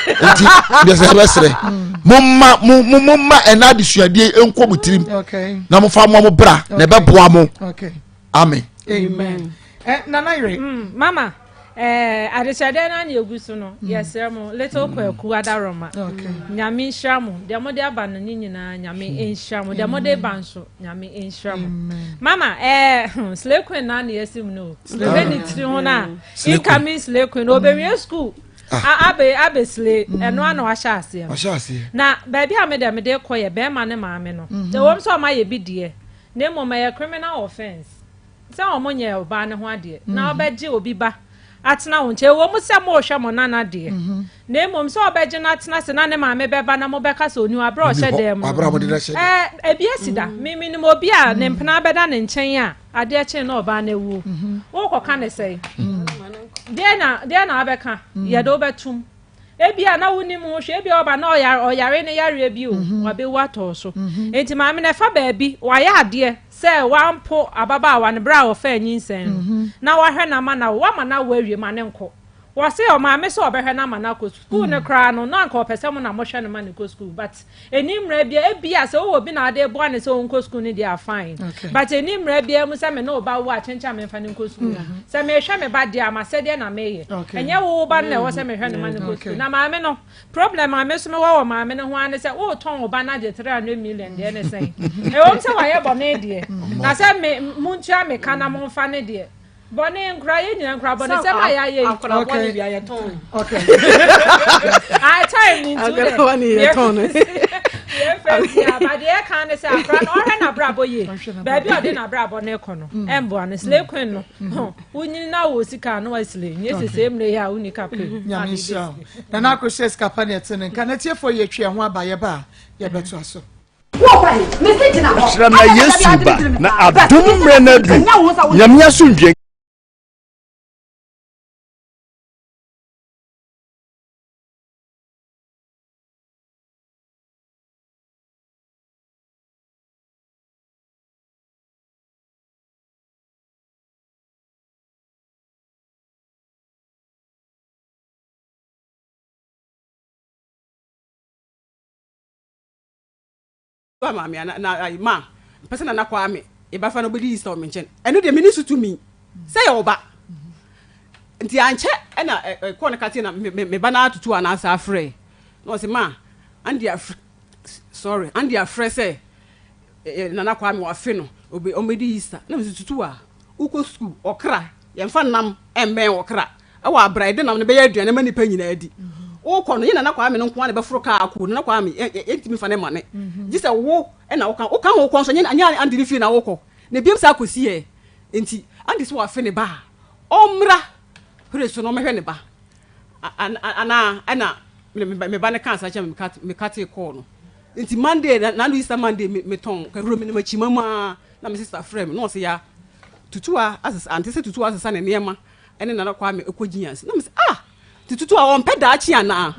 Nti deɛ sɛ yɛbɛsrɛ momma mo mo momma ɛna adesuadeɛ nkɔ mo tirim na mofa mo mo bra na ɛbɛboa mo. Amen. Amen. Eh, Nana Yere. Mm, mama. Eh, adehyɛdeɛ no ana ɛgu so no mm. yɛsrɛ mo little mm. kwaku adaroma nyame nhyira mo deɛ mode aba no ne nyinaa nyame mm. nhyira mo deɛ mode ba nso nyame nhyira mo mama eh, hmm, slay queen na ana yɛsi mu no ɔbɛ ne tiri ho no a incoming slay queen ɔbɛwie school ah. abe abe slay ɛno ana wahyɛ aseɛ no na baabi a mede mede kɔ yɛ bɛrima ne maame no mm-hmm. ɛwɔm sɛ ɔma yɛ bi deɛ na mmom ɛyɛ criminal offence Sɛ wɔn nyɛɛ ɔbaa no ho adeɛ na ɔbɛgye obi ba atena wo nkyɛn. Ɛwɔ mu sɛ morehwɛ mo nana deɛ, na mmom sɛ ɔbɛgye no atena ase na ne maame bɛba na mobɛka sɛ ɔni hɔ aberɛ a ɔhyɛ dan mu no, ɛɛ, ebi asi da. Me menim obi a ne mpena bɛda ne nkyɛn a adeɛ kye na ɔbaa no awuo. Worekɔka ne sɛn? Deɛ na, deɛ na wabɛka? Yɛde wo bɛtom. Ebia na wonim ho hwee, ebia ɔba na ɔyare, ɔyare ne yareɛ bi o, wabewu atɔ so. Enti maame no ɛfa baabi, wayɛ adeɛ sɛ wampo ababaawa no berɛ a ɔfaa nyinsɛn no, na wahwɛ no ama no awo, wama no awo awie ma no nkɔ. Wɔse ɔmaame sɛ ɔbɛhwɛ no ama no akɔ sukuu no koraa no, na anka ɔpɛ sɛ mo na mohwɛ no ma no kɔ sukuu, but ɛni mmara biara, ebia sɛ wowɔ bi na ade boa no sɛ ɔnkɔ sukuu no deɛ a fine, but ɛni mmara biara mu sɛ me ne wo ba wo a kyenkyen a memfa no nkɔ sukuu. Sɛ mehwɛ me ba deɛ a, m'asɛdeɛ na meyɛ, ɛnyɛ wo wo ba no na ɛwɔ sɛ mehwɛ no ma no kɔ sukuu. Na maame no, problem a me nso mewɔ wɔ maame no ho ara ne sɛ, woretɔn wo ba no agye 300 million deɛ ne sɛn? Ɛwom sɛ wayɛ bɔne deɛ, na sɛ me, montua me ka na momfa no deɛ, Bɔne nkora yɛ nyina nkora bɔne sɛm a yɛayɛ yi. Akora bɔne bia yɛtɔn. Okay. Ah, time ni nti Akora bɔne yɛtɔn no. Yɛmfa nti aba deɛ ɛka ne sɛ akora no ɔhwɛ n'abrabɔ yie. Baabi a ɔde n'abrabɔ no kɔ no ɛmboa no. Slay queen no. Wonyini na wɔ sika no wa slay. Nyɛ sese mmerɛ yi a wonni ka pɛ. Nyame nhyira wo. Nana akɔhyɛ sika pa ne ɛte ne nka. Na tiefoɔ yɛtwi ɛho aba yɛba a yɛbɛtoa so. Kyerɛ na Yesu ba na adom mmerɛ no adu Nyame asomdwie. Ba maame ana na ayi ma mpɛ sɛ nana kwame yɛbɛfa no ɔbɛdi Easter wɔ me nkyɛn ɛno deɛ mene so tumi sɛ yɛ ɔba nti ankyɛ ɛna ɛkɔɔ no kateɛ na me ba no atutu anaasɛ afrɛ na ɔsɛ ma andi afrɛ sorry andi afrɛ sɛ nana kwame wafe no ɔbɛdi Easter na mesɛ tutu a wokɔ sukuu ɔkra yɛmfa nam ɛmmɛn ɔkra Ɛwɔ abira yɛde nam no bɛyɛ aduane ma nnipa nyinaa di. Wokɔ no, yɛ Nana Kwame no nko ara na ɛbɛforo kaa akɔ. Nana Kwame, yɛntumi mfa no mma ne. Gye sɛ wo na woka. Woka ho kɔ nso, ɛnyɛ Andy ne fie na wokɔ. Na ebiem saa kɔsi ɛ. Enti Andy sɛ wafe ne ba a, ɔmmra hwere so na ɔmmɛhwɛ ne ba. Anaa ɛna me ba no kaa saa kyerɛ me, mekatee kɔɔ no. Nti Monday, na Easter Monday, metɔn kahuro menim akyima mu ara na me sister frɛ me na ɔse ya Tutu a asesa, ante sɛ Tutu asesa ne nneɛma ɛne Nana Kwame kɔ Gyinyas na mese ah nti tutu a ɔmpɛ daakye anaa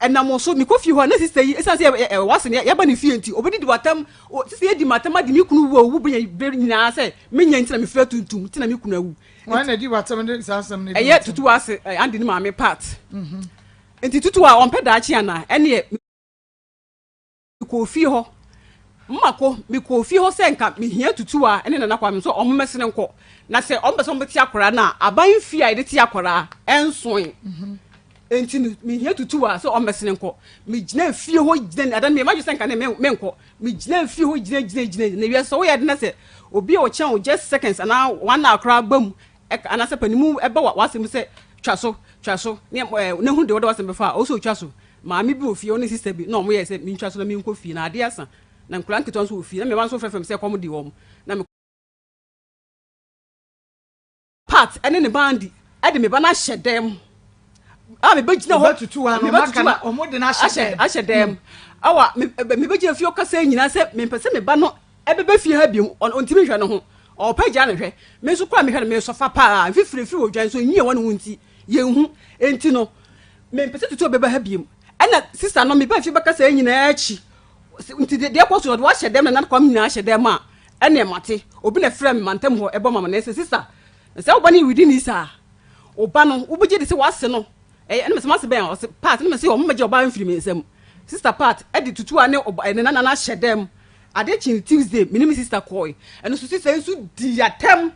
ɛnam wo so mekɔ fie hɔ a na sista yi ɛsiane sɛ wase no yɛba ne fie nti ɔbɛdidi watam sista yi adi matam adi me kunu wu a ɔwu bɛnya nyinaa sɛ menya nti na mefira tuntum nti na me kunu awu wɔn na di watam de saa asɛm no di ɛyɛ tutu ase andi ne maame part nti tutu a ɔmpɛ daakye anaa ɛneɛ Mekɔɔ fie hɔ. Mma kɔ, mekɔɔ fie hɔ sɛ nka mehia Tutuwa ne Nana Kwame nso wɔn mmɛsene nkɔ. Na sɛ wɔn pɛ sɛ wɔbɛte akwadaa no a, aban fie a yɛde te akwadaa ɛnsoe. Enti no, mehia Tutuwa sɛ wɔn mmɛsene nkɔ. Megyina fie hɔ gyina, adan me, madwe sɛ nka ne menkɔ. Megyina fie hɔ gyina gyina gyina. Na wiase sɛ woyɛ ade na sɛ obi a ɔkyɛn wo just seconds anaa one hour koraa ba mu, anaasɛ panimu ɛba w'asɛm sɛ twa so, twa so, ne na hu deɛ wɔde w'asɛm bɛfa a, ɔwɔ sɛ ɔtwa so. Maame bi wɔ fie, ɔne sista bi, na wɔyɛɛ sɛ mintwa so na menkɔ fie. Na ade asa, na nkwadaa nketewa nso wɔ fie, na me mma nso frɛfrɛ me sɛ kɔm de wɔn. Na me. Pat ne ne bandi de me ba no ahyɛ dan mu a mebɛgyina hɔ Wɔbɛtutu ano, mebɛtutu maka na wɔn de no ahyɛ ahyɛ dan. ahyɛ dan mu ɛwɔ me mebɛgyina fie ɔkasa nyinaa sɛ mempɛ sɛ me ba no ɛbɛba fie ha biom ɔntumi nhwɛ ne ho ɔpɛ gya ne hwɛ me nso koraa mehwɛ no mesɔfa paa mfifiri firi wɔ dwan so nyi ɛwɔ ne ho nti yɛnhu enti no Mempɛ sɛ tutuo bɛba ha biom. Ɛna sista no meba fie bɛka saa nyinaa akyi. Nti deɛ ɛkɔ so no ɔde wahyɛ dɛm na nakwam nyinaa ahyɛ dɛm a ɛneɛ mate. Obi na ɛfrɛ me mantam hɔ ɛbɔ ma amanneɛ sɛ sista na sɛ wo ba no redi ni saa wo ba no wobɛgye di sɛ wase no ɛyɛ ɛna mesɛ mase bɛn a ɔse part ɛna mesɛ ɔmo mɛgye ɔbaa mfiri me nsam. Sista part ɛde tutuo a ne ɔba ne nana no ahyɛ dɛm. Adeɛ kyee Tuesday me ne me sista kɔe ɛno nso sista yi nso dii atɛm.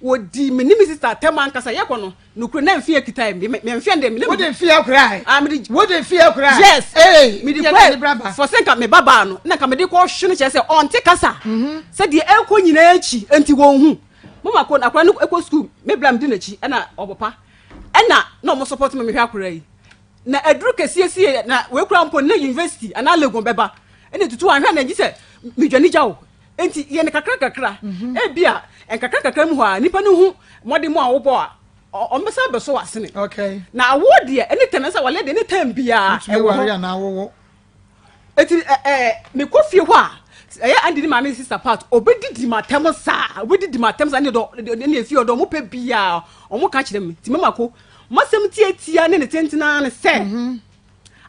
Wɔdii me ne me sista atɛm ankasa. Yɛkɔ no, nokorɛ na mfeɛ kita me. Me mfeɛ no deɛ, me na Wode mfeɛ korae? Ah, mede. Wode mfeɛ korae? Yes. Ee, Mede yɛ kɔɛ ne bra ba. fɔ sɛ nka me ba baa no, na nka mede kɔ hwe no kyerɛ sɛ ɔnte kasa. Sɛ deɛ ɛrekɔ nyinaa akyi, enti wɔnhu. Mama kɔ, akwadaa no kɔ sukuu, me bra medi n'akyi, ɛna ɔbɔ pa. Ɛna na wɔn support me mehwɛ akwadaa yi. Na aduru kɛseɛ sie, na wei koraa mpo na university anaa Legon bɛba. Ɛna tutu anhwɛ na gye sɛ medwane gya wo. Enti yɛ no kakrakakra. Ebia nkakrankakra mu hɔ a, nnipa no hu mmɔden a wobɔ a, Ɔmo bɛsan abɛsɔ w'asene. Okay. Na awoɔ deɛ ɛne tɛm ɛsɛ wale deɛ ne tɛm biara ɛwɔ hɔ. Wotumi ware anaa wowo. Eti ɛ ɛ mekɔ fie hɔ a ɛyɛ Andy ne maame sister part obedidi m'atɛm saa obedidi m'atɛm saa ne dɔ ne efie ɔdɔ ɔmo pɛ biara ɔmo ka kyerɛ me ti mama ko masɛm tietia ne ne tenten ara ne sɛ. Mm -hmm.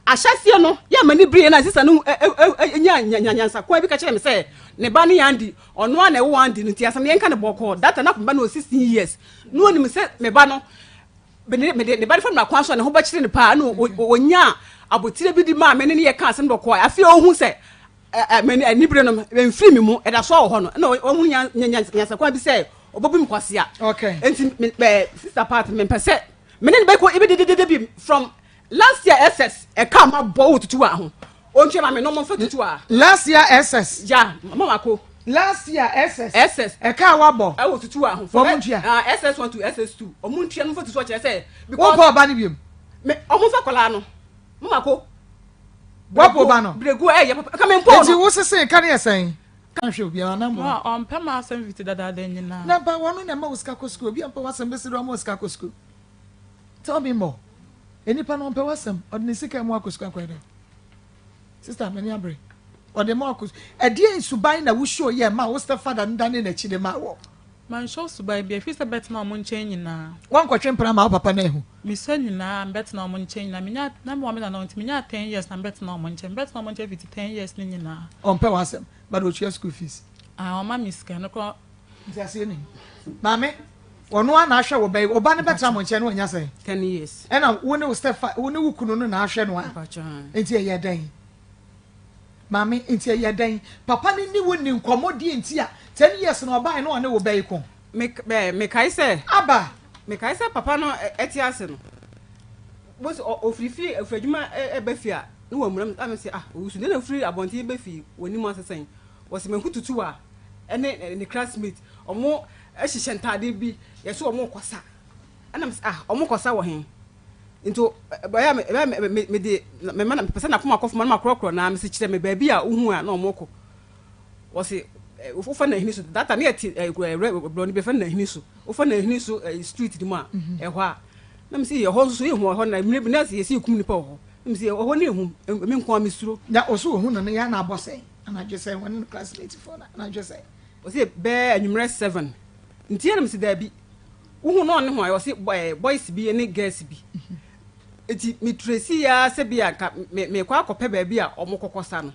Ahyɛaseɛ no, yɛ a m'ani bereeɛ na sista no nyaa nyansa kwan bi ka kyerɛɛ me sɛ ne ba ne Andy, ɔno ara na ɛwoo Andy no nti asɛm no yɛnka no bɔkɔɔ. That time na me ba no wɔ 16 years na ɔnim sɛ me ba no mede ne ba no fa mmara kwan so a ne ho bɛkyere no paa na ɔnyaa abotire bi de maa me ne ne yɛka asɛm bɔkɔɔ. Afei ɔhu sɛ m'ani bere no mfiri me mu ɛda so wɔ hɔ no na ɔhu nyansa kwan bi sɛ ɔbɛbu me kwasea. Nti sister part mempɛ sɛ me ne no bɛkɔ ebedededede bi from Last year SS ɛka ma bɔ wo tutu a ho. Ontua ma me no mo nfa tutu a. Last year SS. Ya mama mako. Last year SS. SS. Ɛka wa bɔ. Ɛwɔ tutu a ho. Wɔn ntua. Ah SS 1 to SS 2. Ɔmo ntua no nfa tutu a kyerɛ sɛ. Wɔn pɔ ɔba no biom. Me ɔmo nfa kɔlaa no. Mama ko. Wɔpɔ ɔba no. Bregu ɛyɛ papa. Ka me mpɔ no. Eti wo sese ka ne yɛ sɛn. Ka nhwɛ obiara na mo. Ɔmpɛ ma asɛm fiti dadaada nyinaa. Na ba wɔn na ɛma wo sika kɔ sukuu obi a mpɛ w'asɛm bɛsi do ama wo sika kɔ sukuu. Tell me more. Enipa no ɔmpɛ w'asɛm, ɔde ne sika mu akɔ sukuu akɔyɛ dɛn? Sister, m'ani abere. Ɔde ma akɔ Ɛdeɛn suban na wo show yɛ ma wo stepfather no dane n'akyi de ma wɔ? Manhyɛ suban bi, ɛfiri sɛ bɛtena wɔn nkyɛn nyinaa. Woankɔtwe mpena ma wo papa no ahu? Mesua nyinaa, mebɛtena wɔn nkyɛn nyinaa. Menya, na mewɔ me nana hɔ nti menyaa ten years na mebɛtena wɔn nkyɛn. Mebɛtena wɔn nkyɛn fiti ten years no nyinaa. Ɔmpɛ w'asɛm, but ɔtua school fees. Ah, ɔma me sika, ɛno koraa. Nteaseɛ ni. Maame, ɔno ara na ahwɛ wo ba yi. Wo ba no bɛtena mo nkyɛn na wanya sɛn? Ten years. Ɛna wo ne wo step wo ne wo kunu no na ahwɛ no a. Nti ɛyɛ dɛn? Maame, nti ɛyɛ dɛn? Papa no ne wo nni nkɔmmɔ deɛ nti a ten years na ɔbaeɛ na ɔne wo ba yi ko? Me mekae sɛ. Aba. Mekae sɛ papa no ɛte ase no. Bosi ofiri fie ofiri adwuma ɛba fie a na wamuna me sɛ ah owusu deɛ na ofiri abɔnten ba fie w'anim asesɛn. Wɔsi mahu tutu a ɛne ne classmate ɔmo hyehyɛ ntaade bi yɛsɛ ɔmo kɔsa ɛna mese ah ɔmo kɔsa wɔ he nti ɛbɛyɛ a ɛbɛyɛ me me de me ma na mepɛ sɛ n'akoma kɔ fam na makorɔkorɔ na mese kyerɛ me baabi a wohu a na ɔmo kɔ wɔsi wofa n'ahini so data ne yɛte brɔni bi fɛ n'ahini so wofa n'ahini so street no mu a ɛhɔ a na mese ɛhɔ nso so yɛhu ɛhɔ na mmerɛ bi na yɛsi yɛkum nipa wɔ hɔ na mese ɛhɔ ne ehu me nko a mesuro. Na ɔso ohu no no yɛ na abɔ sɛn? Anadwo sɛn? Wɔne no classmate foɔ no anadwo sɛn? Ɔse bɛɛ anwummerɛ 7 nti ɛna mese daabi wohu no ɔne ho a ɔse boys bi ne girls bi nti me tracy ya sɛ bi a nka mekɔ akɔpɛ baabi a ɔmo kɔkɔ sa no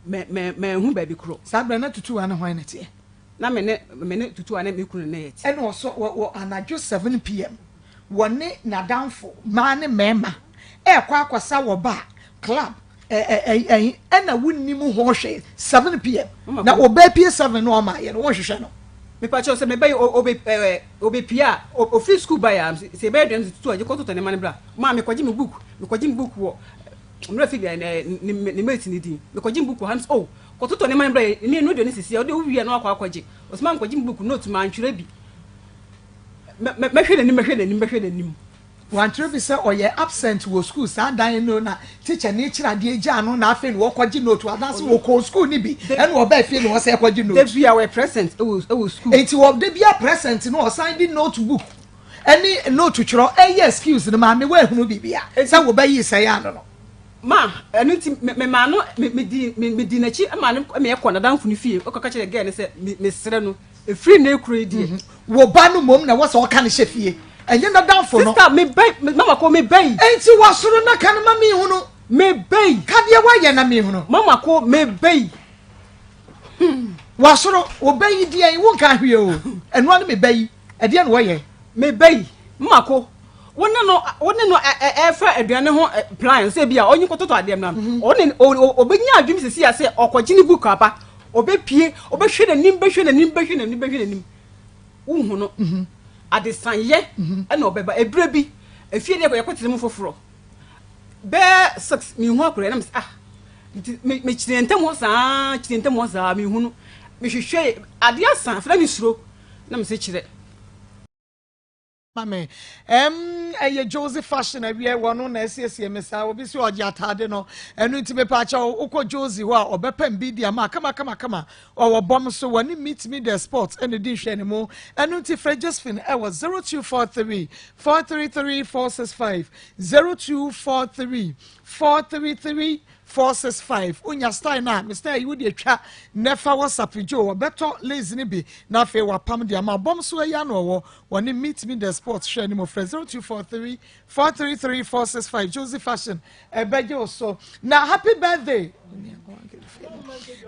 manhu baabi korɔ. Saa berɛ na Tutuwa ne hwan na ɛteɛ? Na me ne me ne Tutuwa ne me kunu ne yɛte. Ɛna ɔsɔ wɔ wɔ anadwo 7 pm wɔne n'adamfo mmaa ne mmarima ɛrekɔ akɔsa wɔ bar club Ɛɛ ɛna wonnim ho hwee 7 pm na ɔbɛpie 7 no ɔma yɛ no wonhwehwɛ no. Mepakyɛw sɛ mebɛyɛ obe ɛɛ obepie a ofiri sukuu baeɛ a sɛ yɛbɛyɛ aduane tutu a gye kɔtotɔ nneɛma no bra maa mekɔgye me book mekɔgye me book wɔ mmerɛ fi ne ne ne mate ne din mekɔgye me book wɔ ha no oh kɔtotɔ nneɛma no bra ne no aduane sisi a ɔde wowie a na wakɔ akɔgye ɔsɛ maa mekɔgye me book note mantwerɛ bi mɛhwɛ n'anim mɛhwɛ n'anim mɛhwɛ n'anim. Wankyerɛ bi sɛ ɔyɛ absent wɔ school saa dan no na teacher ni kyerɛ adeɛ gyaa no na afei na ɔkɔgye note anaasɛ ɔkɔɔ school no bi ɛna ɔbaa fie na ɔsɛ ɛkɔgye note. Da bi a ɔyɛ present ɛwɔ ɛwɔ school. Enti wɔ da bi a present no ɔsan de note book ɛne note twerɛ ɛyɛ excuse no maame woahunu biribi a sɛ wobɛyi sɛe ano no. Ma ɛno nti me me maa no me me di me me di n'akyi ma no ma yɛkɔ n'adamfo no fie ɔkɔka kyerɛ girl no sɛ me mesrɛ no Ɛfiri nnɛ rekuro yi deɛ. Wo ba no mmom na ɛwɔ sɛ ɔka no hyɛ fie, ɛnyɛ n'adamfo no. Sister, me ba yi, mama ko, me ba yi. Enti wasoro na ka no ma menhunu. Me ba yi. Ka deɛ woayɛ na menhunu. Mama ko, me ba yi. Hmm. Wasoro, wo ba yi deɛn, wonka hwee o. Ɛno ara ne me ba yi, ɛdeɛn na wɔyɛ? Me ba yi, mama ko, wo ne no, wo ne no ɛfa aduane ho plan sɛ bi a ɔnyi kɔtɔtɔ adeɛ mmra no. Ɔne, ɔbɛnya adwene sisi a sɛ ɔkɔgye ne book aba. Ɔbɛpue, ɔbɛhwɛ n'anim, bɛhwɛ n'anim, bɛhwɛ n'anim, bɛhwɛ n'anim. Wonhu no. Mhm. Adesanyɛ mhm. ɛna ɔbɛba. Ebire bi, efie deɛ yɛkɔ tena mu foforɔ. Bɛɛ six, mehu akwadaa na mesɛ ah, nti mekyerɛ ntam hɔ saa, kyerɛ ntam hɔ saa, mehu no. Mehwehwɛ adeɛ asa, afei na mesuro na mesɛ kyerɛ. Ma me. Ɛm ɛyɛ Josie fashion awiɛ wɔno na asiesie me saa obi si ɔgye ataade no ɛno nti mepaakyɛw wokɔ Josie hɔ a ɔbɛpam bi di ama kama kama kama ɔwɔ bɔm so wɔne meet me the sport ɛna di nhwɛ ne mu ɛno nti frɛ Josephine ɛwɔ 0243 433 465 0243 433 465 wonya style no a me style yi wode atwa na ɛfa WhatsApp Joe ɔbɛtɔ lace no bi na afei wapam de ama bɔm so ɛyɛ ano ɔwɔ Wɔne Meet Me The Sport hwɛ anim frɛ 0243 433 465 Josie Fashion ɛbɛgye wo so na happy birthday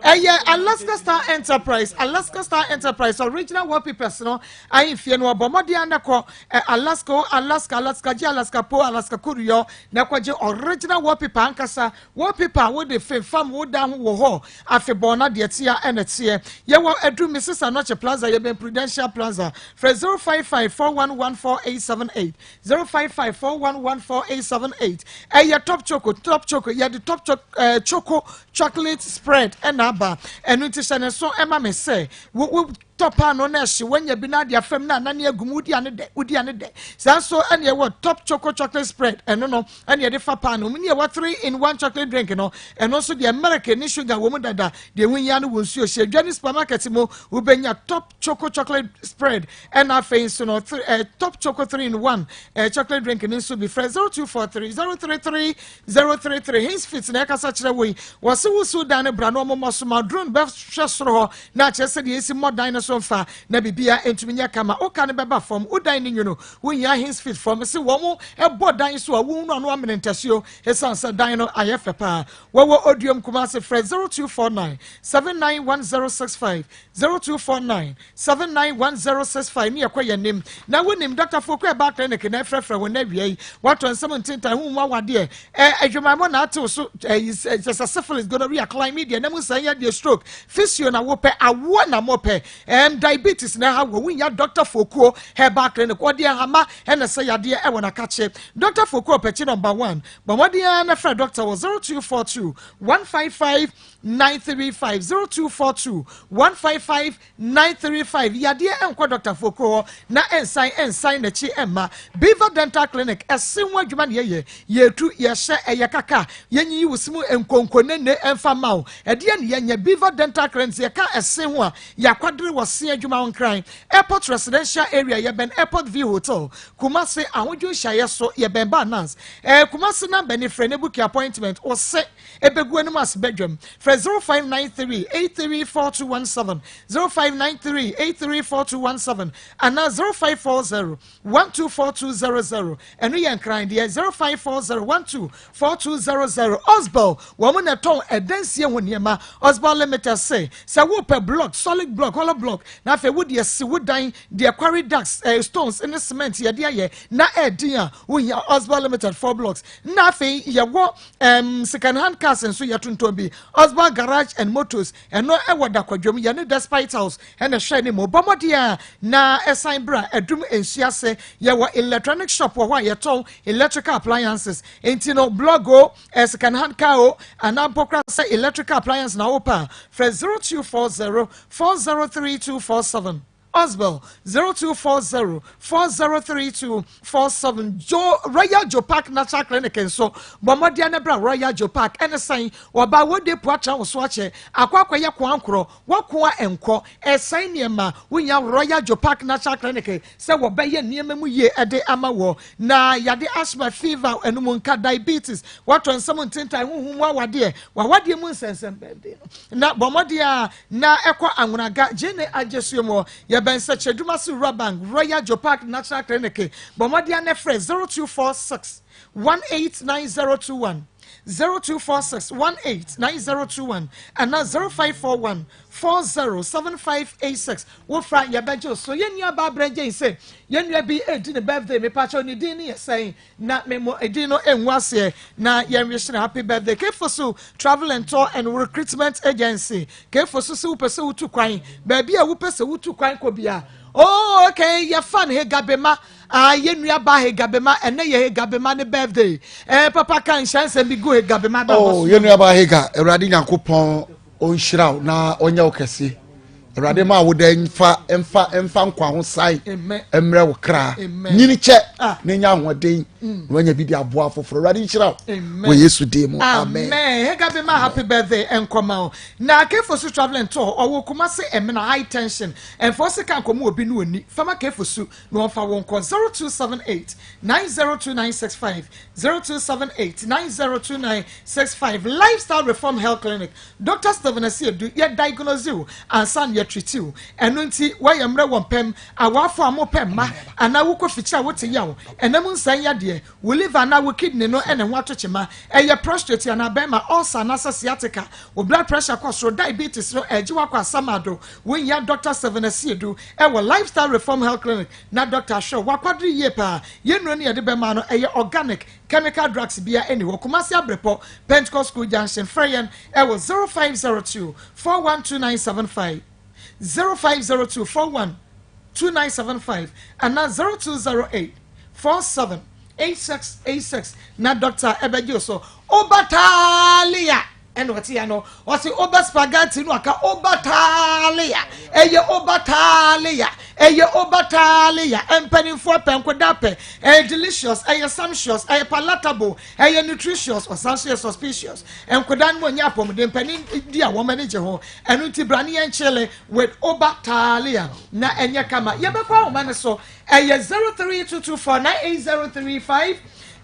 ɛyɛ Alaska Star Enterprise Alaska Star Enterprise original wallpapers no ahemfie no ɔbɔ mmɔden anakɔ Alaska o Alaska Alaska gye Alaska po Alaska koruyɔ na ɛkɔgye original wallpaper ankasa Wallpaper a wode femfam wo dan ho wɔ hɔ afebɔɔ na deɛ ɛteɛ ara na ɛteɛ. Yɛwɔ Adum, Mrs Anokye Plaza, yɛbɛn Prudential Plaza. Frɛ 055 411 4878, 055 411 4878. Ɛyɛ Top Choco, Top Choco, yɛde Top Cho eh, Choco chocolate spread ɛna aba. Ɛno nti hyɛ ne nso ɛma me sɛ wo wo tɔ paano na ɛhye wanya bi na ade afam na anane agu mu wodi ano dɛ wodi ano dɛ. Saa nso ɛna ɛwɔ Top Choco chocolate spread ɛno no ɛna yɛde fa paano mu ne ɛwɔ 3 in 1 chocolate drink no ɛno nso deɛ milk ne sugar wɔ mu dada deɛ ɛho hia no wɔ nsuo hyɛ dwa ne supermarket mu wobɛnya top choco chocolate spread ɛna afei nso no eh, top choco 3 in 1 eh, chocolate drink no nso bi frɛ 0243 033 033 Hinsfit na ɛkasa kyerɛ wo yi wɔse wosiw dan no bra na ɔmomɔ so ma drone bɛhwɛ soro hɔ na akyerɛ sɛdeɛ ɛsi mmɔ dan no so mfa na biribia ntumi nyɛ kama woka no bɛba fam wo dan no nwunu Wohia Hinsfield fam se wɔn bɔ dan so a wohunu ano amene ntasuo esiane sɛ dan no ayɛ fɛ paa. Wɔwɔ Oduom Kumasi frɛ 0249 791065 0249 791065 ne yɛkɔ yɛn anim. Na wonim Dr. Foku Herbal Clinic na ɛfrɛfrɛ wo nnɛ awia yi. Woatɔ nsɛm ntentan ho mu awadeɛ ɛ adwamammɔ na atew so ɛ sɛ syphilis, gonorrhea, chlamydia, na mu nsɛn yadeɛ, stroke, physio na wopɛ, awoɔ na mopɛ. Ɛɛm diabetes na ɛha wo a, wonya Dɔkta Fokuo Herbal Clinic. Ɔde nhama na ɛsɛ yadeɛ ɛwɔ n'akakye. Dɔkta Fokuo ɔpɛkyi number one. Bɔ mmɔden ara na frɛ dɔkta wɔ 0242 155 935 0242 155 935. Yadeɛ ɛnkɔ Dɔkta Fokuo hɔ na ɛnsan ɛnsan n'akyi ɛmma. Beaver Dental Clinic, ɛse ho adwuma na yɛyɛ. Yɛtu, yɛhyɛ, ɛyɛ kaka. Yɛnyiyi wo se mu nkonko ne nne ɛmfa mma wo. Ɛdeɛn ne yɛnyɛ? Beaver Dental Clinic, yɛka ɛse ho a, yɛakwadere wɔ se adwuma ho Nkran, Airport Residential Area, yɛbɛn Airport View Hotel, Kumasi, Ahodwo nhyiaeɛ so, yɛbɛn Bar Nance. Ɛɛ Kumasi number ni, frɛ na booki appointment, wo se ɛbɛgu anim ase badwam. Frɛ 0593 834217, 0593 834217 anaa 0540 124200, ɛno yɛ Nkran deɛ, 0540 124200. Osbel, wɔn na ɛtɔn ɛdansie ho nneɛma. Osbel Limited se, sɛ wopɛ block, solid block, hollow block, na afei wode asi wo dan, deɛ quarry ducts, eh, stones ne cement yɛde ayɛ na ɛɛden a, wohia Osbel Limited 4 blocks. Na afei yɛwɔ um, second hand cars nso yɛtontɔn bi. Osbel Garage and Motors, ɛno ɛwɔ Dakwadwom, yɛne Despite House ɛna ɛhwɛ anim. Bɔ mmɔden a na ɛsan bra Adum nsu ase. Yɛwɔ electronic shop wɔ hɔ a yɛtɔn electrical appliances. Enti no blog o, eh, second hand car o, anaa mpo koraa sɛ electrical appliance na wopɛ a, frɛ 0240 403247. Oswell 0240 403247. Jo Royal Joe Park Natural Clinic nso bɔ mmɔden na bra Royal Joe Park ɛne sɛn wɔba wode po atra wo so akyɛ akɔ akɔyɛ koankorɔ W'ako a ɛnkɔ, ɛsɛe nneɛma. Wohia Royal Jopak Natural Clinic sɛ wɔbɛyɛ nneɛma mu yie de ama wɔ. Na yade asthma, fever, anum nka, diabetes, woatɔ nsam ntentan, honhom mu awadeɛ, w'awadeɛ mu nsɛnsɛm, birthday no. Na bɔ mmɔden ara na ɛkɔ Anwonaga, Gyeene Agyesuo mu hɔ. Yɛbɛn Sɛkyerɛdumase Rural Bank, Royal Jopak Natural Clinic. Bɔ mmɔden ara na frɛ 0246 189021. 0246 18 9021 anaa 0541 40 7586 wofra yɛbɛgye wo so yɛn nua baa brɛ gyei sɛ yɛn nua bi redi ne birthday mepakyɛw ne din ne yɛ sɛn na memo edin no ngu aseɛ na yɛn wish no happy birthday kefo so travel and tour and recruitment agency kefo so sɛ wopɛ sɛ wotu kwan baabi a wopɛ sɛ wotu kwan kɔ bia oh okay yɛfa no hegabema Ah yɛ nua ba Hegabema ɛnɛ yɛ Hegabema ne birthday eh papa ka nhyɛ nsɛm bi gu Hegabema ba Oh yɛ nua ba Hega Awurade Nyankopɔn ɔnhyira wo na ɔnyɛ wo kɛse. Awurade ma wo dɛ mfa mfa mfa nkwa ho san mmerɛ wo kra. Nyini kyɛ ah. na nya ahoɔden mm. na wanya bi de aboa foforɔ. Awurade nhyira wo wɔ Yesu din mu. Amen. Amen. Hega bi ma happy birthday nkɔma o. Na Kefo so traveling tour ɔwɔ Kumasi Emena high tension. Ɛmfa sika nkɔmɔ obi no oni. Fama Kefo su na wɔmfa wo nkɔ 0278 902965 0278 902965 Lifestyle Reform Health Clinic Doctor Stephen Asiedu yɛ diagnose wo ansa na yɛtreat wo ɛno nti woayɛ mmerɛ wɔ mpam awaafo a mopɛ mma anaa wokɔ fikyiri a wote yaw ɛnam nsan yadeɛ wo liver anaa wo kidney no ɛna ho ato kyema ɛyɛ prostrate anaa bɛrima ulcer anaasɛ sciatica wo blood pressure kɔ soro diabetes no ɛgye wakɔ asamado wohia Doctor Stephen Asiedu ɛwɔ Lifestyle Reform Health Clinic na doctor ahwɛ wo wakwadere yie paa yɛn nnuro no yɛde bɛma no ɛyɛ organic Chemical drugs biara nni hɔ. Kumasi Abrepɔ, Pentecost School Junction. Frɛ yɛn wɔ 0502 412975, 0502 412975 anaa 0208 47 8686 na doctor ɛbɛgye wo so. Obatalia! Ɛna ɔte ya no ɔse oba spaghetti no aka oba taaleya ɛyɛ oba taaleya ɛyɛ oba taaleya mpanimfoɔ pɛ nkoda pɛ ɛyɛ delicious ɛyɛ sumptuous ɛyɛ palatable ɛyɛ nutritious ɔsan so yɛ suspicious nkoda no mu ɔnyɛ apɔmuden mpanin di a wɔn ani gye ho ɛno nti bra ne yɛn kyele with oba taaleya na ɛnyɛ kama yɛbɛkɔ ahoma no so ɛyɛ 03224 98035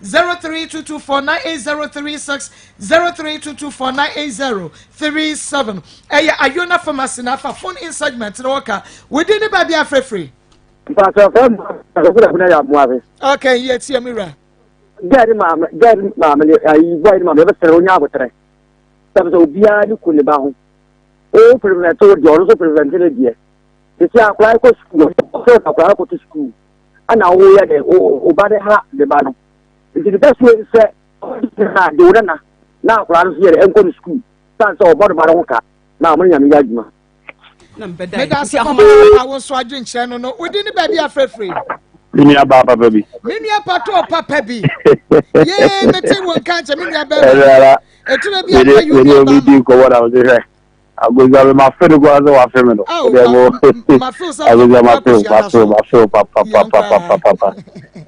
03224 98036 0322498037 ɛyɛ Ayona Pharmacy na afa phone in segment na wɔka wodi ne baabi afrɛfrɛ. Mpatsɔ fɛn mu akɔkɔ na yɛ amoa Okay, yɛ tie mi wura. Gɛɛ maame gɛɛ maame ne ayi bɔyɛ ne maame yɛ bɛ srɛ onye abotrɛ. Sɛ sɛ obiara ne kun ne ba ho. O prevent o deɛ ɔno nso prevent ne deɛ. Sisi akora kɔ sukuu ɔsɛ akora kɔto sukuu ɛna ɔyɛ de o ba de ha ne ba no. Nti the best way sɛ na de wo nana na akwadaa no nso yɛ dɛ ɛnkɔ ne sukuu san sɛ ɔbɔ ne ba no ho ka na ɔmo ne nyame yɛ adwuma. meda ase papa wo nso adwenkyerɛ no no wodi ne baabi afrɛfrɛ me nua baa papa bi me nua pato papa bi yee mete wo nka nkyɛ me nua bɛrima ɛtire bi akɔ yi wo nua baa ma nkɔmmɔ na wode hwɛ agoza me mafe no koraa sɛ wafe me no wode mo agoza mafe mafe mafe papapapapapa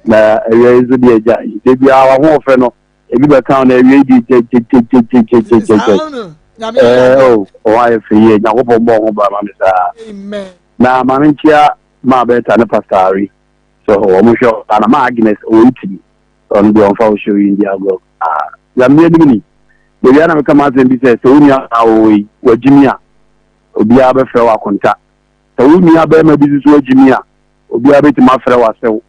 na awia yi nso deɛ agya da biara wahoɔfɛ no ebi bɛka wo na awia yi deɛ gyɛgyɛgyɛgyɛgyɛgyɛ ɛɛ o ɔwɔ ayɛ fɛ yie nyankopɔn bɔ ho ba ma me saa na maame nkyia maa bɛta ne pastor ari so wɔn hwɛ ɔtaa na maa agnes ɔwɔ italy Ɔno deɛ ɔmfa wo show yi ndi agorɔ koraa. Nyame anim ni, da biara na meka m'asɛm bi sɛ, sɛ wo nua baa wɔ hɔ yi, wagye mi a, obiara bɛfrɛ wo akonta. Sɛ wo nua barima bi nso so agye mi a, obiara bɛtumi afrɛ wo asew.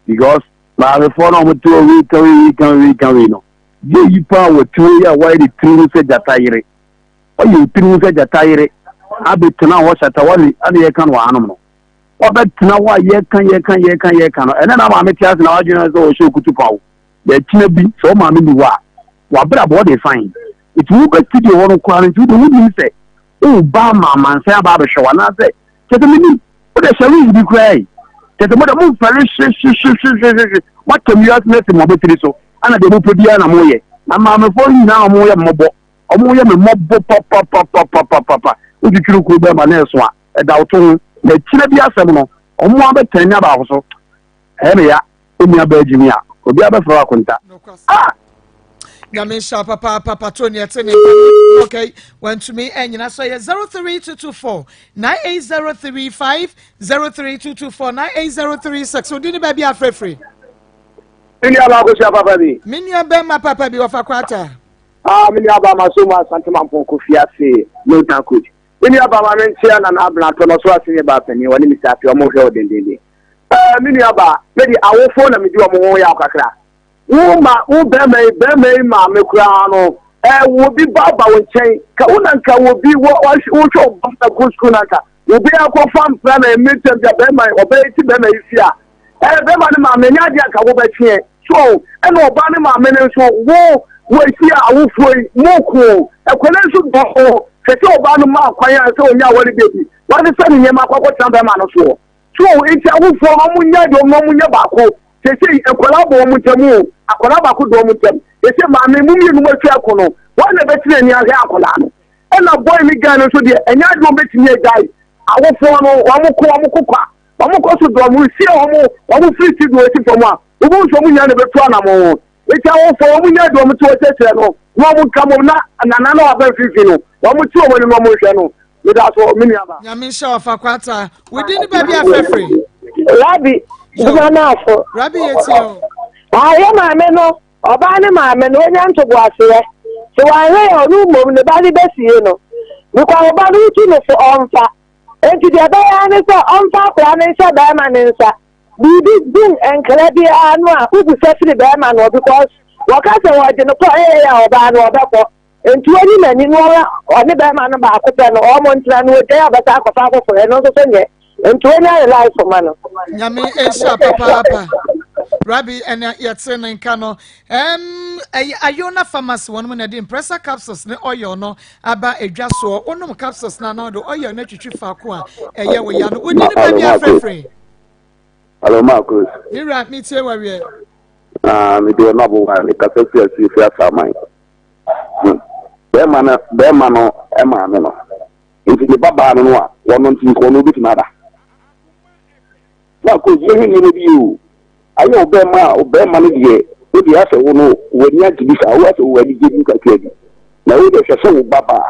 Because maamefoɔ no a wɔte hɔ wei ka wei, wei ka wei, wei ka wei no, deɛ yi paa wɔte hɔ yi a wɔayɛ ne tiri ho sɛ gyata yere. Wɔayɛ wo tiri ho sɛ gyata yere abɛtena hɔ shatawale ana yɛka no wɔ hanom no. Wabɛtena hɔ a yɛka yɛka yɛka yɛka no ɛnɛ na maame te ase na wadwene sɛ ɔhyɛ okutu pa wo yɛkyena bi sɛ wo maame ni hɔ a wabrabɔ ɔde fine nti wobɛ studio hɔ no koraa no nti wode wonim sɛ woba ama amansan aba abɛhwɛ wo anaasɛ kyɛ sɛ menim wode hyɛ wig bi koraa yi kyɛ sɛ mode momfɛre hwehwehwehwehwehwe moatɛm wiase no asi mo abɛtiri so ana deɛ mopɛ biara na moyɛ na maamefoɔ nyinaa ɔmo yɛ mmɔbɔ ɔmo yɛ me mmɔbɔ papapapapapapa wotwitwiri kuro bɛma na ɛso a ɛda wo to ho na akyire bi asɛm no ɔmo abɛtɛn nya baako so ɛyɛ me ya onua bɛɛ gyimi a obi abɛfrɛ wo akonta ah nyame nhyira papaapa pato neɛ te ne okay wantumi anyina so yɛ 03224 98035 03224 98036 odi ne baabi afrɛfrɛ me nua baako sua papa bi me nua bɛrima papa bi wɔfa kwata ah me nua ba ma so mu asante mampɔn kofi ase no coach Me nua baa ma me nkyea Nana Abena atɔ no so ase ne baa panin ɔne Mister Appiah ɔmo hwɛ wo dendenden. Ɛɛ me nua baa me de awofoɔ na me di ɔmo ho yaw kakra. Wo ma wo bɛrima yi bɛrima yi maame koraa no ɛɛ wo bi ba ba wo nkyɛn ka wo na nka wo bi wɔ wohwɛ wo ba na kɔ sukuu na nka wo bi akɔ fa mpra na ɛmi ntɛm bia bɛrima yi ɔbɛyɛ ti bɛrima yi fi a Ɛɛ bɛrima ne maame ɛnyɛ adeɛ anka wobɛteɛ so ɛna ɔbaa ne maame no nso wo wɔasi a awofoɔ yi mo ko ɛkɔlɛ nso bɔ ho hwɛ sɛ ɔbaa no maa kwan a sɛ ɔnya aware baabi wasesa ne nneɛma akɔ akɔtena bɛrima no soɔ so nti awofoɔ no ɔmo nya deɛ ɔmo ɔmo nyɛ baako sɛsɛ nkɔlaa bɔ ɔmo ntam o akɔlaa baako dɔ ɔmo ntam sɛsɛ maame mu mmienu mo atwa ako no wɔn na ɛbɛtena ani ahwɛ akɔlaa no ɛna bɔyɛ ne gan no nso deɛ ɛnyɛ adeɛ ɔmo bɛtumi agyae. Awofoɔ no wɔn ko wɔn ko kwa. Wɔn kɔ so dɔ wɔn sie wɔn wɔn firi ti do esi fam a wobɛhu sɛ wɔn nyinaa na ɛbɛtu anamɔn. Eti awofoɔ wɔn nyɛ de wɔn to wɔkyerɛkyerɛ no na wɔn nka mmom na nana na waba mfimfini no wɔn ti wɔn anim na wɔn nhwɛ no. Meda so me nua ba. Nyame nhyɛ wo fa kwata. Wo din ne baabi afrɛfrɛ. Rabi, dwuma no afo. Rabi yɛ tie o. Ayɛ maame no, ɔbaa ne maame no, onya ntoboaseɛ. Sɛ wanhwɛ yɛ ɔno mmom ne ba no bɛsie no. Because ɔba no wotu no fo ɔmfa. Enti deɛ ɛbɛyɛ ara ne sɛ ɔmfa akwadaa no nhyɛ barima no nsa. Biribi dum nkra biara no a wobisa firi barima no hɔ because wɔka sɛ wɔgye no kɔ ɛyɛ a ɔbaa no ɔbɛkɔ. Enti ɔnyi n'ani na ɔra ɔne barima no baako pɛ no wɔn ntena na ɔgyae a ɔbɛsan akɔfa afoforɔ ɛno nso so nyɛ. Enti ɔnya ne life ma no. Nyame nhyira papaapa. Rabi ɛna yɛte ne nka no. Ɛm ɛyɛ Ayona Pharmacy wɔn mu na ɛde Impressa capsules ne oil no aba edwa soɔ. Wonom capsules na anaa de oil no atwitwi faako a ɛyɛ wo ya no. Wodi ne baabi afrɛfrɛ. Alo Marcus. Me wura me tie wawiɛ. Ah, me deɛ ma bo wa me kasa fi asie fi asaman. Hmm. Bɛrima no bɛrima no maame no. Nti ne babaa no no a wɔno nti nka ɔno obetumi aba. Na kò yɛ hwɛ nneɛma bi o. Ayɛ ɔbɛrima a ɔbɛrima no deɛ wo deɛ asɛ wo no w'ani agye bi saa wo asɛ wo ani gye bi kakra bi. Na wo deɛ hwɛ sɛ wo babaa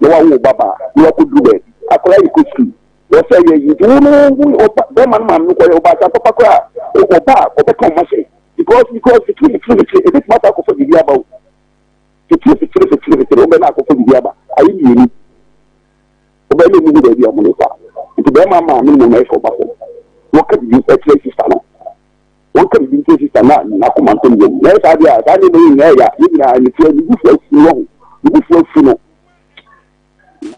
na wawo wo babaa na wakɔduru baabi akwadaa yɛ kɔ sukuu wɔsɛ yɛ yi nti wo no wo ɔba bɛrima no maame no kɔyɛ ɔbaatan papa koraa ɔba a ɔbɛka ɔma hyɛ because because fitiri fitiri fitiri ebetumi asa akɔfa biribi aba o fitiri fitiri fitiri fitiri wobɛ na akɔfa biribi aba ayɛ mmienu wobɛ na emu hu baabi a wɔn ne fa nti bɛrima maame no mu na ɛsɛ ɔba fam wɔka biribi ɛkyerɛ sista no wɔka biribi nkyerɛ sista no a n'akoma ntɔ ne yam na ɛyɛ saa deɛ a saa nneɛma yi nyinaa yɛ a yɛn nyinaa ne tia ne bufu afu no ho ne bufu afu no.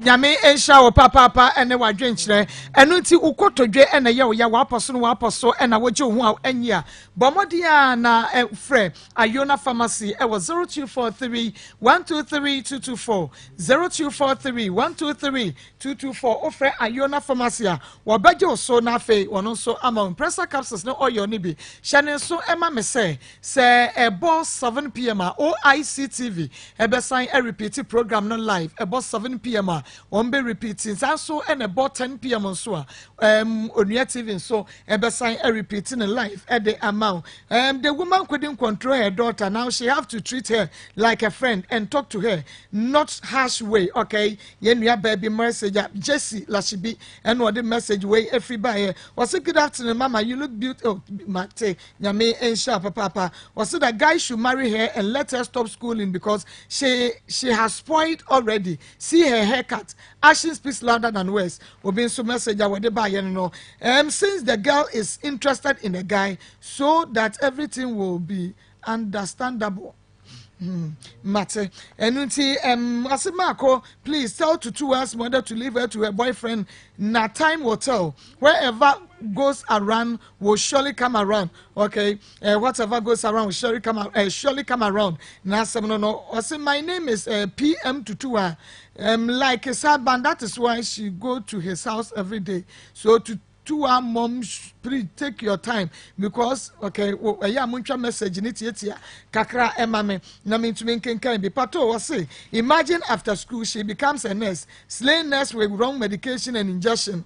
Nyame nhyira wo papaapa ɛne w'adwenkyerɛ. Ɛno nti wo kotodwe ɛna ɛyɛ wo ya, w'apɔ so no w'apɔ so ɛna wogye wo ho a anyi a, bɔ mmɔden a na frɛ Ayona Pharmacy ɛwɔ 0243 123 224, 0243 123 224. Wofrɛ Ayona Pharmacy a, wɔbɛgye wo so na afei wɔn nso ama wo Impressa capsules ne oil no bi. Hyɛ ne nso ma me sɛ, sɛ ɛbɔ 7pm a, OIC TV ɛbɛsan ɛrepeati program no live. Ɛbɔ 7pm a, wɔn bɛ repeati. Saa nso ɛna ɛbɔ 10pm nso a, um, Onua TV nso ɛbɛsan ɛrepeati no live ɛde ama wo. Um, the woman couldn't control her daughter. Now she have to treat her like a friend and talk to her, not harsh way. Okay, Yɛn nua baa bi message a Jesse Lashibi ɛna ɔde message wei efiri baeɛ. Ɔse good afternoon mama you look beautiful oh, mate nyame nhyira papaapa. Ɔse the guy should marry her and let her stop schooling because she she has spoiled already. See her haircut. Action speaks louder than words. Obi nso message a wɔde baeɛ no no. Um, since the girl is interested in the guy so that everything will be understandable. Hmm, mate. Ɛno nti, um, ɔse Marco, please tell Tutua's mother to leave her to her boyfriend. Na time will tell. Wherever goes around will surely come around. Okay, uh, whatever goes around will surely come, uh, surely come around. Na asɛm no no, ɔse my name is uh, PM Tutua. Um, like his husband, that is why she go to his house every day. So to Tuaa mom please take your time because okay wo ɛyɛ a montwa message ne tiatia kakra ɛma me na mentumi nkenkan bi pato ɔse imagine after school she becomes a nurse slain nurse with wrong medication and injection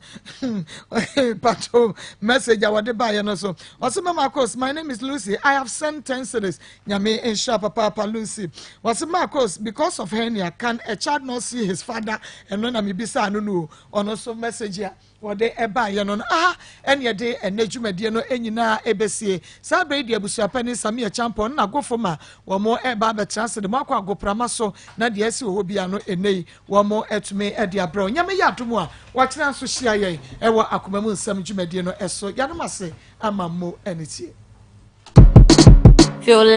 pato message a wɔde baeɛ no so ɔse mama Marcos my name is Lucy I have sent 10 cities nyame nhyira papaapa Lucy ɔse Marcos because of hernia can a child not see his father ɛno na mebisa no no ɔno so message a wɔde baeɛ no no aha ɛne ɛde ɛnɛ dwumadie no nyinaa ɛbɛsie. Saa berɛ yi deɛ abusuapanin Samia Champon ne n'agofo ma wɔn ɛreba abɛtena ase de mo akɔ agoprama so na deɛ asi wɔ hɔ biara no ɛnɛ yi wɔn atumi de abrɛ wo. Nyame yɛ adom a wɔkyena nso hyia yɛn ɛwɔ akoma mu nsɛm dwumadie no ɛso. Yɛanom ase ama mo anitie. Feel.